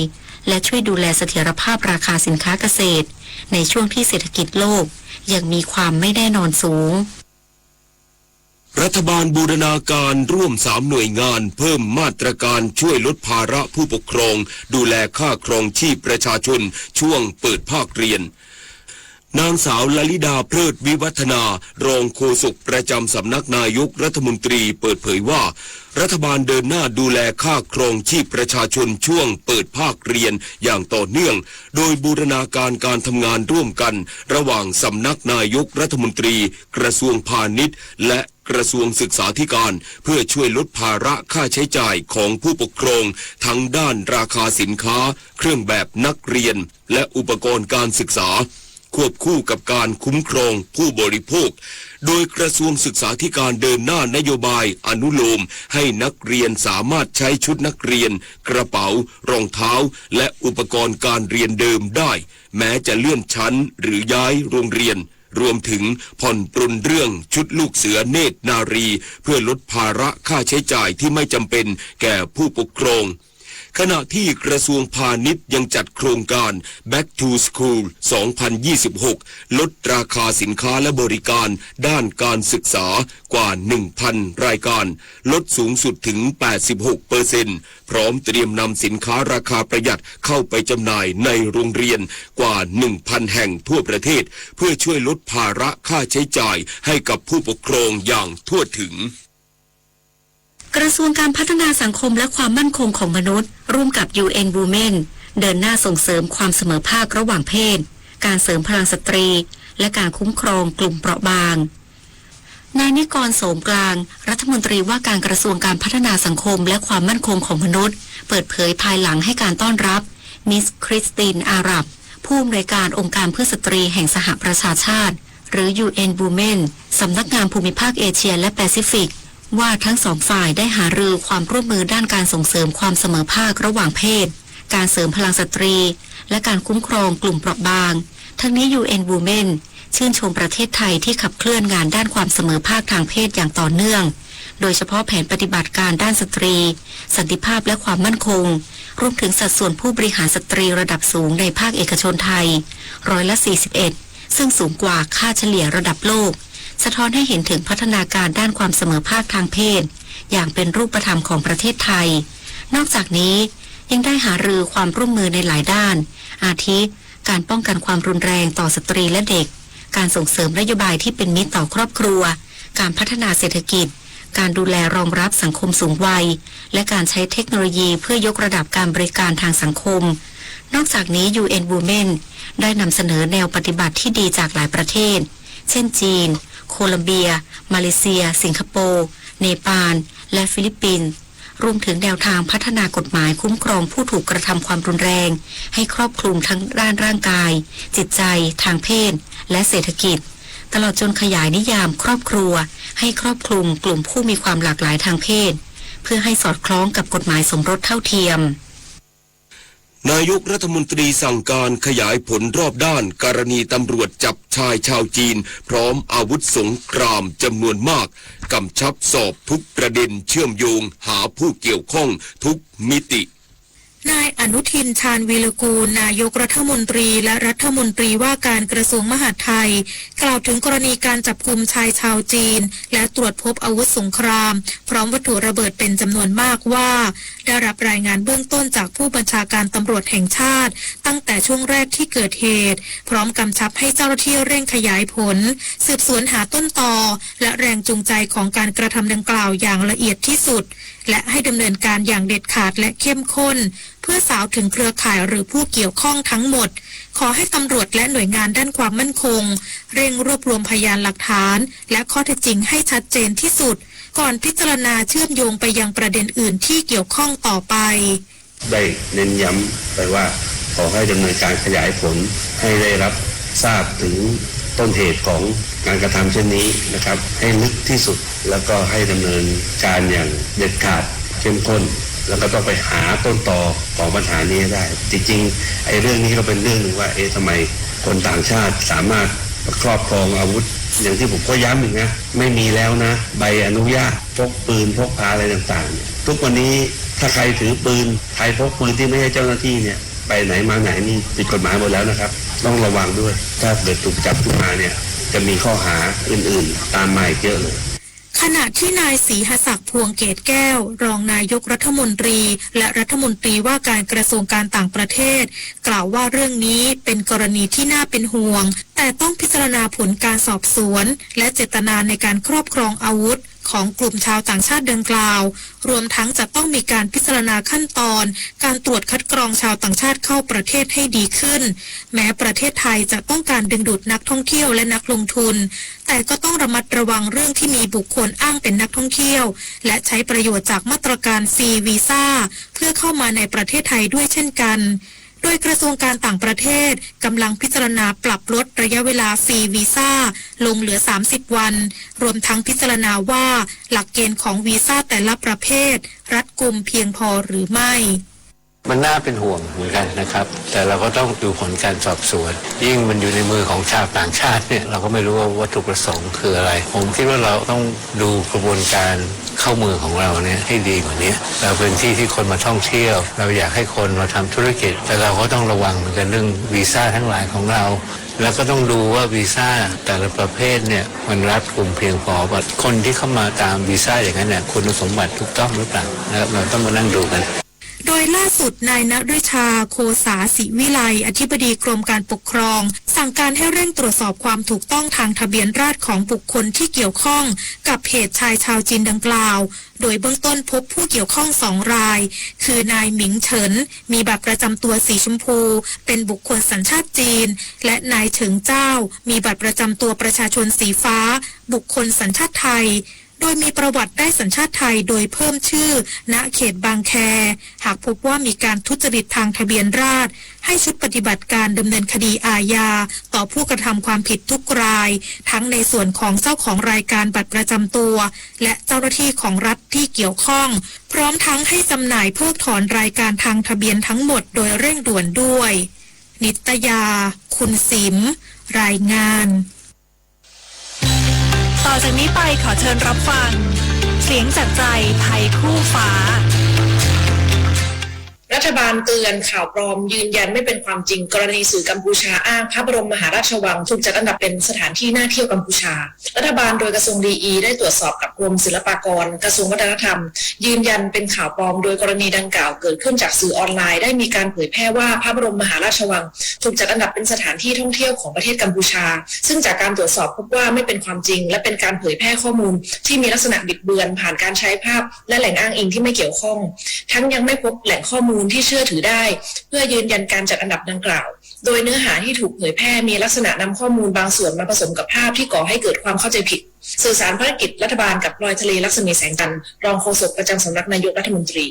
และช่วยดูแลเสถียรภาพราคาสินค้าเกษตร ในช่วงที่เศรษฐกิจโลกยังมีความไม่แน่นอนสูง รัฐบาลบูรณาการร่วมสามหน่วยงานเพิ่มมาตรการช่วยลดภาระผู้ปกครองดูแลค่าครองชีพประชาชนช่วงเปิดภาคเรียน นางสาวลลิดา เพลิดวิวัฒนา รองโฆษกประจำสำนักนายกรัฐมนตรีเปิดเผยว่า รัฐบาลเดินหน้าดูแลค่าครองชีพประชาชนช่วงเปิดภาคเรียนอย่างต่อเนื่อง โดยบูรณาการการทำงานร่วมกันระหว่างสำนักนายกรัฐมนตรี กระทรวงพาณิชย์ และกระทรวงศึกษาธิการ เพื่อช่วยลดภาระค่าใช้จ่ายของผู้ปกครอง ทั้งด้านราคาสินค้า เครื่องแบบนักเรียน และอุปกรณ์การศึกษา ควบคู่กับการคุ้มครองผู้บริโภค โดยกระทรวงศึกษาธิการเดินหน้านโยบายอนุโลมให้นักเรียนสามารถใช้ชุดนักเรียน กระเป๋า รองเท้า และอุปกรณ์การเรียนเดิมได้ แม้จะเลื่อนชั้นหรือย้ายโรงเรียน รวมถึงผ่อนปรนเรื่องชุดลูกเสือเนตรนารี เพื่อลดภาระค่าใช้จ่ายที่ไม่จำเป็นแก่ผู้ปกครอง ขณะที่กระทรวงพาณิชย์ยังจัดโครงการ Back to School สองพันยี่สิบหก ลดราคาสินค้าและบริการด้านการศึกษากว่า หนึ่งพัน รายการ ลดสูงสุดถึง แปดสิบหกเปอร์เซ็นต์ พร้อมเตรียมนำสินค้าราคาประหยัดเข้าไปจำหน่ายในโรงเรียนกว่า หนึ่งพัน แห่งทั่วประเทศ เพื่อช่วยลดภาระค่าใช้จ่ายให้กับผู้ปกครองอย่างทั่วถึง กระทรวงการพัฒนาสังคมและความมั่นคงของมนุษย์ ร่วมกับ ยู เอ็น Women เดินหน้าส่งเสริมความเสมอภาคระหว่างเพศ การเสริมพลังสตรี และการคุ้มครองกลุ่มเปราะบาง นายนิกร โสมกลาง รัฐมนตรีว่าการกระทรวงการพัฒนาสังคมและความมั่นคงของมนุษย์ เปิดเผยภายหลังให้การต้อนรับ มิส คริสติน อาหรับ ผู้อำนวยการองค์การเพื่อสตรีแห่งสหประชาชาติ หรือ ยู เอ็น Women สำนักงานภูมิภาคเอเชียและแปซิฟิก ว่าทั้งสองฝ่ายได้หารือความร่วมมือด้านการส่งเสริมความเสมอภาคระหว่างเพศ การเสริมพลังสตรี และการคุ้มครองกลุ่มเปราะบาง ทั้งนี้ ยู เอ็น Women ชื่นชมประเทศไทยที่ขับเคลื่อนงานด้านความเสมอภาคทางเพศอย่างต่อเนื่อง โดยเฉพาะแผนปฏิบัติการด้านสตรี สันติภาพและความมั่นคง รวมถึงสัดส่วนผู้บริหารสตรีระดับสูงในภาคเอกชนไทย ร้อยละสี่สิบเอ็ด ซึ่งสูงกว่าค่าเฉลี่ยระดับโลก สะท้อนให้เห็นถึงพัฒนาการด้านความเสมอภาคทางเพศ อย่างเป็นรูปธรรมของประเทศไทย นอกจากนี้ยังได้หารือความร่วมมือในหลายด้าน อาทิ การป้องกันความรุนแรงต่อสตรีและเด็ก การส่งเสริมนโยบายที่เป็นมิตรต่อครอบครัว การพัฒนาเศรษฐกิจ การดูแลรองรับสังคมสูงวัย และการใช้เทคโนโลยีเพื่อยกระดับการบริการทางสังคม นอกจากนี้ ยู เอ็น Women ได้นำเสนอแนวปฏิบัติที่ดีจากหลายประเทศ เช่น จีน โคลัมเบีย มาเลเซีย สิงคโปร์ เนปาล และฟิลิปปินส์ รวมถึงแนวทางพัฒนากฎหมายคุ้มครองผู้ถูกกระทำความรุนแรง ให้ครอบคลุมทั้งด้านร่างกาย จิตใจ ทางเพศ และเศรษฐกิจ ตลอดจนขยายนิยามครอบครัว ให้ครอบคลุมกลุ่มผู้มีความหลากหลายทางเพศ เพื่อให้สอดคล้องกับกฎหมายสมรสเท่าเทียม นายกรัฐมนตรีสั่งการขยายผลรอบด้านกรณีตำรวจจับชายชาวจีนพร้อมอาวุธสงครามจำนวนมาก กำชับสอบทุกประเด็นเชื่อมโยงหาผู้เกี่ยวข้องทุกมิติ นายอนุทิน ชาญวีรกูร นายกรัฐมนตรีและรัฐมนตรีว่าการกระทรวงมหาดไทย กล่าวถึงกรณีการจับกุมชายชาวจีน และตรวจพบอาวุธสงคราม พร้อมวัตถุระเบิดเป็นจำนวนมากว่า ได้รับรายงานเบื้องต้นจากผู้บัญชาการตำรวจแห่งชาติ ตั้งแต่ช่วงแรกที่เกิดเหตุ พร้อมกำชับให้เจ้าหน้าที่เร่งขยายผล สืบสวนหาต้นตอ และแรงจูงใจของการกระทำดังกล่าวอย่างละเอียดที่สุด และให้ดำเนินการอย่างเด็ดขาดและเข้มข้น เพื่อสาวถึงเครือข่ายหรือผู้เกี่ยวข้องทั้งหมด ขอให้ตำรวจและหน่วยงานด้านความมั่นคง เร่งรวบรวมพยานหลักฐาน และข้อเท็จจริงให้ชัดเจนที่สุด ก่อนพิจารณาเชื่อมโยงไปยังประเด็นอื่นที่เกี่ยวข้องต่อไป ได้เน้นย้ำไปว่า ขอให้ดำเนินการขยายผลให้ได้รับทราบถึงต้นเหตุของการกระทำเช่นนี้นะครับ ให้ลึกที่สุด แล้วก็ให้ดำเนินการอย่างเด็ดขาดเข้มข้น แล้วก็ต้องไปหาต้นตอของปัญหานี้ให้ได้ จริงๆ ไอ้เรื่องนี้ก็เป็นเรื่องหนึ่งว่า เอ๊ะ ทำไมคนต่างชาติสามารถครอบครองอาวุธ อย่างที่ผมก็ย้ำอีกนะ ไม่มีแล้วนะ ใบอนุญาตพกปืนพกพาอะไรต่างๆเนี่ย ทุกวันนี้ถ้าใครถือปืน ใครพกปืนที่ไม่ใช่เจ้าหน้าที่เนี่ย ไปไหนมาไหนนี่ผิดกฎหมายหมดแล้วนะครับ ต้องระวังด้วย ถ้าเกิดถูกจับขึ้นมาเนี่ย จะมีข้อหาอื่นๆ ตามมาอีกเยอะเลย ขณะที่นายศรีหศักดิ์ พวงเกตแก้ว รองนายกรัฐมนตรี และรัฐมนตรีว่าการกระทรวงการต่างประเทศ กล่าวว่าเรื่องนี้เป็นกรณีที่น่าเป็นห่วง แต่ต้องพิจารณาผลการสอบสวน และเจตนาในการครอบครองอาวุธของกลุ่มชาวต่างชาติดังกล่าว รวมทั้งจะต้องมีการพิจารณาขั้นตอน การตรวจคัดกรองชาวต่างชาติเข้าประเทศให้ดีขึ้น แม้ประเทศไทยจะต้องการดึงดูดนักท่องเที่ยวและนักลงทุน แต่ก็ต้องระมัดระวังเรื่องที่มีบุคคลอ้างเป็นนักท่องเที่ยว และใช้ประโยชน์จากมาตรการฟรีวีซ่า เพื่อเข้ามาในประเทศไทยด้วยเช่นกัน โดยกระทรวงการต่างประเทศกำลังพิจารณาปรับลดระยะเวลาฟรีวีซ่าลงเหลือ สามสิบ วัน รวมทั้งพิจารณาว่าหลักเกณฑ์ของวีซ่าแต่ละประเภทรัดกุมเพียงพอหรือไม่ มันน่าเป็นห่วงเหมือนกันนะครับ แต่เราก็ต้องดูผลการสอบสวน ยิ่งมันอยู่ในมือของชาวต่างชาติเนี่ย เราก็ไม่รู้ว่าวัตถุประสงค์คืออะไร ผมคิดว่าเราต้องดูกระบวนการเข้าเมืองของเราเนี่ยให้ดีกว่านี้ เราเป็นที่ที่คนมาท่องเที่ยว เราอยากให้คนมาทำธุรกิจ แต่เราก็ต้องระวังเหมือนกันเรื่องวีซ่าทั้งหลายของเรา แล้วก็ต้องดูว่าวีซ่าแต่ละประเภทเนี่ยมันรัดกุมเพียงพอป่ะ คนที่เข้ามาตามวีซ่าอย่างนั้นเนี่ยคุณสมบัติถูกต้องหรือเปล่านะครับ เราต้องมานั่งดูกัน โดยล่าสุดนายนฤชา โคสาศิวิไล อธิบดีกรมการปกครอง สั่งการให้เร่งตรวจสอบความถูกต้องทางทะเบียนราษฎร์ของบุคคลที่เกี่ยวข้องกับเหตุชายชาวจีนดังกล่าว โดยเบื้องต้นพบผู้เกี่ยวข้องสองราย คือนายหมิงเฉิน มีบัตรประจำตัวสีชมพู เป็นบุคคลสัญชาติจีน และนายเฉิงเจ้า มีบัตรประจำตัวประชาชนสีฟ้า บุคคลสัญชาติไทย โดยมีประวัติได้สัญชาติไทยโดยเพิ่มชื่อ ณ เขตบางแค หากพบว่ามีการทุจริตทางทะเบียนราษฎร์ ให้ชุดปฏิบัติการดำเนินคดีอาญาต่อผู้กระทำความผิดทุกราย ทั้งในส่วนของเจ้าของรายการบัตรประจำตัว และเจ้าหน้าที่ของรัฐที่เกี่ยวข้อง พร้อมทั้งให้จำหน่ายเพิกถอนรายการทางทะเบียนทั้งหมดโดยเร่งด่วนด้วย นิตยา คุณสิม รายงาน ต่อจากนี้ไปขอเชิญรับฟัง เสียงจากใจไทยคู่ฟ้า ร รัฐบาลเตือนข่าวปลอมยืนยันไม่เป็นความจริงกรณีสื่อกัมพูชาอ้างพระบรมมหาราชวังถูกจัดอันดับเป็นสถานที่น่าเที่ยวกัมพูชา รัฐบาลโดยกระทรวงดีอีได้ตรวจสอบกับกรมศิลปากร กระทรวงวัฒนธรรม ยืนยันเป็นข่าวปลอมโดยกรณีดังกล่าวเกิดขึ้นจากสื่อออนไลน์ได้มีการเผยแพร่ว่าพระบรมมหาราชวังถูกจัดอันดับเป็นสถานที่ท่องเที่ยวของประเทศกัมพูชา ซึ่งจากการตรวจสอบพบว่าไม่เป็นความจริง และเป็นการเผยแพร่ข้อมูลที่มีลักษณะบิดเบือนผ่านการใช้ภาพและแหล่งอ้างอิงที่ไม่เกี่ยวข้อง ทั้งยังไม่พบแหล่งข้อมูลที่เชื่อถือได้ เพื่อยืนยันการจัดอันดับดังกล่าว โดยเนื้อหาที่ถูกเผยแพร่มีลักษณะนำข้อมูลบางส่วนมาผสมกับภาพที่ก่อให้เกิดความเข้าใจผิด สื่อสารภารกิจรัฐบาลกับพลอยทะเล รัศมีแสงจันทร์ รองโฆษกประจำสำนักนายกรัฐมนตรี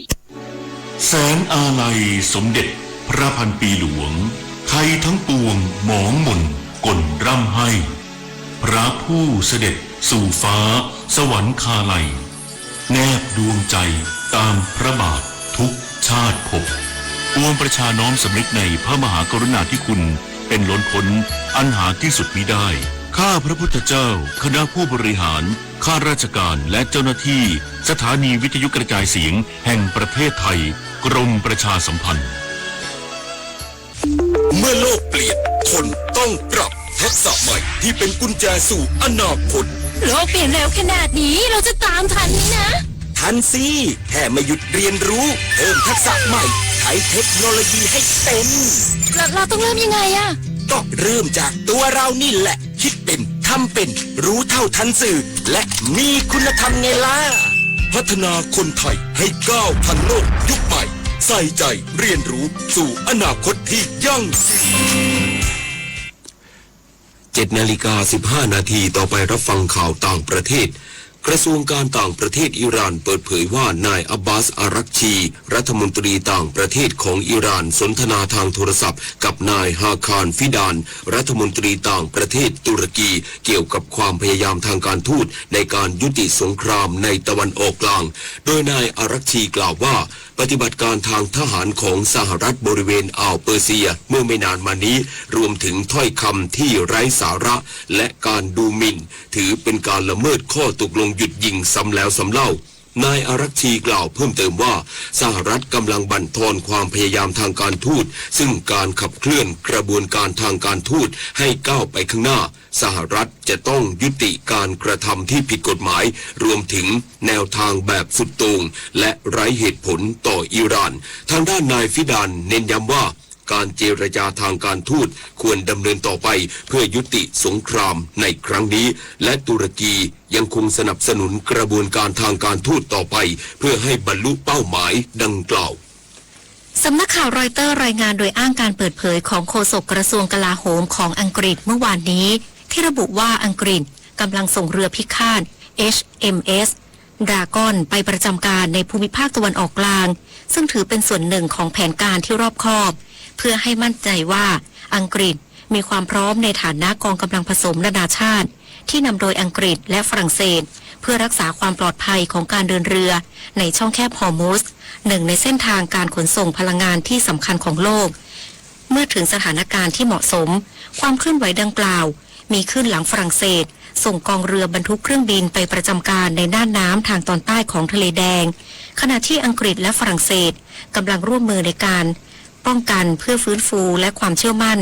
แสงอาลัยสมเด็จพระพันปีหลวง ไทยทั้งปวงหมองหม่นก่นร่ำไห้ พระผู้เสด็จสู่ฟ้าสวรรคาลัย แนบดวงใจตามพระบาททุกชาติภพ ปวงประชาน้อมสำนึกในพระมหากรุณาธิคุณเป็นล้นพ้นอันหาที่สุดมิได้ ข้าพระพุทธเจ้า คณะผู้บริหาร ข้าราชการ และเจ้าหน้าที่สถานีวิทยุกระจายเสียงแห่งประเทศไทย กรมประชาสัมพันธ์ เมื่อโลกเปลี่ยน คนต้องปรับทักษะใหม่ที่เป็นกุญแจสู่อนาคต โลกเปลี่ยนเร็วขนาดนี้ เราจะตามทันไหมนะ ทันสิ แค่ไม่หยุดเรียนรู้ เพิ่มทักษะใหม่ ใช้เทคโนโลยีให้เป็น เรา เราต้องเริ่มยังไงอะ ก็เริ่มจากตัวเรานี่แหละ คิดเป็น ทำเป็น รู้เท่าทันสื่อ และมีคุณธรรมไงล่ะ พัฒนาคนไทยให้ก้าวทันโลกยุคใหม่ ใส่ใจเรียนรู้สู่อนาคตที่ยั่งยืน เจ็ดนาฬิกาสิบห้านาที ต่อไปรับฟังข่าวต่างประเทศ กระทรวงการต่างประเทศอิหร่านเปิดเผยว่านายอับบาส อารักชี รัฐมนตรีต่างประเทศของอิหร่าน สนทนาทางโทรศัพท์กับนายฮาคาร ฟิดาน รัฐมนตรีต่างประเทศตุรกี เกี่ยวกับความพยายามทางการทูตในการยุติสงครามในตะวันออกกลาง โดยนายอารักชีกล่าวว่า ปฏิบัติการทางทหารของสหรัฐบริเวณอ่าวเปอร์เซียเมื่อไม่นานมานี้ รวมถึงถ้อยคำที่ไร้สาระ และการดูหมิ่น ถือเป็นการละเมิดข้อตกลงหยุดยิงซ้ำแล้วซ้ำเล่า นายอารักชีกล่าวเพิ่มเติมว่า สหรัฐกำลังบั่นทอนความพยายามทางการทูต ซึ่งการขับเคลื่อนกระบวนการทางการทูตให้ก้าวไปข้างหน้า สหรัฐจะต้องยุติการกระทำที่ผิดกฎหมาย รวมถึงแนวทางแบบสุดโต่ง และไร้เหตุผลต่ออิหร่าน ทางด้านนายฟิดานเน้นย้ำว่า การเจรจาทางการทูตควรดำเนินต่อไป เพื่อยุติสงครามในครั้งนี้ และตุรกียังคงสนับสนุนกระบวนการทางการทูตต่อไป เพื่อให้บรรลุเป้าหมายดังกล่าว สำนักข่าวรอยเตอร์รายงานโดยอ้างการเปิดเผยของโฆษกกระทรวงกลาโหมของอังกฤษเมื่อวานนี้ ที่ระบุว่าอังกฤษกำลังส่งเรือพิฆาต เอช เอ็ม เอส ดราก้อน ไปประจำการในภูมิภาคตะวันออกกลาง ซึ่งถือเป็นส่วนหนึ่งของแผนการที่รอบคอบ เพื่อให้มั่นใจว่าอังกฤษมีความพร้อมในฐานะกองกำลังผสมนานาชาติ ที่นำโดยอังกฤษและฝรั่งเศส เพื่อรักษาความปลอดภัยของการเดินเรือในช่องแคบฮอร์มุซ หนึ่งในเส้นทางการขนส่งพลังงานที่สำคัญของโลก เมื่อถึงสถานการณ์ที่เหมาะสม ความเคลื่อนไหวดังกล่าว มีขึ้นหลังฝรั่งเศส ส่งกองเรือบรรทุกเครื่องบินไปประจำการในน่านน้ำทางตอนใต้ของทะเลแดง ขณะที่อังกฤษและฝรั่งเศสกำลังร่วมมือในการป้องกันเพื่อฟื้นฟูและความเชื่อมั่น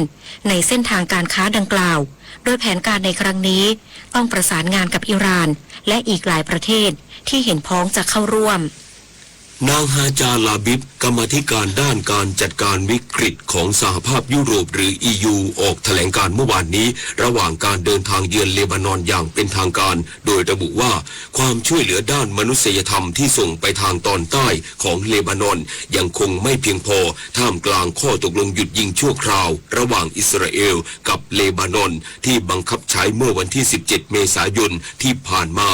ในเส้นทางการค้าดังกล่าว โดยแผนการในครั้งนี้ต้องประสานงานกับอิหร่าน และอีกหลายประเทศที่เห็นพ้องจะเข้าร่วม นางฮาจา ลาบิบ กรรมาธิการด้านการจัดการวิกฤตของสหภาพยุโรปหรือ อี ยู ออกแถลงการณ์เมื่อวานนี้ ระหว่างการเดินทางเยือนเลบานอนอย่างเป็นทางการ โดยระบุว่า ความช่วยเหลือด้านมนุษยธรรมที่ส่งไปทางตอนใต้ของเลบานอนยังคงไม่เพียงพอ ท่ามกลางข้อตกลงหยุดยิงชั่วคราวระหว่างอิสราเอลกับเลบานอน ที่บังคับใช้เมื่อวันที่ สิบเจ็ด เมษายนที่ผ่านมา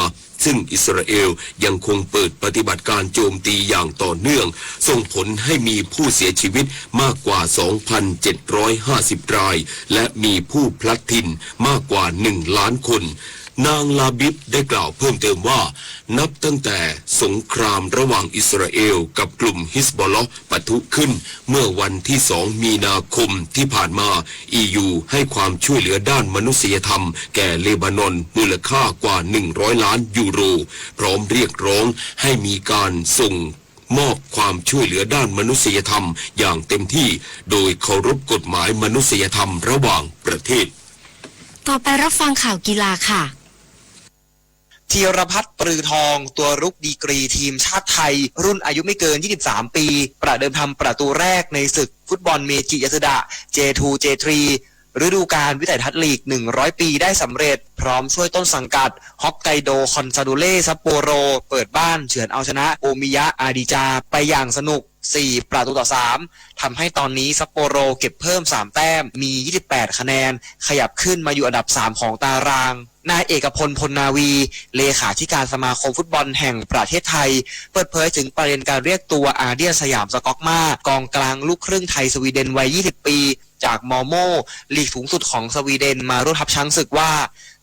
ซึ่งอิสราเอลยังคงเปิดปฏิบัติการโจมตีอย่างต่อเนื่อง ส่งผลให้มีผู้เสียชีวิตมากกว่า สองพันเจ็ดร้อยห้าสิบ ราย และมีผู้พลัดถิ่นมากกว่า หนึ่งล้านคน นาง ลาบิบ ได้กล่าวเพิ่มเติมว่า นับตั้งแต่สงครามระหว่างอิสราเอลกับกลุ่มฮิซบอลลอฮ์ปะทุขึ้นเมื่อวันที่ สอง มีนาคมที่ผ่านมา อี ยู ให้ความช่วยเหลือด้านมนุษยธรรมแก่เลบานอนมูลค่ากว่า หนึ่งร้อย ล้านยูโร พร้อมเรียกร้องให้มีการส่ง มอบความช่วยเหลือด้านมนุษยธรรมอย่างเต็มที่ โดยเคารพกฎหมายมนุษยธรรมระหว่างประเทศ ต่อไปรับฟังข่าวกีฬาค่ะ ธีรพัฒน์ ปรือทอง ตัวรุกดีกรีทีมชาติไทย รุ่นอายุไม่เกิน ยี่สิบสาม ปี ประเดิมทำประตูแรกในศึกฟุตบอลเมจิยาสึดะ เจทู เจทรี ฤดูกาลวิสัยทัศน์ลีก หนึ่งร้อย ปีได้สำเร็จ พร้อมช่วยต้นสังกัด ฮอกไกโด คอนซาดูเล่ ซัปโปโร เปิดบ้านเฉือนเอาชนะ โอมิยะ อาดิจา ไปอย่างสนุก สี่ ประตูต่อ สาม ทำให้ตอนนี้ซัปโปโรเก็บเพิ่ม สาม แต้ม มี ยี่สิบแปด คะแนน ขยับขึ้นมาอยู่อันดับ สาม ของตาราง นายเอกพล พลนาวี เลขาธิการสมาคมฟุตบอลแห่งประเทศไทย เปิดเผยถึงประเด็นการเรียกตัว อาเดียน สยาม สก๊อกมา กองกลางลูกครึ่งไทยสวีเดนวัย ยี่สิบ ปี จากมอลโม่ ลีกสูงสุดของสวีเดน มาร่วมทัพช้างศึกว่า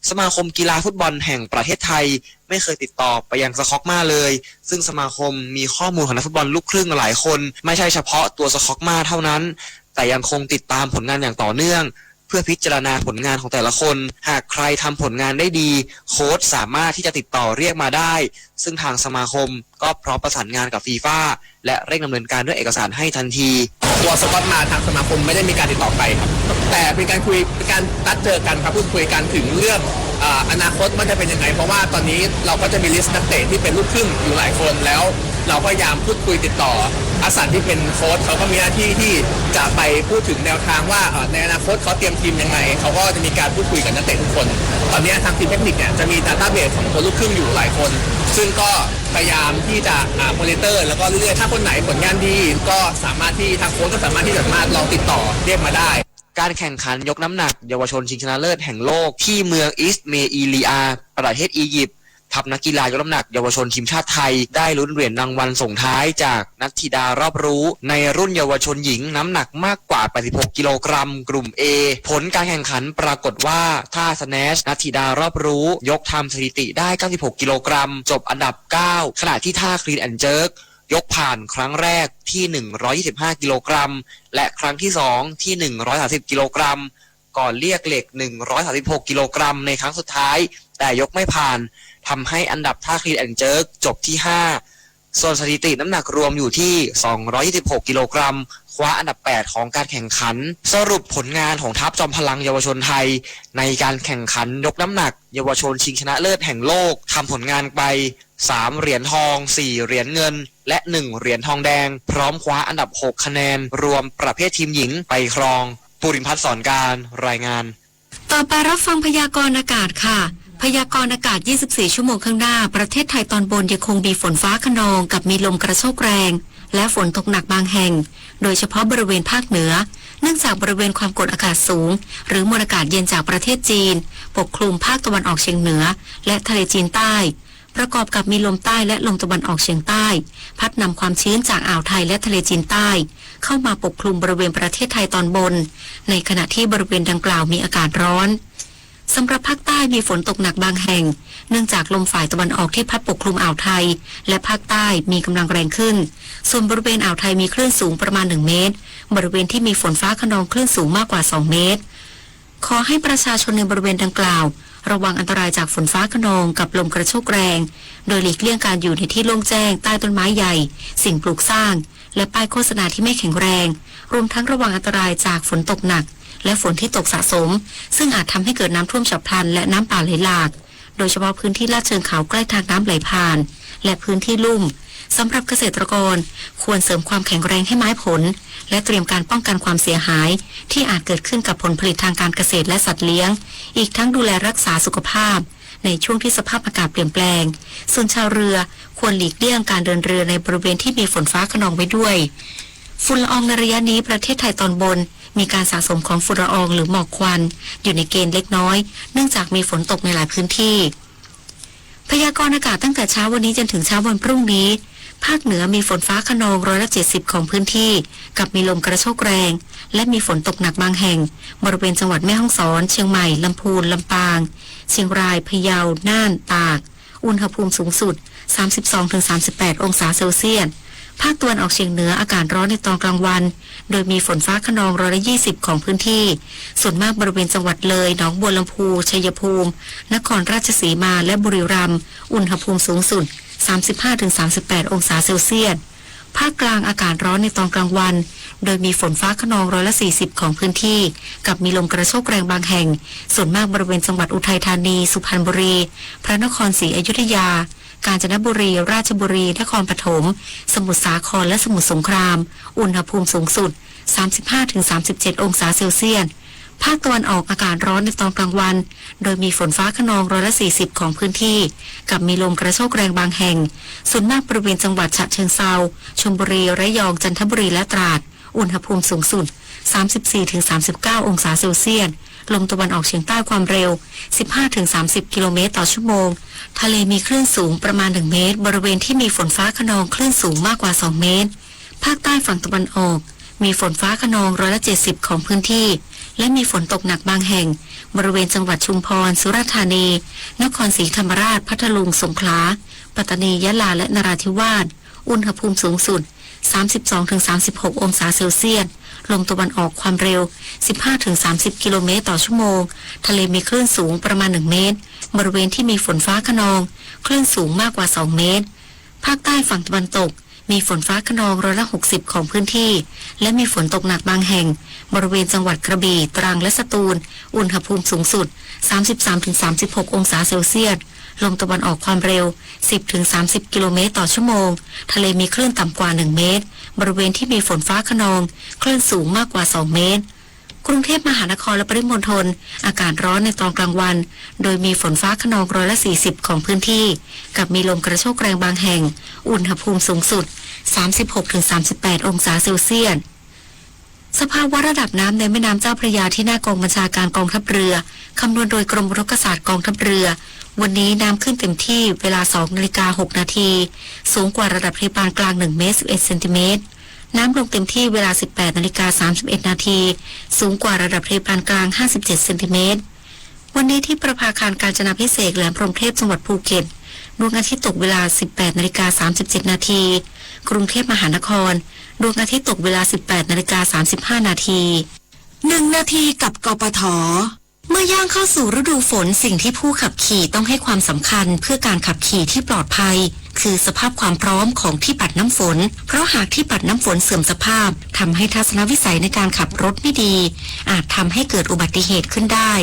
สมาคมกีฬาฟุตบอลแห่งประเทศไทย ไม่เคยติดต่อไปยังสก๊อกมาเลย ซึ่งสมาคมมีข้อมูลของนักฟุตบอลลูกครึ่งหลายคน ไม่ใช่เฉพาะตัวสก๊อกมาเท่านั้น แต่ยังคงติดตามผลงานอย่างต่อเนื่อง เพื่อพิจารณาผลงานของแต่ละคน หากใครทำผลงานได้ดี โค้ชสามารถที่จะติดต่อเรียกมาได้ ซึ่งทางสมาคมก็พร้อมประสานงานกับฟีฟ่า และเร่งดำเนินการด้วยเอกสารให้ทันที ตัวสก๊อกมาทางสมาคมไม่ได้มีการติดต่อไปครับ แต่เป็นการคุย เป็นการนัดเจอกันครับ พูดคุยกันถึงเรื่อง อ่า อนาคตว่าจะเป็นยังไง เพราะว่าตอนนี้เราก็จะมีลิสต์นักเตะที่เป็นลูกครึ่งอยู่หลายคน แล้วเราก็พยายามพูดคุยติดต่อ อัสสันที่เป็นโค้ช เขาก็มีหน้าที่ที่จะไปพูดถึงแนวทางว่า เอ่อ ในอนาคตเขาเตรียมทีมยังไง เขาก็จะมีการพูดคุยกับนักเตะทุกคน ตอนนี้ทางทีมเทคนิคเนี่ยจะมีดาต้าเบสของตัวลูกครึ่งอยู่หลายคน ซึ่งก็พยายามที่จะ อ่า มอนิเตอร์ แล้วก็เรื่อยๆ ถ้าคนไหนผลงานดี ก็สามารถที่ ทางโค้ชก็สามารถที่จะ สามารถลองติดต่อเรียกมาได้ การแข่งขันยกน้ำหนักเยาวชนชิงชนะเลิศแห่งโลกที่เมืองอิสเมอีลีอา ประเทศอียิปต์ ทัพนักกีฬายกน้ำหนักเยาวชนทีมชาติไทย ได้ลุ้นเหรียญรางวัลส่งท้ายจากนัทธิดารอบรู้ ในรุ่นเยาวชนหญิงน้ำหนักมากกว่า แปดสิบหก กิโลกรัม กลุ่ม A ผลการแข่งขันปรากฏว่า ท่าสแนช นัทธิดารอบรู้ ยกทำสถิติได้ เก้าสิบหก กิโลกรัม จบอันดับ เก้า ขณะที่ท่า clean and jerk ยกผ่านครั้งแรกที่ หนึ่งร้อยยี่สิบห้า กิโลกรัม และครั้งที่สองที่ หนึ่งร้อยสามสิบ กิโลกรัม ก่อนเรียกเหล็ก หนึ่งร้อยสามสิบหก กิโลกรัม ในครั้งสุดท้าย แต่ยกไม่ผ่าน ทำให้อันดับท่า clean and jerk จบที่ ห้า ส่วนสถิติน้ำหนักรวมอยู่ที่ สองร้อยยี่สิบหก กิโลกรัม คว้าอันดับ แปด ของการแข่งขัน สรุปผลงานของทัพจอมพลังเยาวชนไทย ในการแข่งขันยกน้ำหนักเยาวชนชิงชนะเลิศแห่งโลก ทำผลงานไป สาม เหรียญทอง สี่ เหรียญเงิน และ หนึ่ง เหรียญทองแดง พร้อมคว้าอันดับ หก คะแนนรวมประเภททีมหญิงไปครอง ภูริพัฒน์ สอนการ รายงาน ต่อไปรับฟังพยากรณ์อากาศค่ะ พยากรณ์อากาศ ยี่สิบสี่ ชั่วโมงข้างหน้า ประเทศไทยตอนบนยังคงมีฝนฟ้าคะนองกับมีลมกระโชกแรง และฝนตกหนักบางแห่ง โดยเฉพาะบริเวณภาคเหนือ เนื่องจากบริเวณความกดอากาศสูง หรือมวลอากาศเย็นจากประเทศจีน ปกคลุมภาคตะวันออกเฉียงเหนือ และทะเลจีนใต้ ประกอบกับมีลมใต้และลมตะวันออกเฉียงใต้ พัดนำความชื้นจากอ่าวไทยและทะเลจีนใต้ เข้ามาปกคลุมบริเวณประเทศไทยตอนบน ในขณะที่บริเวณดังกล่าวมีอากาศร้อน สำหรับภาคใต้มีฝนตกหนักบางแห่ง เนื่องจากลมฝ่ายตะวันออกที่พัดปกคลุมอ่าวไทย และภาคใต้มีกำลังแรงขึ้น ส่วนบริเวณอ่าวไทยมีคลื่นสูงประมาณ หนึ่ง เมตร บริเวณที่มีฝนฟ้าคะนองคลื่นสูงมากกว่า สอง เมตร ขอให้ประชาชนในบริเวณดังกล่าว ระวังอันตรายจากฝนฟ้าคะนองกับลมกระโชกแรง โดยหลีกเลี่ยงการอยู่ในที่โล่งแจ้งใต้ต้นไม้ใหญ่ สิ่งปลูกสร้าง และป้ายโฆษณาที่ไม่แข็งแรง รวมทั้งระวังอันตรายจากฝนตกหนัก และฝนที่ตกสะสม ซึ่งอาจทำให้เกิดน้ำท่วมฉับพลันและน้ำป่าไหลหลาก โดยเฉพาะพื้นที่ลาดเชิงเขาใกล้ทางน้ำไหลผ่าน และพื้นที่ลุ่ม สำหรับเกษตรกร ควรเสริมความแข็งแรงให้ไม้ผล และเตรียมการป้องกันความเสียหาย ที่อาจเกิดขึ้นกับผลผลิตทางการเกษตรและสัตว์เลี้ยง อีกทั้งดูแลรักษาสุขภาพ ในช่วงที่สภาพอากาศเปลี่ยนแปลง ส่วนชาวเรือควรหลีกเลี่ยงการเดินเรือในบริเวณที่มีฝนฟ้าคะนองไว้ด้วย ฝุ่นละอองในระยะนี้ประเทศไทยตอนบน มีการสะสมของฝุ่นละอองหรือหมอกควัน อยู่ในเกณฑ์เล็กน้อย เนื่องจากมีฝนตกในหลายพื้นที่ พยากรณ์อากาศตั้งแต่เช้าวันนี้จนถึงเช้าวันพรุ่งนี้ ภาคเหนือมีฝนฟ้าคะนองร้อยละเจ็ดสิบของพื้นที่ กับมีลมกระโชกแรง และมีฝนตกหนักบางแห่ง บริเวณจังหวัดแม่ฮ่องสอน เชียงใหม่ ลำพูน ลำปาง เชียงราย พะเยา น่าน ตาก อุณหภูมิสูงสุด สามสิบสองถึงสามสิบแปด องศาเซลเซียส ภาคตะวันออกเฉียงเหนืออากาศร้อนในตอนกลางวัน โดยมีฝนฟ้าคะนองร้อยละยี่สิบของพื้นที่ ส่วนมากบริเวณจังหวัดเลย หนองบัวลำพู ชัยภูมิ นครราชสีมา และบุรีรัมย์ อุณหภูมิสูงสุด สามสิบห้าถึงสามสิบแปด องศาเซลเซียส ภาคกลางอากาศร้อนในตอนกลางวัน โดยมีฝนฟ้าคะนองร้อยละสี่สิบของพื้นที่ กับมีลมกระโชกแรงบางแห่ง ส่วนมากบริเวณจังหวัดอุทัยธานี สุพรรณบุรี พระนครศรีอยุธยา กาญจนบุรี ราชบุรี นครปฐม สมุทรสาคร และสมุทรสงคราม อุณหภูมิสูงสุด สามสิบห้าถึงสามสิบเจ็ดองศาเซลเซียส ภาคตะวันออกอากาศร้อนในตอนกลางวัน โดยมีฝนฟ้าคะนองร้อยละสี่สิบของพื้นที่ กับมีลมกระโชกแรงบางแห่ง ส่วนมากบริเวณจังหวัดฉะเชิงเทรา ชลบุรี ระยอง จันทบุรี และตราด อุณหภูมิสูงสุด สามสิบสี่ถึงสามสิบเก้าองศาเซลเซียส ลมตะวันออกเฉียงใต้ความเร็ว สิบห้าถึงสามสิบกิโลเมตรต่อชั่วโมง ทะเลมีคลื่นสูงประมาณหนึ่งเมตร บริเวณที่มีฝนฟ้าคะนองคลื่นสูงมากกว่าสองเมตร ภาคใต้ฝั่งตะวันออก มีฝนฟ้าคะนองร้อยละเจ็ดสิบของพื้นที่ และมีฝนตกหนักบางแห่ง บริเวณจังหวัดชุมพร สุราษฎร์ธานี นครศรีธรรมราช พัทลุง สงขลา ปัตตานี ยะลา และนราธิวาส อุณหภูมิสูงสุด สามสิบสองถึงสามสิบหกองศาเซลเซียส ลมตะวันออกความเร็ว สิบห้าถึงสามสิบกิโลเมตรต่อชั่วโมง ทะเลมีคลื่นสูงประมาณหนึ่งเมตร บริเวณที่มีฝนฟ้าคะนอง คลื่นสูงมากกว่าสองเมตร ภาคใต้ฝั่งตะวันตก มีฝนฟ้าคะนองร้อยละหกสิบของพื้นที่ และมีฝนตกหนักบางแห่ง บริเวณจังหวัดกระบี่ ตรัง และสตูล อุณหภูมิสูงสุด สามสิบสามถึงสามสิบหกองศาเซลเซียส ลมตะวันออกความเร็ว สิบถึงสามสิบกิโลเมตรต่อชั่วโมง ทะเลมีคลื่นต่ำกว่าหนึ่งเมตร บริเวณที่มีฝนฟ้าคะนอง คลื่นสูงมากกว่าสองเมตร กรุงเทพมหานครและปริมณฑล อากาศร้อนในตอนกลางวัน โดยมีฝนฟ้าคะนองร้อยละสี่สิบของพื้นที่ กับมีลมกระโชกแรงบางแห่ง อุณหภูมิสูงสุด สามสิบหกถึงสามสิบแปดองศาเซลเซียส สภาวะระดับน้ำในแม่น้ำเจ้าพระยาที่หน้ากองบัญชาการกองทัพเรือ คำนวณโดยกรมอุทกศาสตร์กองทัพเรือ วันนี้น้ำขึ้นเต็มที่เวลาสองนาฬิกาหกนาที สูงกว่าระดับทะเลปานกลางหนึ่งเมตรสิบเอ็ดเซนติเมตร น้ำลงเต็มที่เวลาสิบแปดนาฬิกาสามสิบเอ็ดนาที สูงกว่าระดับทะเลปานกลางห้าสิบเจ็ดเซนติเมตร วันนี้ที่ประภาคารกาญจนาภิเษกแหลมพรหมเทพ จังหวัดภูเก็ต ดวงอาทิตย์ตกเวลาสิบแปดนาฬิกาสามสิบเจ็ดนาที กรุงเทพมหานคร ดวงอาทิตย์ตกเวลาสิบแปดนาฬิกาสามสิบห้านาที หนึ่งนาทีกับ กปท. เมื่อย่างเข้าสู่ฤดูฝน สิ่งที่ผู้ขับขี่ต้องให้ความสำคัญเพื่อการขับขี่ที่ปลอดภัย คือสภาพความพร้อมของที่ปัดน้ำฝน เพราะหากที่ปัดน้ำฝนเสื่อมสภาพ ทำให้ทัศนวิสัยในการขับรถไม่ดี อาจทำให้เกิดอุบัติเหตุขึ้นได้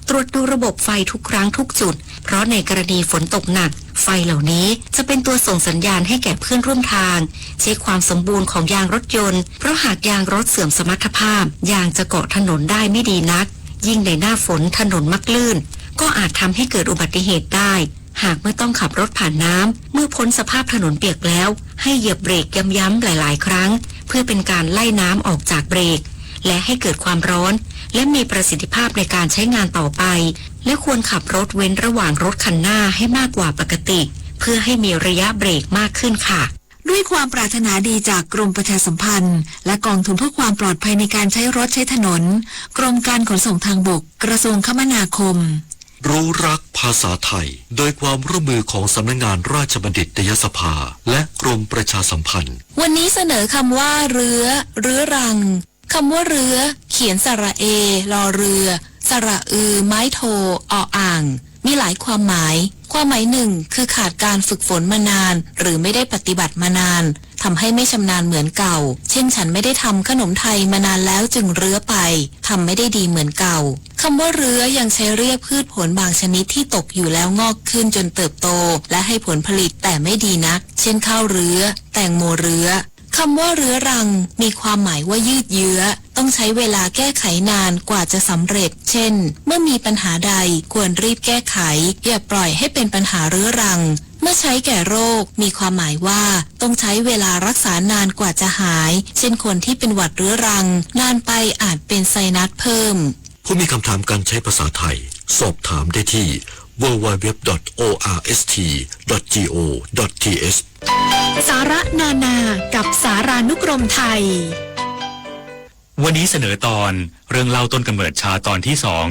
ตรวจดูระบบไฟทุกครั้งทุกจุด เพราะในกรณีฝนตกหนัก ไฟเหล่านี้จะเป็นตัวส่งสัญญาณให้แก่เพื่อนร่วมทาง เช็คความสมบูรณ์ของยางรถยนต์ เพราะหากยางรถเสื่อมสมรรถภาพ ยางจะเกาะถนนได้ไม่ดีนัก ยิ่งในหน้าฝนถนนมักลื่น ก็อาจทำให้เกิดอุบัติเหตุได้ หากเมื่อต้องขับรถผ่านน้ำ เมื่อพ้นสภาพถนนเปียกแล้ว ให้เหยียบเบรกย้ำๆหลายๆครั้ง เพื่อเป็นการไล่น้ำออกจากเบรก และให้เกิดความร้อน และมีประสิทธิภาพในการใช้งานต่อไป และควรขับรถเว้นระหว่างรถคันหน้าให้มากกว่าปกติ เพื่อให้มีระยะเบรกมากขึ้นค่ะ ด้วยความปรารถนาดีจากกรมประชาสัมพันธ์ และกองทุนเพื่อความปลอดภัยในการใช้รถใช้ถนน กรมการขนส่งทางบก กระทรวงคมนาคม รู้รักภาษาไทย โดยความร่วมมือของสำนักงานราชบัณฑิตยสภา และกรมประชาสัมพันธ์ วันนี้เสนอคำว่าเรื้อ เรื้อรัง คำว่าเรื้อ เขียนสระเอ รอเรือ สระอือ ไม้โท ออ่าง มีหลายความหมาย ความหมายหนึ่ง คือขาดการฝึกฝนมานาน หรือไม่ได้ปฏิบัติมานาน ทำให้ไม่ชำนาญเหมือนเก่า เช่น ฉันไม่ได้ทำขนมไทยมานานแล้วจึงเรื้อไป ทำไม่ได้ดีเหมือนเก่า คำว่าเรื้อยังใช้เรียกพืชผลบางชนิดที่ตกอยู่แล้วงอกขึ้นจนเติบโต และให้ผลผลิตแต่ไม่ดีนัก เช่น ข้าวเรื้อ แตงโมเรื้อ คำว่าเรื้อรัง มีความหมายว่ายืดเยื้อ ต้องใช้เวลาแก้ไขนานกว่าจะสำเร็จ เช่น เมื่อมีปัญหาใดควรรีบแก้ไข อย่าปล่อยให้เป็นปัญหาเรื้อรัง เมื่อใช้แก่โรค มีความหมายว่าต้องใช้เวลารักษานานกว่าจะหาย เช่น คนที่เป็นหวัดเรื้อรัง นานไปอาจเป็นไซนัสเพิ่ม ผู้มีคำถามการใช้ภาษาไทย สอบถามได้ที่ ดับเบิลยู ดับเบิลยู ดับเบิลยู ดอท โอ อาร์ เอส ที ดอท จี โอ ดอท ที เอช สาระนานากับสารานุกรมไทย วันนี้เสนอตอน เรื่องเล่าต้นกำเนิดชาตอนที่สอง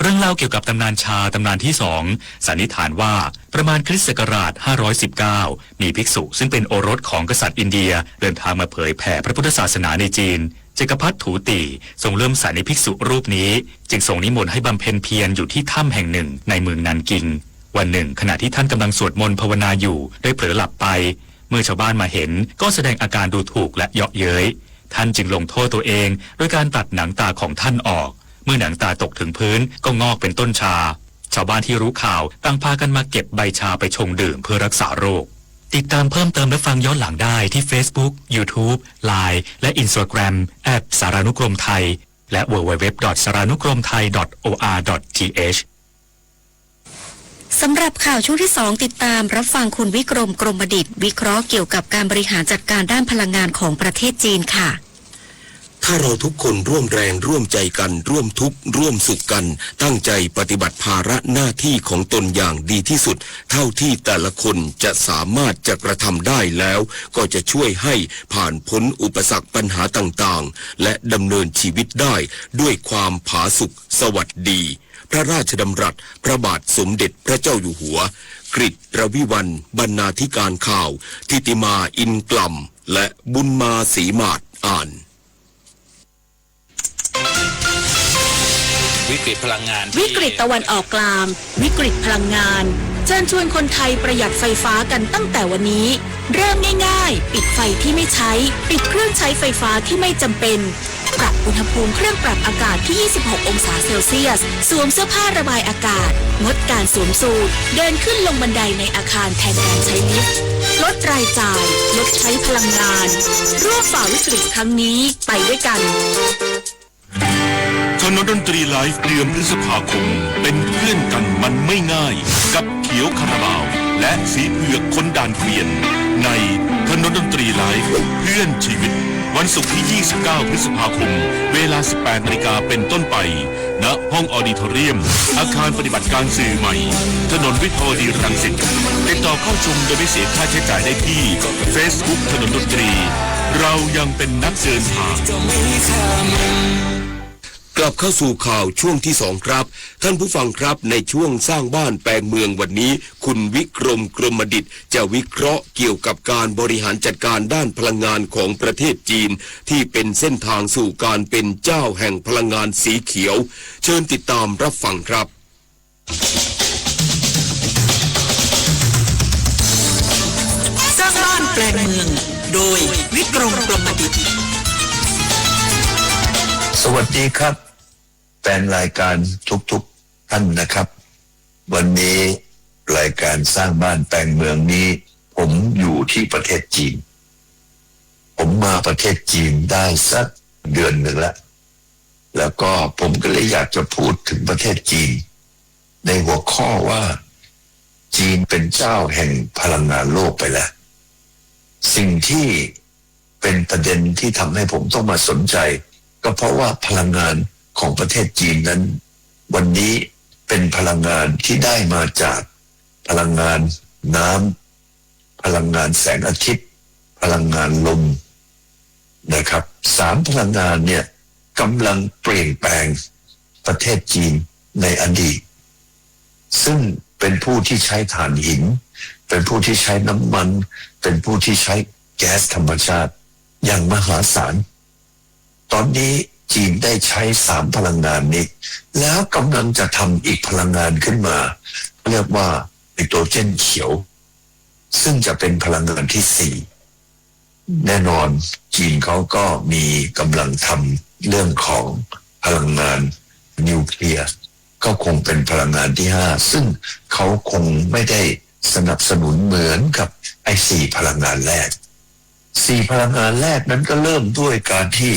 เรื่องเล่าเกี่ยวกับตำนานชาตำนานที่สอง สันนิษฐานว่าประมาณคริสต์ศักราชห้าร้อยสิบเก้า มีภิกษุซึ่งเป็นโอรสของกษัตริย์อินเดีย เดินทางมาเผยแผ่พระพุทธศาสนาในจีน จักรพรรดิถูติ่ง ทรงเลื่อมใสในภิกษุรูปนี้ จึงทรงนิมนต์ให้บำเพ็ญเพียรอยู่ที่ถ้ำแห่งหนึ่งในเมืองนันกิง วันหนึ่ง ขณะที่ท่านกำลังสวดมนต์ภาวนาอยู่ ได้เผลอหลับไป เมื่อชาวบ้านมาเห็นก็แสดงอาการดูถูกและเยาะเย้ย ท่านจึงลงโทษตัวเองโดยการตัดหนังตาของท่านออก เมื่อหนังตาตกถึงพื้นก็งอกเป็นต้นชา ชาวบ้านที่รู้ข่าวต่างพากันมาเก็บใบชาไปชงดื่มเพื่อรักษาโรค ติดตามเพิ่มเติมและฟังย้อนหลังได้ที่ Facebook YouTube Line และ Instagram แอทสารานุกรมไทย และ ดับเบิลยู ดับเบิลยู ดับเบิลยู ดอท สารานุกรมไทย ดอท โอ อาร์ ดอท ที เอช สำหรับข่าวช่วงที่สอง ติดตามรับฟังคุณวิกรม กรมดิษฐ์ วิเคราะห์เกี่ยวกับการบริหารจัดการด้านพลังงานของประเทศจีนค่ะ ถ้าเราทุกคนร่วมแรงร่วมใจกัน ร่วมทุกข์ร่วมสุขกัน ตั้งใจปฏิบัติภาระหน้าที่ของตนอย่างดีที่สุด เท่าที่แต่ละคนจะสามารถจะกระทำได้แล้ว ก็จะช่วยให้ผ่านพ้นอุปสรรคปัญหาต่างๆ และดำเนินชีวิตได้ด้วยความผาสุกสวัสดี พระราชดำรัสพระบาทสมเด็จพระเจ้าอยู่หัว กฤษรวิวัลย์ บรรณาธิการข่าว ธิติมา อินกล่ำ และบุญมา ศรีหมาด อ่าน วิกฤตพลังงานที่ วิกฤตตะวันออกกลาง วิกฤตพลังงาน เชิญชวนคนไทยประหยัดไฟฟ้ากันตั้งแต่วันนี้ เริ่มง่ายๆ ปิดไฟที่ไม่ใช้ ปิดเครื่องใช้ไฟฟ้าที่ไม่จำเป็น ปรับอุณหภูมิเครื่องปรับอากาศที่ ยี่สิบหก องศาเซลเซียส สวมเสื้อผ้าระบายอากาศ งดการสวมสูท เดินขึ้นลงบันไดในอาคารแทนการใช้ลิฟต์ ลดรายจ่าย ลดใช้พลังงาน ร่วมฝ่าวิกฤตครั้งนี้ไปด้วยกัน ถนนดนตรีไลฟ์เดือนพฤษภาคม เป็นเพื่อนกันมันไม่ง่าย กับเขียวคาราบาว และสีเผือกคนด่านเกวียน ในถนนดนตรีไลฟ์เพื่อนชีวิต วันศุกร์ที่ ยี่สิบเก้า พฤษภาคม เวลา สิบแปด นาฬิกาเป็นต้นไป ณ ห้องออดิทอเรียม อาคารปฏิบัติการสื่อใหม่ ถนนวิภาวดีรังสิต ติดต่อเข้าชมโดยไม่เสียค่าใช้จ่ายได้ที่ Facebook ถนนดนตรี เรายังเป็นนักเดินทาง กลับเข้าสู่ข่าวช่วงที่สองครับ ท่านผู้ฟังครับ ในช่วงสร้างบ้านแปลงเมืองวันนี้ คุณวิกรม กรมดิษฐ์ จะวิเคราะห์เกี่ยวกับการบริหารจัดการด้านพลังงานของประเทศจีน ที่เป็นเส้นทางสู่การเป็นเจ้าแห่งพลังงานสีเขียว เชิญติดตามรับฟังครับ สร้างบ้านแปลงเมือง โดย วิกรม กรมดิษฐ์ สวัสดีครับ แฟนรายการทุกๆท่านนะครับ วันนี้รายการสร้างบ้านแปลงเมืองนี้ ผมอยู่ที่ประเทศจีน ผมมาประเทศจีนได้สักเดือนหนึ่งแล้ว แล้วก็ผมก็เลยอยากจะพูดถึงประเทศจีน ในหัวข้อว่า จีนเป็นเจ้าแห่งพลังงานโลกไปแล้ว สิ่งที่เป็นประเด็นที่ทำให้ผมต้องมาสนใจ ก็เพราะว่าพลังงานของประเทศจีนนั้น วันนี้เป็นพลังงานที่ได้มาจากพลังงานน้ำ พลังงานแสงอาทิตย์ พลังงานลมนะครับ สามพลังงานเนี่ยกำลังเปลี่ยนแปลงประเทศจีนในอดีต ซึ่งเป็นผู้ที่ใช้ถ่านหิน เป็นผู้ที่ใช้น้ำมัน เป็นผู้ที่ใช้แก๊สธรรมชาติอย่างมหาศาล ตอนนี้จีนได้ใช้สามพลังงานนี้ แล้วกำลังจะทำอีกพลังงานขึ้นมา เรียกว่าไฮโดรเจนเขียว ซึ่งจะเป็นพลังงานที่สี่ แน่นอนจีนเขาก็มีกำลังทำเรื่องของพลังงานนิวเคลียร์ ก็คงเป็นพลังงานที่ห้า ซึ่งเขาคงไม่ได้สนับสนุนเหมือนกับไอ้สี่พลังงานแรก สี่พลังงานแรกนั้นก็เริ่มด้วยการที่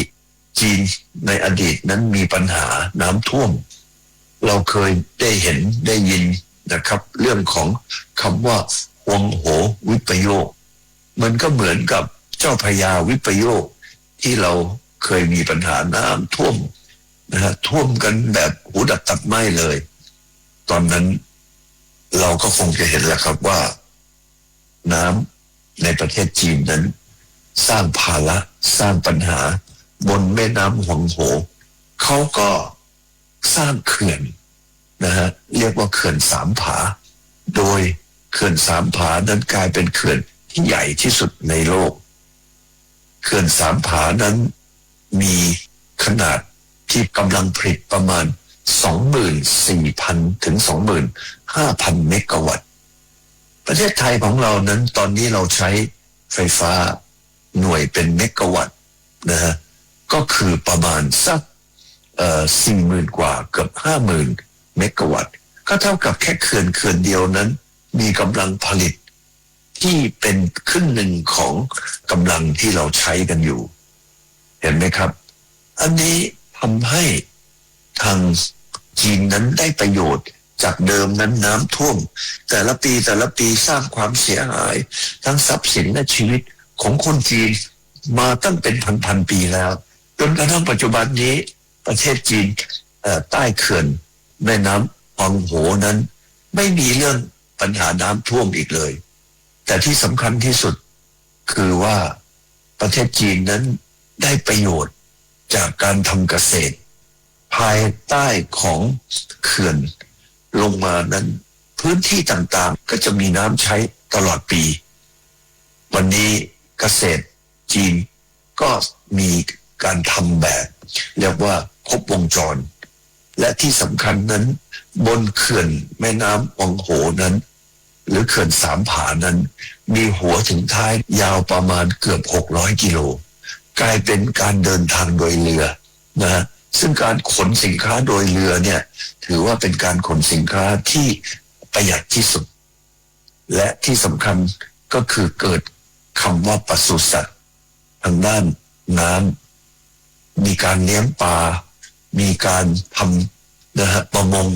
จีนในอดีตนั้นมีปัญหาน้ำท่วม เราเคยได้เห็นได้ยินนะครับ เรื่องของคำว่าฮวงโหวิปโยค มันก็เหมือนกับเจ้าพระยาวิปโยค ที่เราเคยมีปัญหาน้ำท่วมนะฮะ ท่วมกันแบบหูดับตัดไหม้เลย ตอนนั้นเราก็คงจะเห็นแล้วครับว่า น้ำในประเทศจีนนั้น สร้างภาระ สร้างปัญหาบนแม่น้ำฮวงโห เขาก็สร้างเขื่อนนะฮะ เรียกว่าเขื่อนสามผา โดยเขื่อนสามผานั้นกลายเป็นเขื่อนที่ใหญ่ที่สุดในโลก เขื่อนสามผานั้นมีขนาดที่กำลังผลิตประมาณ สองหมื่นสี่พัน ถึง สองหมื่นห้าพัน เมกะวัตต์ ประเทศไทยของเรานั้นตอนนี้เราใช้ ไฟฟ้าหน่วยเป็นเมกะวัตต์นะฮะ ก็คือประมาณสัก เอ่อ สี่หมื่นกว่า เกือบห้าหมื่นเมกะวัตต์ ก็เท่ากับแค่เขื่อนเขื่อนเดียวนั้น มีกำลังผลิตที่เป็นครึ่งหนึ่งของกำลังที่เราใช้กันอยู่ เห็นไหมครับ อันนี้ทำให้ทางจีนนั้นได้ประโยชน์ จากเดิมนั้นน้ำท่วม แต่ละปีแต่ละปีสร้างความเสียหายทั้งทรัพย์สินและชีวิตของคนจีนมาตั้งเป็นพันๆ ปีแล้ว จนกระทั่งปัจจุบันนี้ประเทศจีน เอ่อ ใต้เขื่อนแม่น้ำฮวางโหนั้น ไม่มีเรื่องปัญหาน้ำท่วมอีกเลย แต่ที่สำคัญที่สุดคือว่าประเทศจีนนั้นได้ประโยชน์จากการทำเกษตร ภายใต้ของเขื่อนลงมานั้น พื้นที่ต่างๆ ก็จะมีน้ำใช้ตลอดปี วันนี้เกษตรจีนก็มีการทำแบบเรียกว่าครบวงจร และที่สำคัญนั้น บนเขื่อนแม่น้ำฮวางโหนั้น หรือเขื่อนสามผานั้น มีหัวถึงท้ายยาวประมาณเกือบหกร้อยกิโล กลายเป็นการเดินทางโดยเรือนะฮะ ซึ่งการขนสินค้าโดยเรือเนี่ย ถือว่าเป็นการขนสินค้าที่ประหยัดที่สุด และที่สำคัญก็คือเกิดคำว่าปศุสัตว์ทางด้านน้ำ มีการเลี้ยงปลา มีการทำนะฮะ ประมง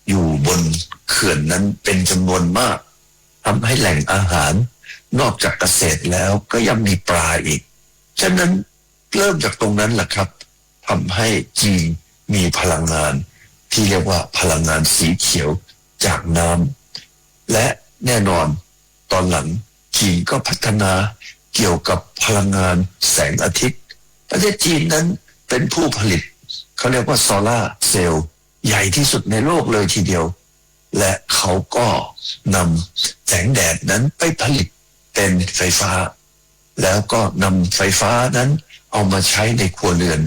อยู่บนเขื่อนนั้นเป็นจำนวนมาก ทำให้แหล่งอาหารนอกจากเกษตรแล้วก็ยังมีปลาอีก ฉะนั้นเริ่มจากตรงนั้นแหละครับ ทำให้จีนมีพลังงานที่เรียกว่าพลังงานสีเขียวจากน้ำ และแน่นอนตอนหลังจีนก็พัฒนาเกี่ยวกับพลังงานแสงอาทิตย์ ประเทศจีนนั้นเป็นผู้ผลิต เขาเรียกว่าโซลาร์เซลล์ ใหญ่ที่สุดในโลกเลยทีเดียว และเขาก็นำแสงแดดนั้นไปผลิตเป็นไฟฟ้า แล้วก็นำไฟฟ้านั้นเอามาใช้ในครัวเรือน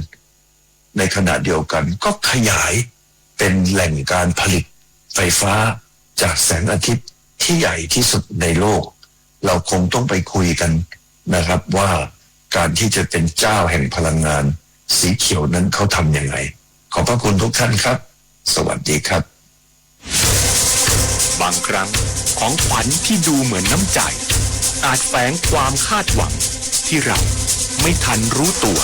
ในขณะเดียวกันก็ขยายเป็นแหล่งการผลิตไฟฟ้าจากแสงอาทิตย์ที่ใหญ่ที่สุดในโลก เราคงต้องไปคุยกันนะครับว่าการที่จะเป็นเจ้าแห่งพลังงานสีเขียวนั้นเขาทำยังไง ขอบพระคุณทุกท่านครับ สวัสดีครับ บางครั้งของขวัญที่ดูเหมือนน้ำใจ อาจแฝงความคาดหวังที่เราไม่ทันรู้ตัว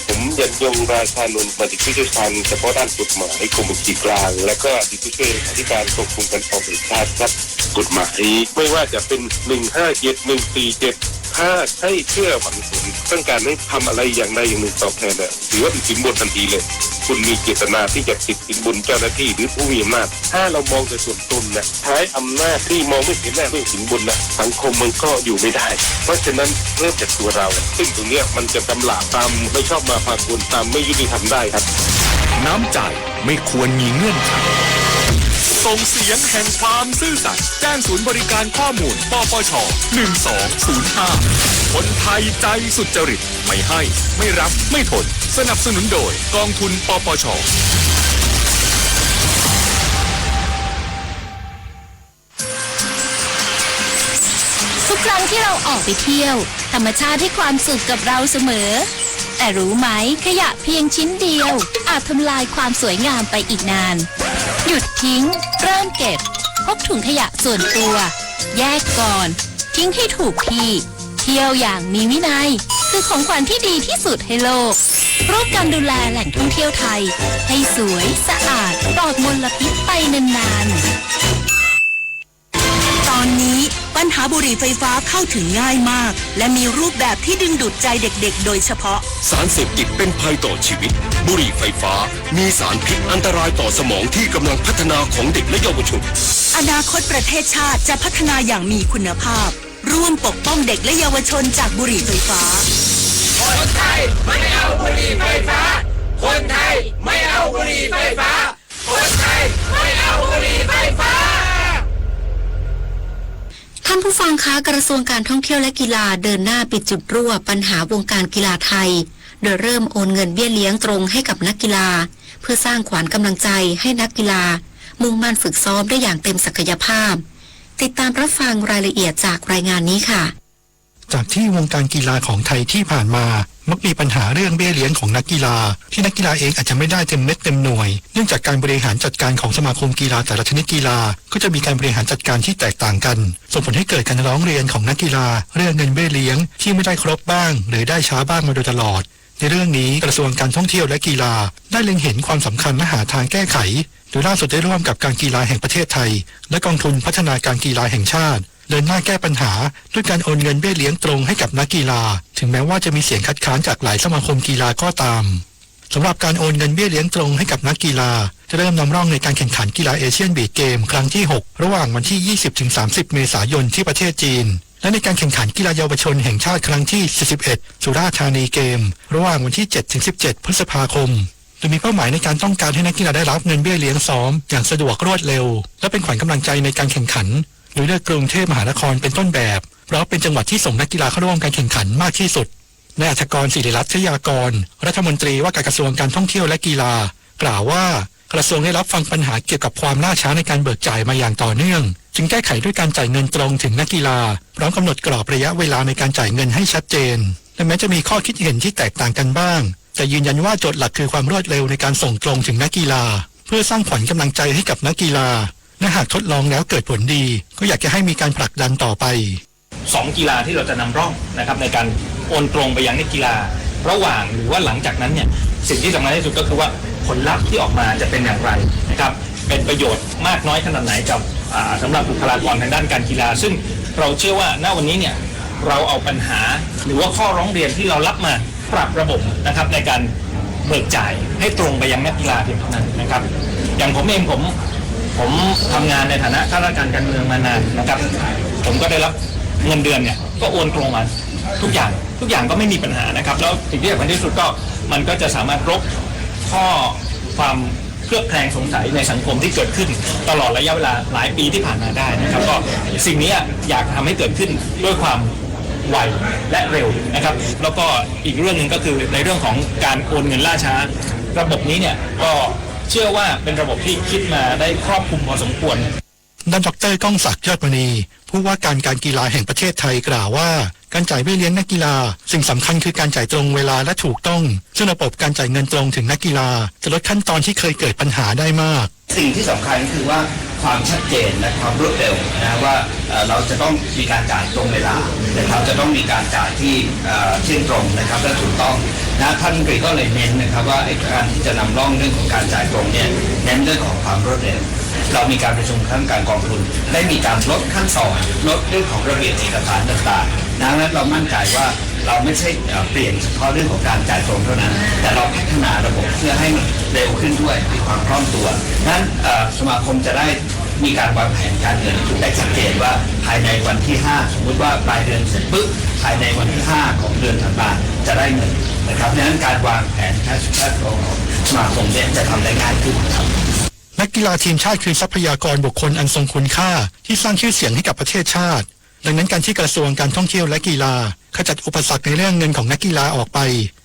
ผม ยันยง ราชานนท์ อดีตผู้เชี่ยวชาญเฉพาะด้านกฎหมายกรมบัญชีกลาง และก็อดีตผู้ช่วยเลขาธิการกองทุนการออมแห่งชาติครับ กฎหมายไม่ว่าจะเป็น หนึ่งห้าเจ็ด หนึ่งสี่เจ็ด ถ้าใช่เพื่อหวังผล ต้องการให้ทำอะไรอย่างใดอย่างหนึ่งตอบแทนเนี่ย ถือว่าเป็นสินบนทันทีเลย คุณมีเจตนาที่จะติดสินบนเจ้าหน้าที่หรือผู้มีอำนาจ ถ้าเรามองแต่ส่วนตนเนี่ย ใช้อำนาจที่มองไม่เห็นแน่เรื่องสินบนน่ะ สังคมมันก็อยู่ไม่ได้ เพราะฉะนั้นเริ่มจากตัวเรา ซึ่งตรงเนี้ยมันจะกำหลาบตามไม่ชอบมาพากล ตามไม่ยุติธรรมได้ครับ น้ำใจไม่ควรมีเงื่อนไข ส่งเสียงแห่งความซื่อสัตย์ แจ้งศูนย์บริการข้อมูล ปปช หนึ่งสองศูนย์ห้า คนไทยใจสุจริต ไม่ให้ ไม่รับ ไม่ทน สนับสนุนโดยกองทุน ปปช ทุกครั้งที่เราออกไปเที่ยว ธรรมชาติให้ความสุขกับเราเสมอ แต่รู้ไหม ขยะเพียงชิ้นเดียว อาจทำลายความสวยงามไปอีกนาน หยุดทิ้ง เริ่มเก็บ พกถุงขยะส่วนตัว แยกก่อน ทิ้งให้ถูกที่ เที่ยวอย่างมีวินัย คือของขวัญที่ดีที่สุดให้โลก ร่วมกันดูแลแหล่งท่องเที่ยวไทย ให้สวย สะอาด ปลอดมลพิษไปนานๆ ตอนนี้ปัญหาบุหรี่ไฟฟ้าเข้าถึงง่ายมาก และมีรูปแบบที่ดึงดูดใจเด็กๆ โดยเฉพาะ สารเสพติดเป็นภัยต่อชีวิต บุหรี่ไฟฟ้า มีสารพิษอันตรายต่อสมองที่กำลังพัฒนาของเด็กและเยาวชน อนาคตประเทศชาติจะพัฒนาอย่างมีคุณภาพ ร่วมปกป้องเด็กและเยาวชนจากบุหรี่ไฟฟ้า คนไทยไม่เอาบุหรี่ไฟฟ้า คนไทยไม่เอาบุหรี่ไฟฟ้า คนไทยไม่เอาบุหรี่ไฟฟ้า ท่านผู้ฟังคะ กระทรวงการท่องเที่ยวและกีฬาเดินหน้าปิดจุดรั่วปัญหาวงการกีฬาไทย โดยเริ่มโอนเงินเบี้ยเลี้ยงตรงให้กับนักกีฬา เพื่อสร้างขวัญกำลังใจให้นักกีฬา มุ่งมั่นฝึกซ้อมได้อย่างเต็มศักยภาพ แถ ติดตามรับฟังรายละเอียดจากรายงานนี้ค่ะ จากที่วงการกีฬาของไทยที่ผ่านมา มักมีปัญหาเรื่องเบี้ยเลี้ยงของนักกีฬา ที่นักกีฬาเองอาจจะไม่ได้เต็มเม็ดเต็มหน่วย เนื่องจากการบริหารจัดการของสมาคมกีฬาแต่ละชนิดกีฬา ก็จะมีการบริหารจัดการที่แตกต่างกัน ส่งผลให้เกิดการร้องเรียนของนักกีฬา เรื่องเงินเบี้ยเลี้ยงที่ไม่ได้ครบบ้าง หรือได้ช้าบ้างมาโดยตลอด ในเรื่องนี้กระทรวงการท่องเที่ยวและกีฬา ได้เล็งเห็นความสำคัญและหาทางแก้ไข โดยล่าสุดได้ร่วมกับการกีฬาแห่งประเทศไทย และกองทุนพัฒนาการกีฬาแห่งชาติ เดินหน้าแก้ปัญหาด้วยการโอนเงินเบี้ยเลี้ยงตรงให้กับนักกีฬา ถึงแม้ว่าจะมีเสียงคัดค้านจากหลายสมาคมกีฬาก็ตาม สำหรับการโอนเงินเบี้ยเลี้ยงตรงให้กับนักกีฬา จะเริ่มนำร่องในการแข่งขันกีฬาเอเชียนบีชเกมครั้งที่หก ระหว่างวันที่ยี่สิบถึงสามสิบเมษายนที่ประเทศจีน และในการแข่งขันกีฬาเยาวชนแห่งชาติครั้งที่สี่สิบเอ็ด สุราษฎร์ธานีเกม ระหว่างวันที่เจ็ดถึงสิบเจ็ดพฤษภาคม โดยมีเป้าหมายในการต้องการให้นักกีฬาได้รับเงินเบี้ยเลี้ยงซ้อมอย่างสะดวกรวดเร็ว และเป็นขวัญกำลังใจในการแข่งขัน โดยเลือกกรุงเทพมหานครเป็นต้นแบบ เพราะเป็นจังหวัดที่ส่งนักกีฬาเข้าร่วมการแข่งขันมากที่สุด นายอัธกร ศิริรัตน์ชยากร รัฐมนตรีว่าการกระทรวงการท่องเที่ยวและกีฬา กล่าวว่า กระทรวงได้รับฟังปัญหาเกี่ยวกับความล่าช้าในการเบิกจ่ายมาอย่างต่อเนื่อง จึงแก้ไขด้วยการจ่ายเงินตรงถึงนักกีฬา พร้อมกำหนดกรอบระยะเวลาในการจ่ายเงินให้ชัดเจน และแม้จะมีข้อคิดเห็นที่แตกต่างกันบ้าง แต่ยืนยันว่าโจทย์หลักคือความรวดเร็วในการส่งตรงถึงนักกีฬา เพื่อสร้างขวัญกำลังใจให้กับนักกีฬา และหากทดลองแล้วเกิดผลดี ก็อยากจะให้มีการผลักดันต่อไป สองกีฬาที่เราจะนำร่องนะครับ ในการโอนตรงไปยังนักกีฬา ระหว่างหรือว่าหลังจากนั้นเนี่ย สิ่งที่สำคัญที่สุดก็คือว่าผลลัพธ์ที่ออกมาจะเป็นอย่างไรนะครับ เป็นประโยชน์มากน้อยขนาดไหนกับ อ่า สำหรับบุคลากรทางด้านการกีฬา ซึ่งเราเชื่อว่าณวันนี้เนี่ย เราเอาปัญหาหรือว่าข้อร้องเรียนที่เรารับมา ปรับระบบนะครับ ในการเบิกจ่ายให้ตรงไปยังนักกีฬาเพียงเท่านั้นนะครับ อย่างผมเองผม ผมทำงานในฐานะข้าราชการการเมืองมานานนะครับ ผมก็ได้รับเงินเดือนเนี่ย ก็โอนตรงมาทุกอย่าง ทุกอย่างก็ไม่มีปัญหานะครับ แล้วสิ่งที่สำคัญที่สุดก็ มันก็จะสามารถลบข้อความเคลือบแคลงสงสัยในสังคมที่เกิดขึ้นตลอดระยะเวลาหลายปีที่ผ่านมาได้นะครับ ก็สิ่งนี้อยากทำให้เกิดขึ้นด้วยความไวและเร็วนะครับ แล้วก็อีกเรื่องหนึ่งก็คือในเรื่องของการโอนเงินล่าช้า ระบบนี้เนี่ยก็เชื่อว่าเป็นระบบที่คิดมาได้ครอบคลุมพอสมควร ด้านดอกเตอร์ก้องศักดิ์ ยอดมณี ผู้ว่าการการกีฬาแห่งประเทศไทยกล่าวว่า การจ่ายเบี้ยเลี้ยงนักกีฬา สิ่งสำคัญคือการจ่ายตรงเวลาและถูกต้อง ซึ่งระบบการจ่ายเงินตรงถึงนักกีฬา จะลดขั้นตอนที่เคยเกิดปัญหาได้มาก สิ่งที่สำคัญก็คือว่าความชัดเจนและความรวดเร็วนะ ว่า เอ่อ เราจะต้องมีการจ่ายตรงเวลานะครับ จะต้องมีการจ่ายที่ เอ่อ เที่ยงตรงนะครับ และถูกต้องนะ ท่านรัฐมนตรีก็เลยเน้นนะครับ ว่าไอ้การที่จะนำร่องเรื่องของการจ่ายตรงเนี่ย เน้นเรื่องของความรวดเร็ว เรามีการประชุมคณะกรรมการกองทุน ได้มีการลดขั้นตอน ลดเรื่องของระเบียบเอกสารต่างๆ ดังนั้นเรามั่นใจว่าเราไม่ใช่ เอ่อ เปลี่ยนเฉพาะเรื่องของการจ่ายตรงเท่านั้น แต่เราพัฒนาระบบเพื่อให้มันเร็วขึ้นด้วย มีความคล่องตัว นั้น เอ่อ สมาคมจะได้มีการวางแผนการเงินได้ชัดเจนว่าภายในวันที่ห้า สมมุติว่าปลายเดือนเสร็จปุ๊บ ภายในวันที่ห้าของเดือนถัดมาจะได้เงินนะครับ ดังนั้นการวางแผน cash flow ของสมาคมเนี่ยจะทำได้ง่ายขึ้นครับ นักกีฬาทีมชาติคือทรัพยากรบุคคลอันทรงคุณค่า ที่สร้างชื่อเสียงให้กับประเทศชาติ ดังนั้นการที่กระทรวงการท่องเที่ยวและกีฬา ขจัดอุปสรรคในเรื่องเงินของนักกีฬาออกไป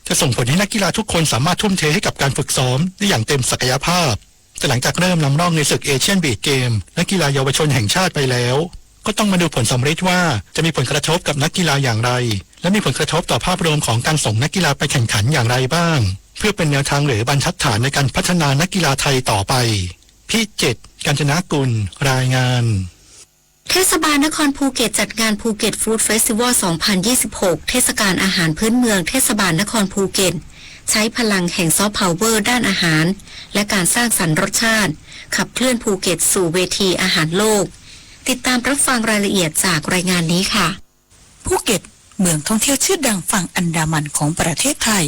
จะส่งผลให้นักกีฬาทุกคนสามารถทุ่มเทให้กับการฝึกซ้อมได้อย่างเต็มศักยภาพ แต่หลังจากเริ่มนำร่องในศึกเอเชียนบีชเกม และกีฬาเยาวชนแห่งชาติไปแล้ว ก็ต้องมาดูผลสำเร็จว่าจะมีผลกระทบกับนักกีฬาอย่างไร และมีผลกระทบต่อภาพรวมของการส่งนักกีฬาไปแข่งขันอย่างไรบ้าง เพื่อเป็นแนวทางหรือบรรทัดฐานในการพัฒนานักกีฬาไทยต่อไป พิจิตร กาญจนกุล รายงาน เทศบาลนครภูเก็ตจัดงาน Phuket Food Festival สองพันยี่สิบหก เทศกาลอาหารพื้นเมืองเทศบาลนครภูเก็ต ใช้พลังแห่งซอฟต์พาวเวอร์ด้านอาหาร และการสร้างสรรค์รสชาติ ขับเคลื่อนภูเก็ตสู่เวทีอาหารโลก ติดตามรับฟังรายละเอียดจากรายงานนี้ค่ะ ภูเก็ต เมืองท่องเที่ยวชื่อดังฝั่งอันดามันของประเทศไทย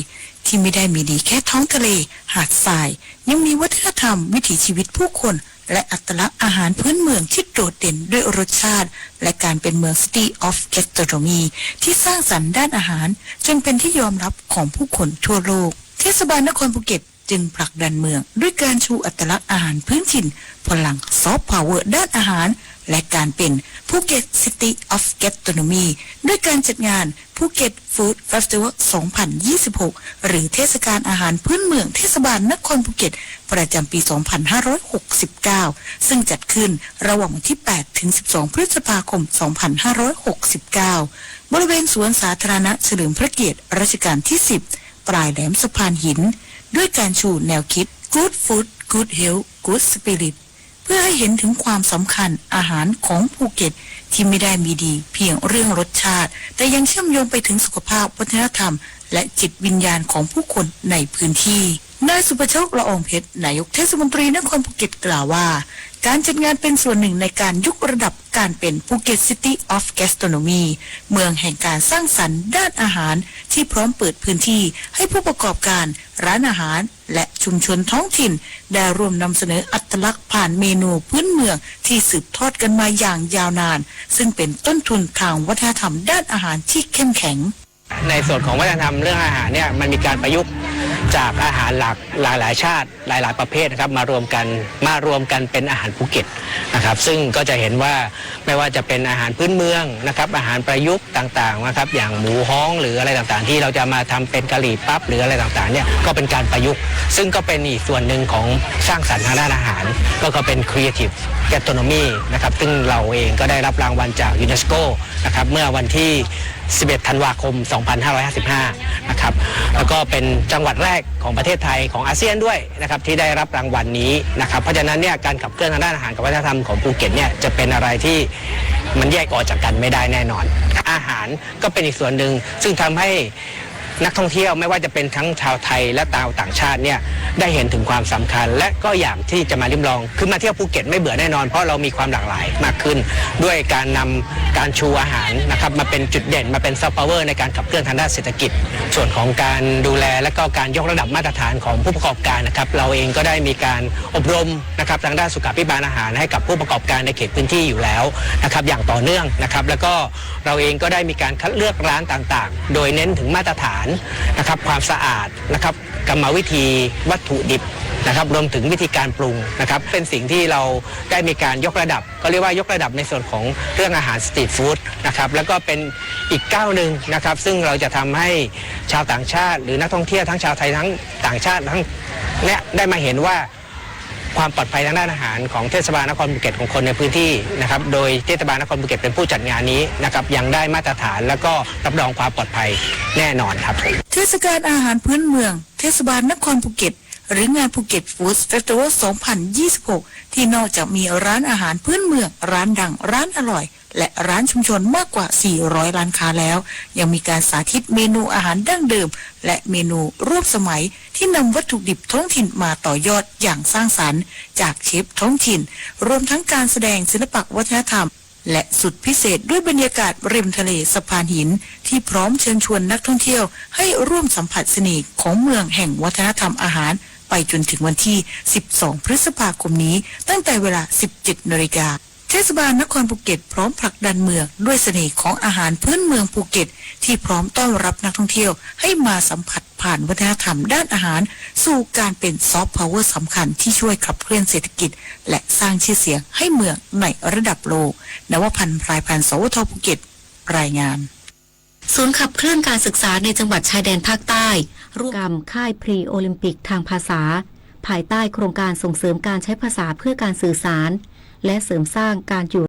ที่ไม่ได้มีดีแค่ท้องทะเล หาดทราย ยังมีวัฒนธรรม วิถีชีวิตผู้คน และอัตลักษณ์อาหารพื้นเมืองที่โดดเด่นด้วยรสชาติ และการเป็นเมือง City of Gastronomy ที่สร้างสรรค์ด้านอาหาร จนเป็นที่ยอมรับของผู้คนทั่วโลก เทศบาลนครภูเก็ตจึงผลักดันเมืองด้วยการชูอัตลักษณ์อาหารพื้นถิ่น พลังซอฟต์พาวเวอร์ด้านอาหาร และการเป็น Phuket City of Gastronomy ด้วยการจัดงาน Phuket Food Festival สองพันยี่สิบหก หรือเทศกาลอาหารพื้นเมืองเทศบาลนครภูเก็ต ประจำปี สองพันห้าร้อยหกสิบเก้า ซึ่งจัดขึ้นระหว่างวันที่ แปด ถึง สิบสอง พฤษภาคม สองพันห้าร้อยหกสิบเก้า บริเวณสวนสาธารณะเฉลิมพระเกียรติรัชกาลที่ สิบ ปลายแหลมสะพานหิน ด้วยการชูแนวคิด Good Food Good Health Good Spirit เพื่อให้เห็นถึงความสำคัญอาหารของภูเก็ตที่ไม่ได้มีดีเพียงเรื่องรสชาติ แต่ยังเชื่อมโยงไปถึงสุขภาพ วัฒนธรรม และจิตวิญญาณของผู้คนในพื้นที่ นายสุภโชค ละอองเพชร นายกเทศมนตรีนครภูเก็ตกล่าวว่า การจัดงานเป็นส่วนหนึ่งในการยกระดับการเป็น Phuket City of Gastronomy เมืองแห่งการสร้างสรรค์ด้านอาหารที่พร้อมเปิดพื้นที่ให้ผู้ประกอบการ ร้านอาหาร และชุมชนท้องถิ่น ได้ร่วมนำเสนออัตลักษณ์ผ่านเมนูพื้นเมืองที่สืบทอดกันมาอย่างยาวนาน ซึ่งเป็นต้นทุนทางวัฒนธรรมด้านอาหารที่เข้มแข็ง ในส่วนของวัฒนธรรมเรื่องอาหารเนี่ย มันมีการประยุกต์จากอาหารหลาก หลายๆชาติ หลายๆประเภทนะครับ มารวมกัน มารวมกันเป็นอาหารภูเก็ตนะครับ ซึ่งก็จะเห็นว่าไม่ว่าจะเป็นอาหารพื้นเมืองนะครับ อาหารประยุกต์ต่างๆนะครับ อย่างหมูฮ้องหรืออะไรต่างๆ ที่เราจะมาทำเป็นกะหรี่ปั๊บหรืออะไรต่างๆเนี่ย ก็เป็นการประยุกต์ ซึ่งก็เป็นอีกส่วนหนึ่งของสร้างสรรค์ทางด้านอาหาร ก็ ก็เป็น Creative Gastronomy นะครับ ซึ่งเราเองก็ได้รับรางวัลจากยูเนสโกนะครับ เมื่อวันที่ สิบเอ็ด ธันวาคม สองพันห้าร้อยห้าสิบห้า นะครับ แล้วก็เป็นจังหวัดแรกของประเทศไทย ของอาเซียนด้วยนะครับ ที่ได้รับรางวัลนี้นะครับ เพราะฉะนั้นเนี่ย การขับเคลื่อนทางด้านอาหารกับวัฒนธรรมของภูเก็ตเนี่ย จะเป็นอะไรที่มันแยกออกจากกันไม่ได้แน่นอน อาหารก็เป็นอีกส่วนหนึ่ง ซึ่งทำให้นักท่องเที่ยวไม่ว่าจะเป็นทั้งชาวไทยและชาวต่างชาติเนี่ย ได้เห็นถึงความสำคัญ และก็อยากที่จะมาลิ้มลอง คือมาเที่ยวภูเก็ตไม่เบื่อแน่นอน เพราะเรามีความหลากหลายมากขึ้น ด้วยการนำการชูอาหารนะครับ มาเป็นจุดเด่น มาเป็น soft power ในการขับเคลื่อนทางด้านเศรษฐกิจ ส่วนของการดูแลและก็การยกระดับมาตรฐานของผู้ประกอบการนะครับ เราเองก็ได้มีการอบรมนะครับ ทางด้านสุขาภิบาลอาหารให้กับผู้ประกอบการในเขตพื้นที่อยู่แล้วนะครับ อย่างต่อเนื่องนะครับ แล้วก็เราเองก็ได้มีการคัดเลือกร้านต่างๆ โดยเน้นถึงมาตรฐานนะครับ ความสะอาดนะครับ กรรมวิธี วัตถุดิบนะครับ รวมถึงวิธีการปรุงนะครับ เป็นสิ่งที่เราได้มีการยกระดับ ก็เรียกว่ายกระดับในส่วนของเรื่องอาหารสตรีทฟู้ดนะครับ แล้วก็เป็นอีกก้าวหนึ่งนะครับ ซึ่งเราจะทำให้ชาวต่างชาติ หรือนักท่องเที่ยวทั้งชาวไทยทั้งต่างชาติทั้งเนี่ย ได้มาเห็นว่าความปลอดภัยทางด้านอาหารของเทศบาลนครภูเก็ต ของคนในพื้นที่นะครับ โดยเทศบาลนครภูเก็ตเป็นผู้จัดงานนี้นะครับ ยังได้มาตรฐานแล้วก็รับรองความปลอดภัยแน่นอนครับ เทศกาลอาหารพื้นเมือง เทศบาลนครภูเก็ต หรืองาน Phuket Food Festival สองพันยี่สิบหก ที่นอกจากมีร้านอาหารพื้นเมือง ร้านดัง ร้านอร่อย และร้านชุมชนมากกว่า สี่ร้อย ร้านค้าแล้ว ยังมีการสาธิตเมนูอาหารดั้งเดิม และเมนูร่วมสมัยที่นำวัตถุดิบท้องถิ่นมาต่อยอดอย่างสร้างสรรค์ จากเชฟท้องถิ่น รวมทั้งการแสดงศิลปะวัฒนธรรม และสุดพิเศษด้วยบรรยากาศริมทะเลสะพานหิน ที่พร้อมเชิญชวนนักท่องเที่ยวให้ร่วมสัมผัสเสน่ห์ของเมืองแห่งวัฒนธรรมอาหาร ไปจนถึงวันที่ สิบสอง พฤษภาคมนี้ ตั้งแต่เวลา สิบเจ็ด นาฬิกา เทศบาลนครภูเก็ตพร้อมผลักดันเมืองด้วยเสน่ห์ของอาหารพื้นเมืองภูเก็ต ที่พร้อมต้อนรับนักท่องเที่ยวให้มาสัมผัสผ่านวัฒนธรรมด้านอาหาร สู่การเป็นซอฟต์พาวเวอร์สำคัญที่ช่วยขับเคลื่อนเศรษฐกิจ และสร้างชื่อเสียงให้เมืองในระดับโลก นวพันธ์ พรายพันธ์ สวท ภูเก็ต รายงาน ศูนย์ขับเคลื่อนการศึกษาในจังหวัดชายแดนภาคใต้ ร่วมกรรมค่ายพรีโอลิมปิกทางภาษา ภายใต้โครงการส่งเสริมการใช้ภาษาเพื่อการสื่อสาร และเสริมสร้างการอยู่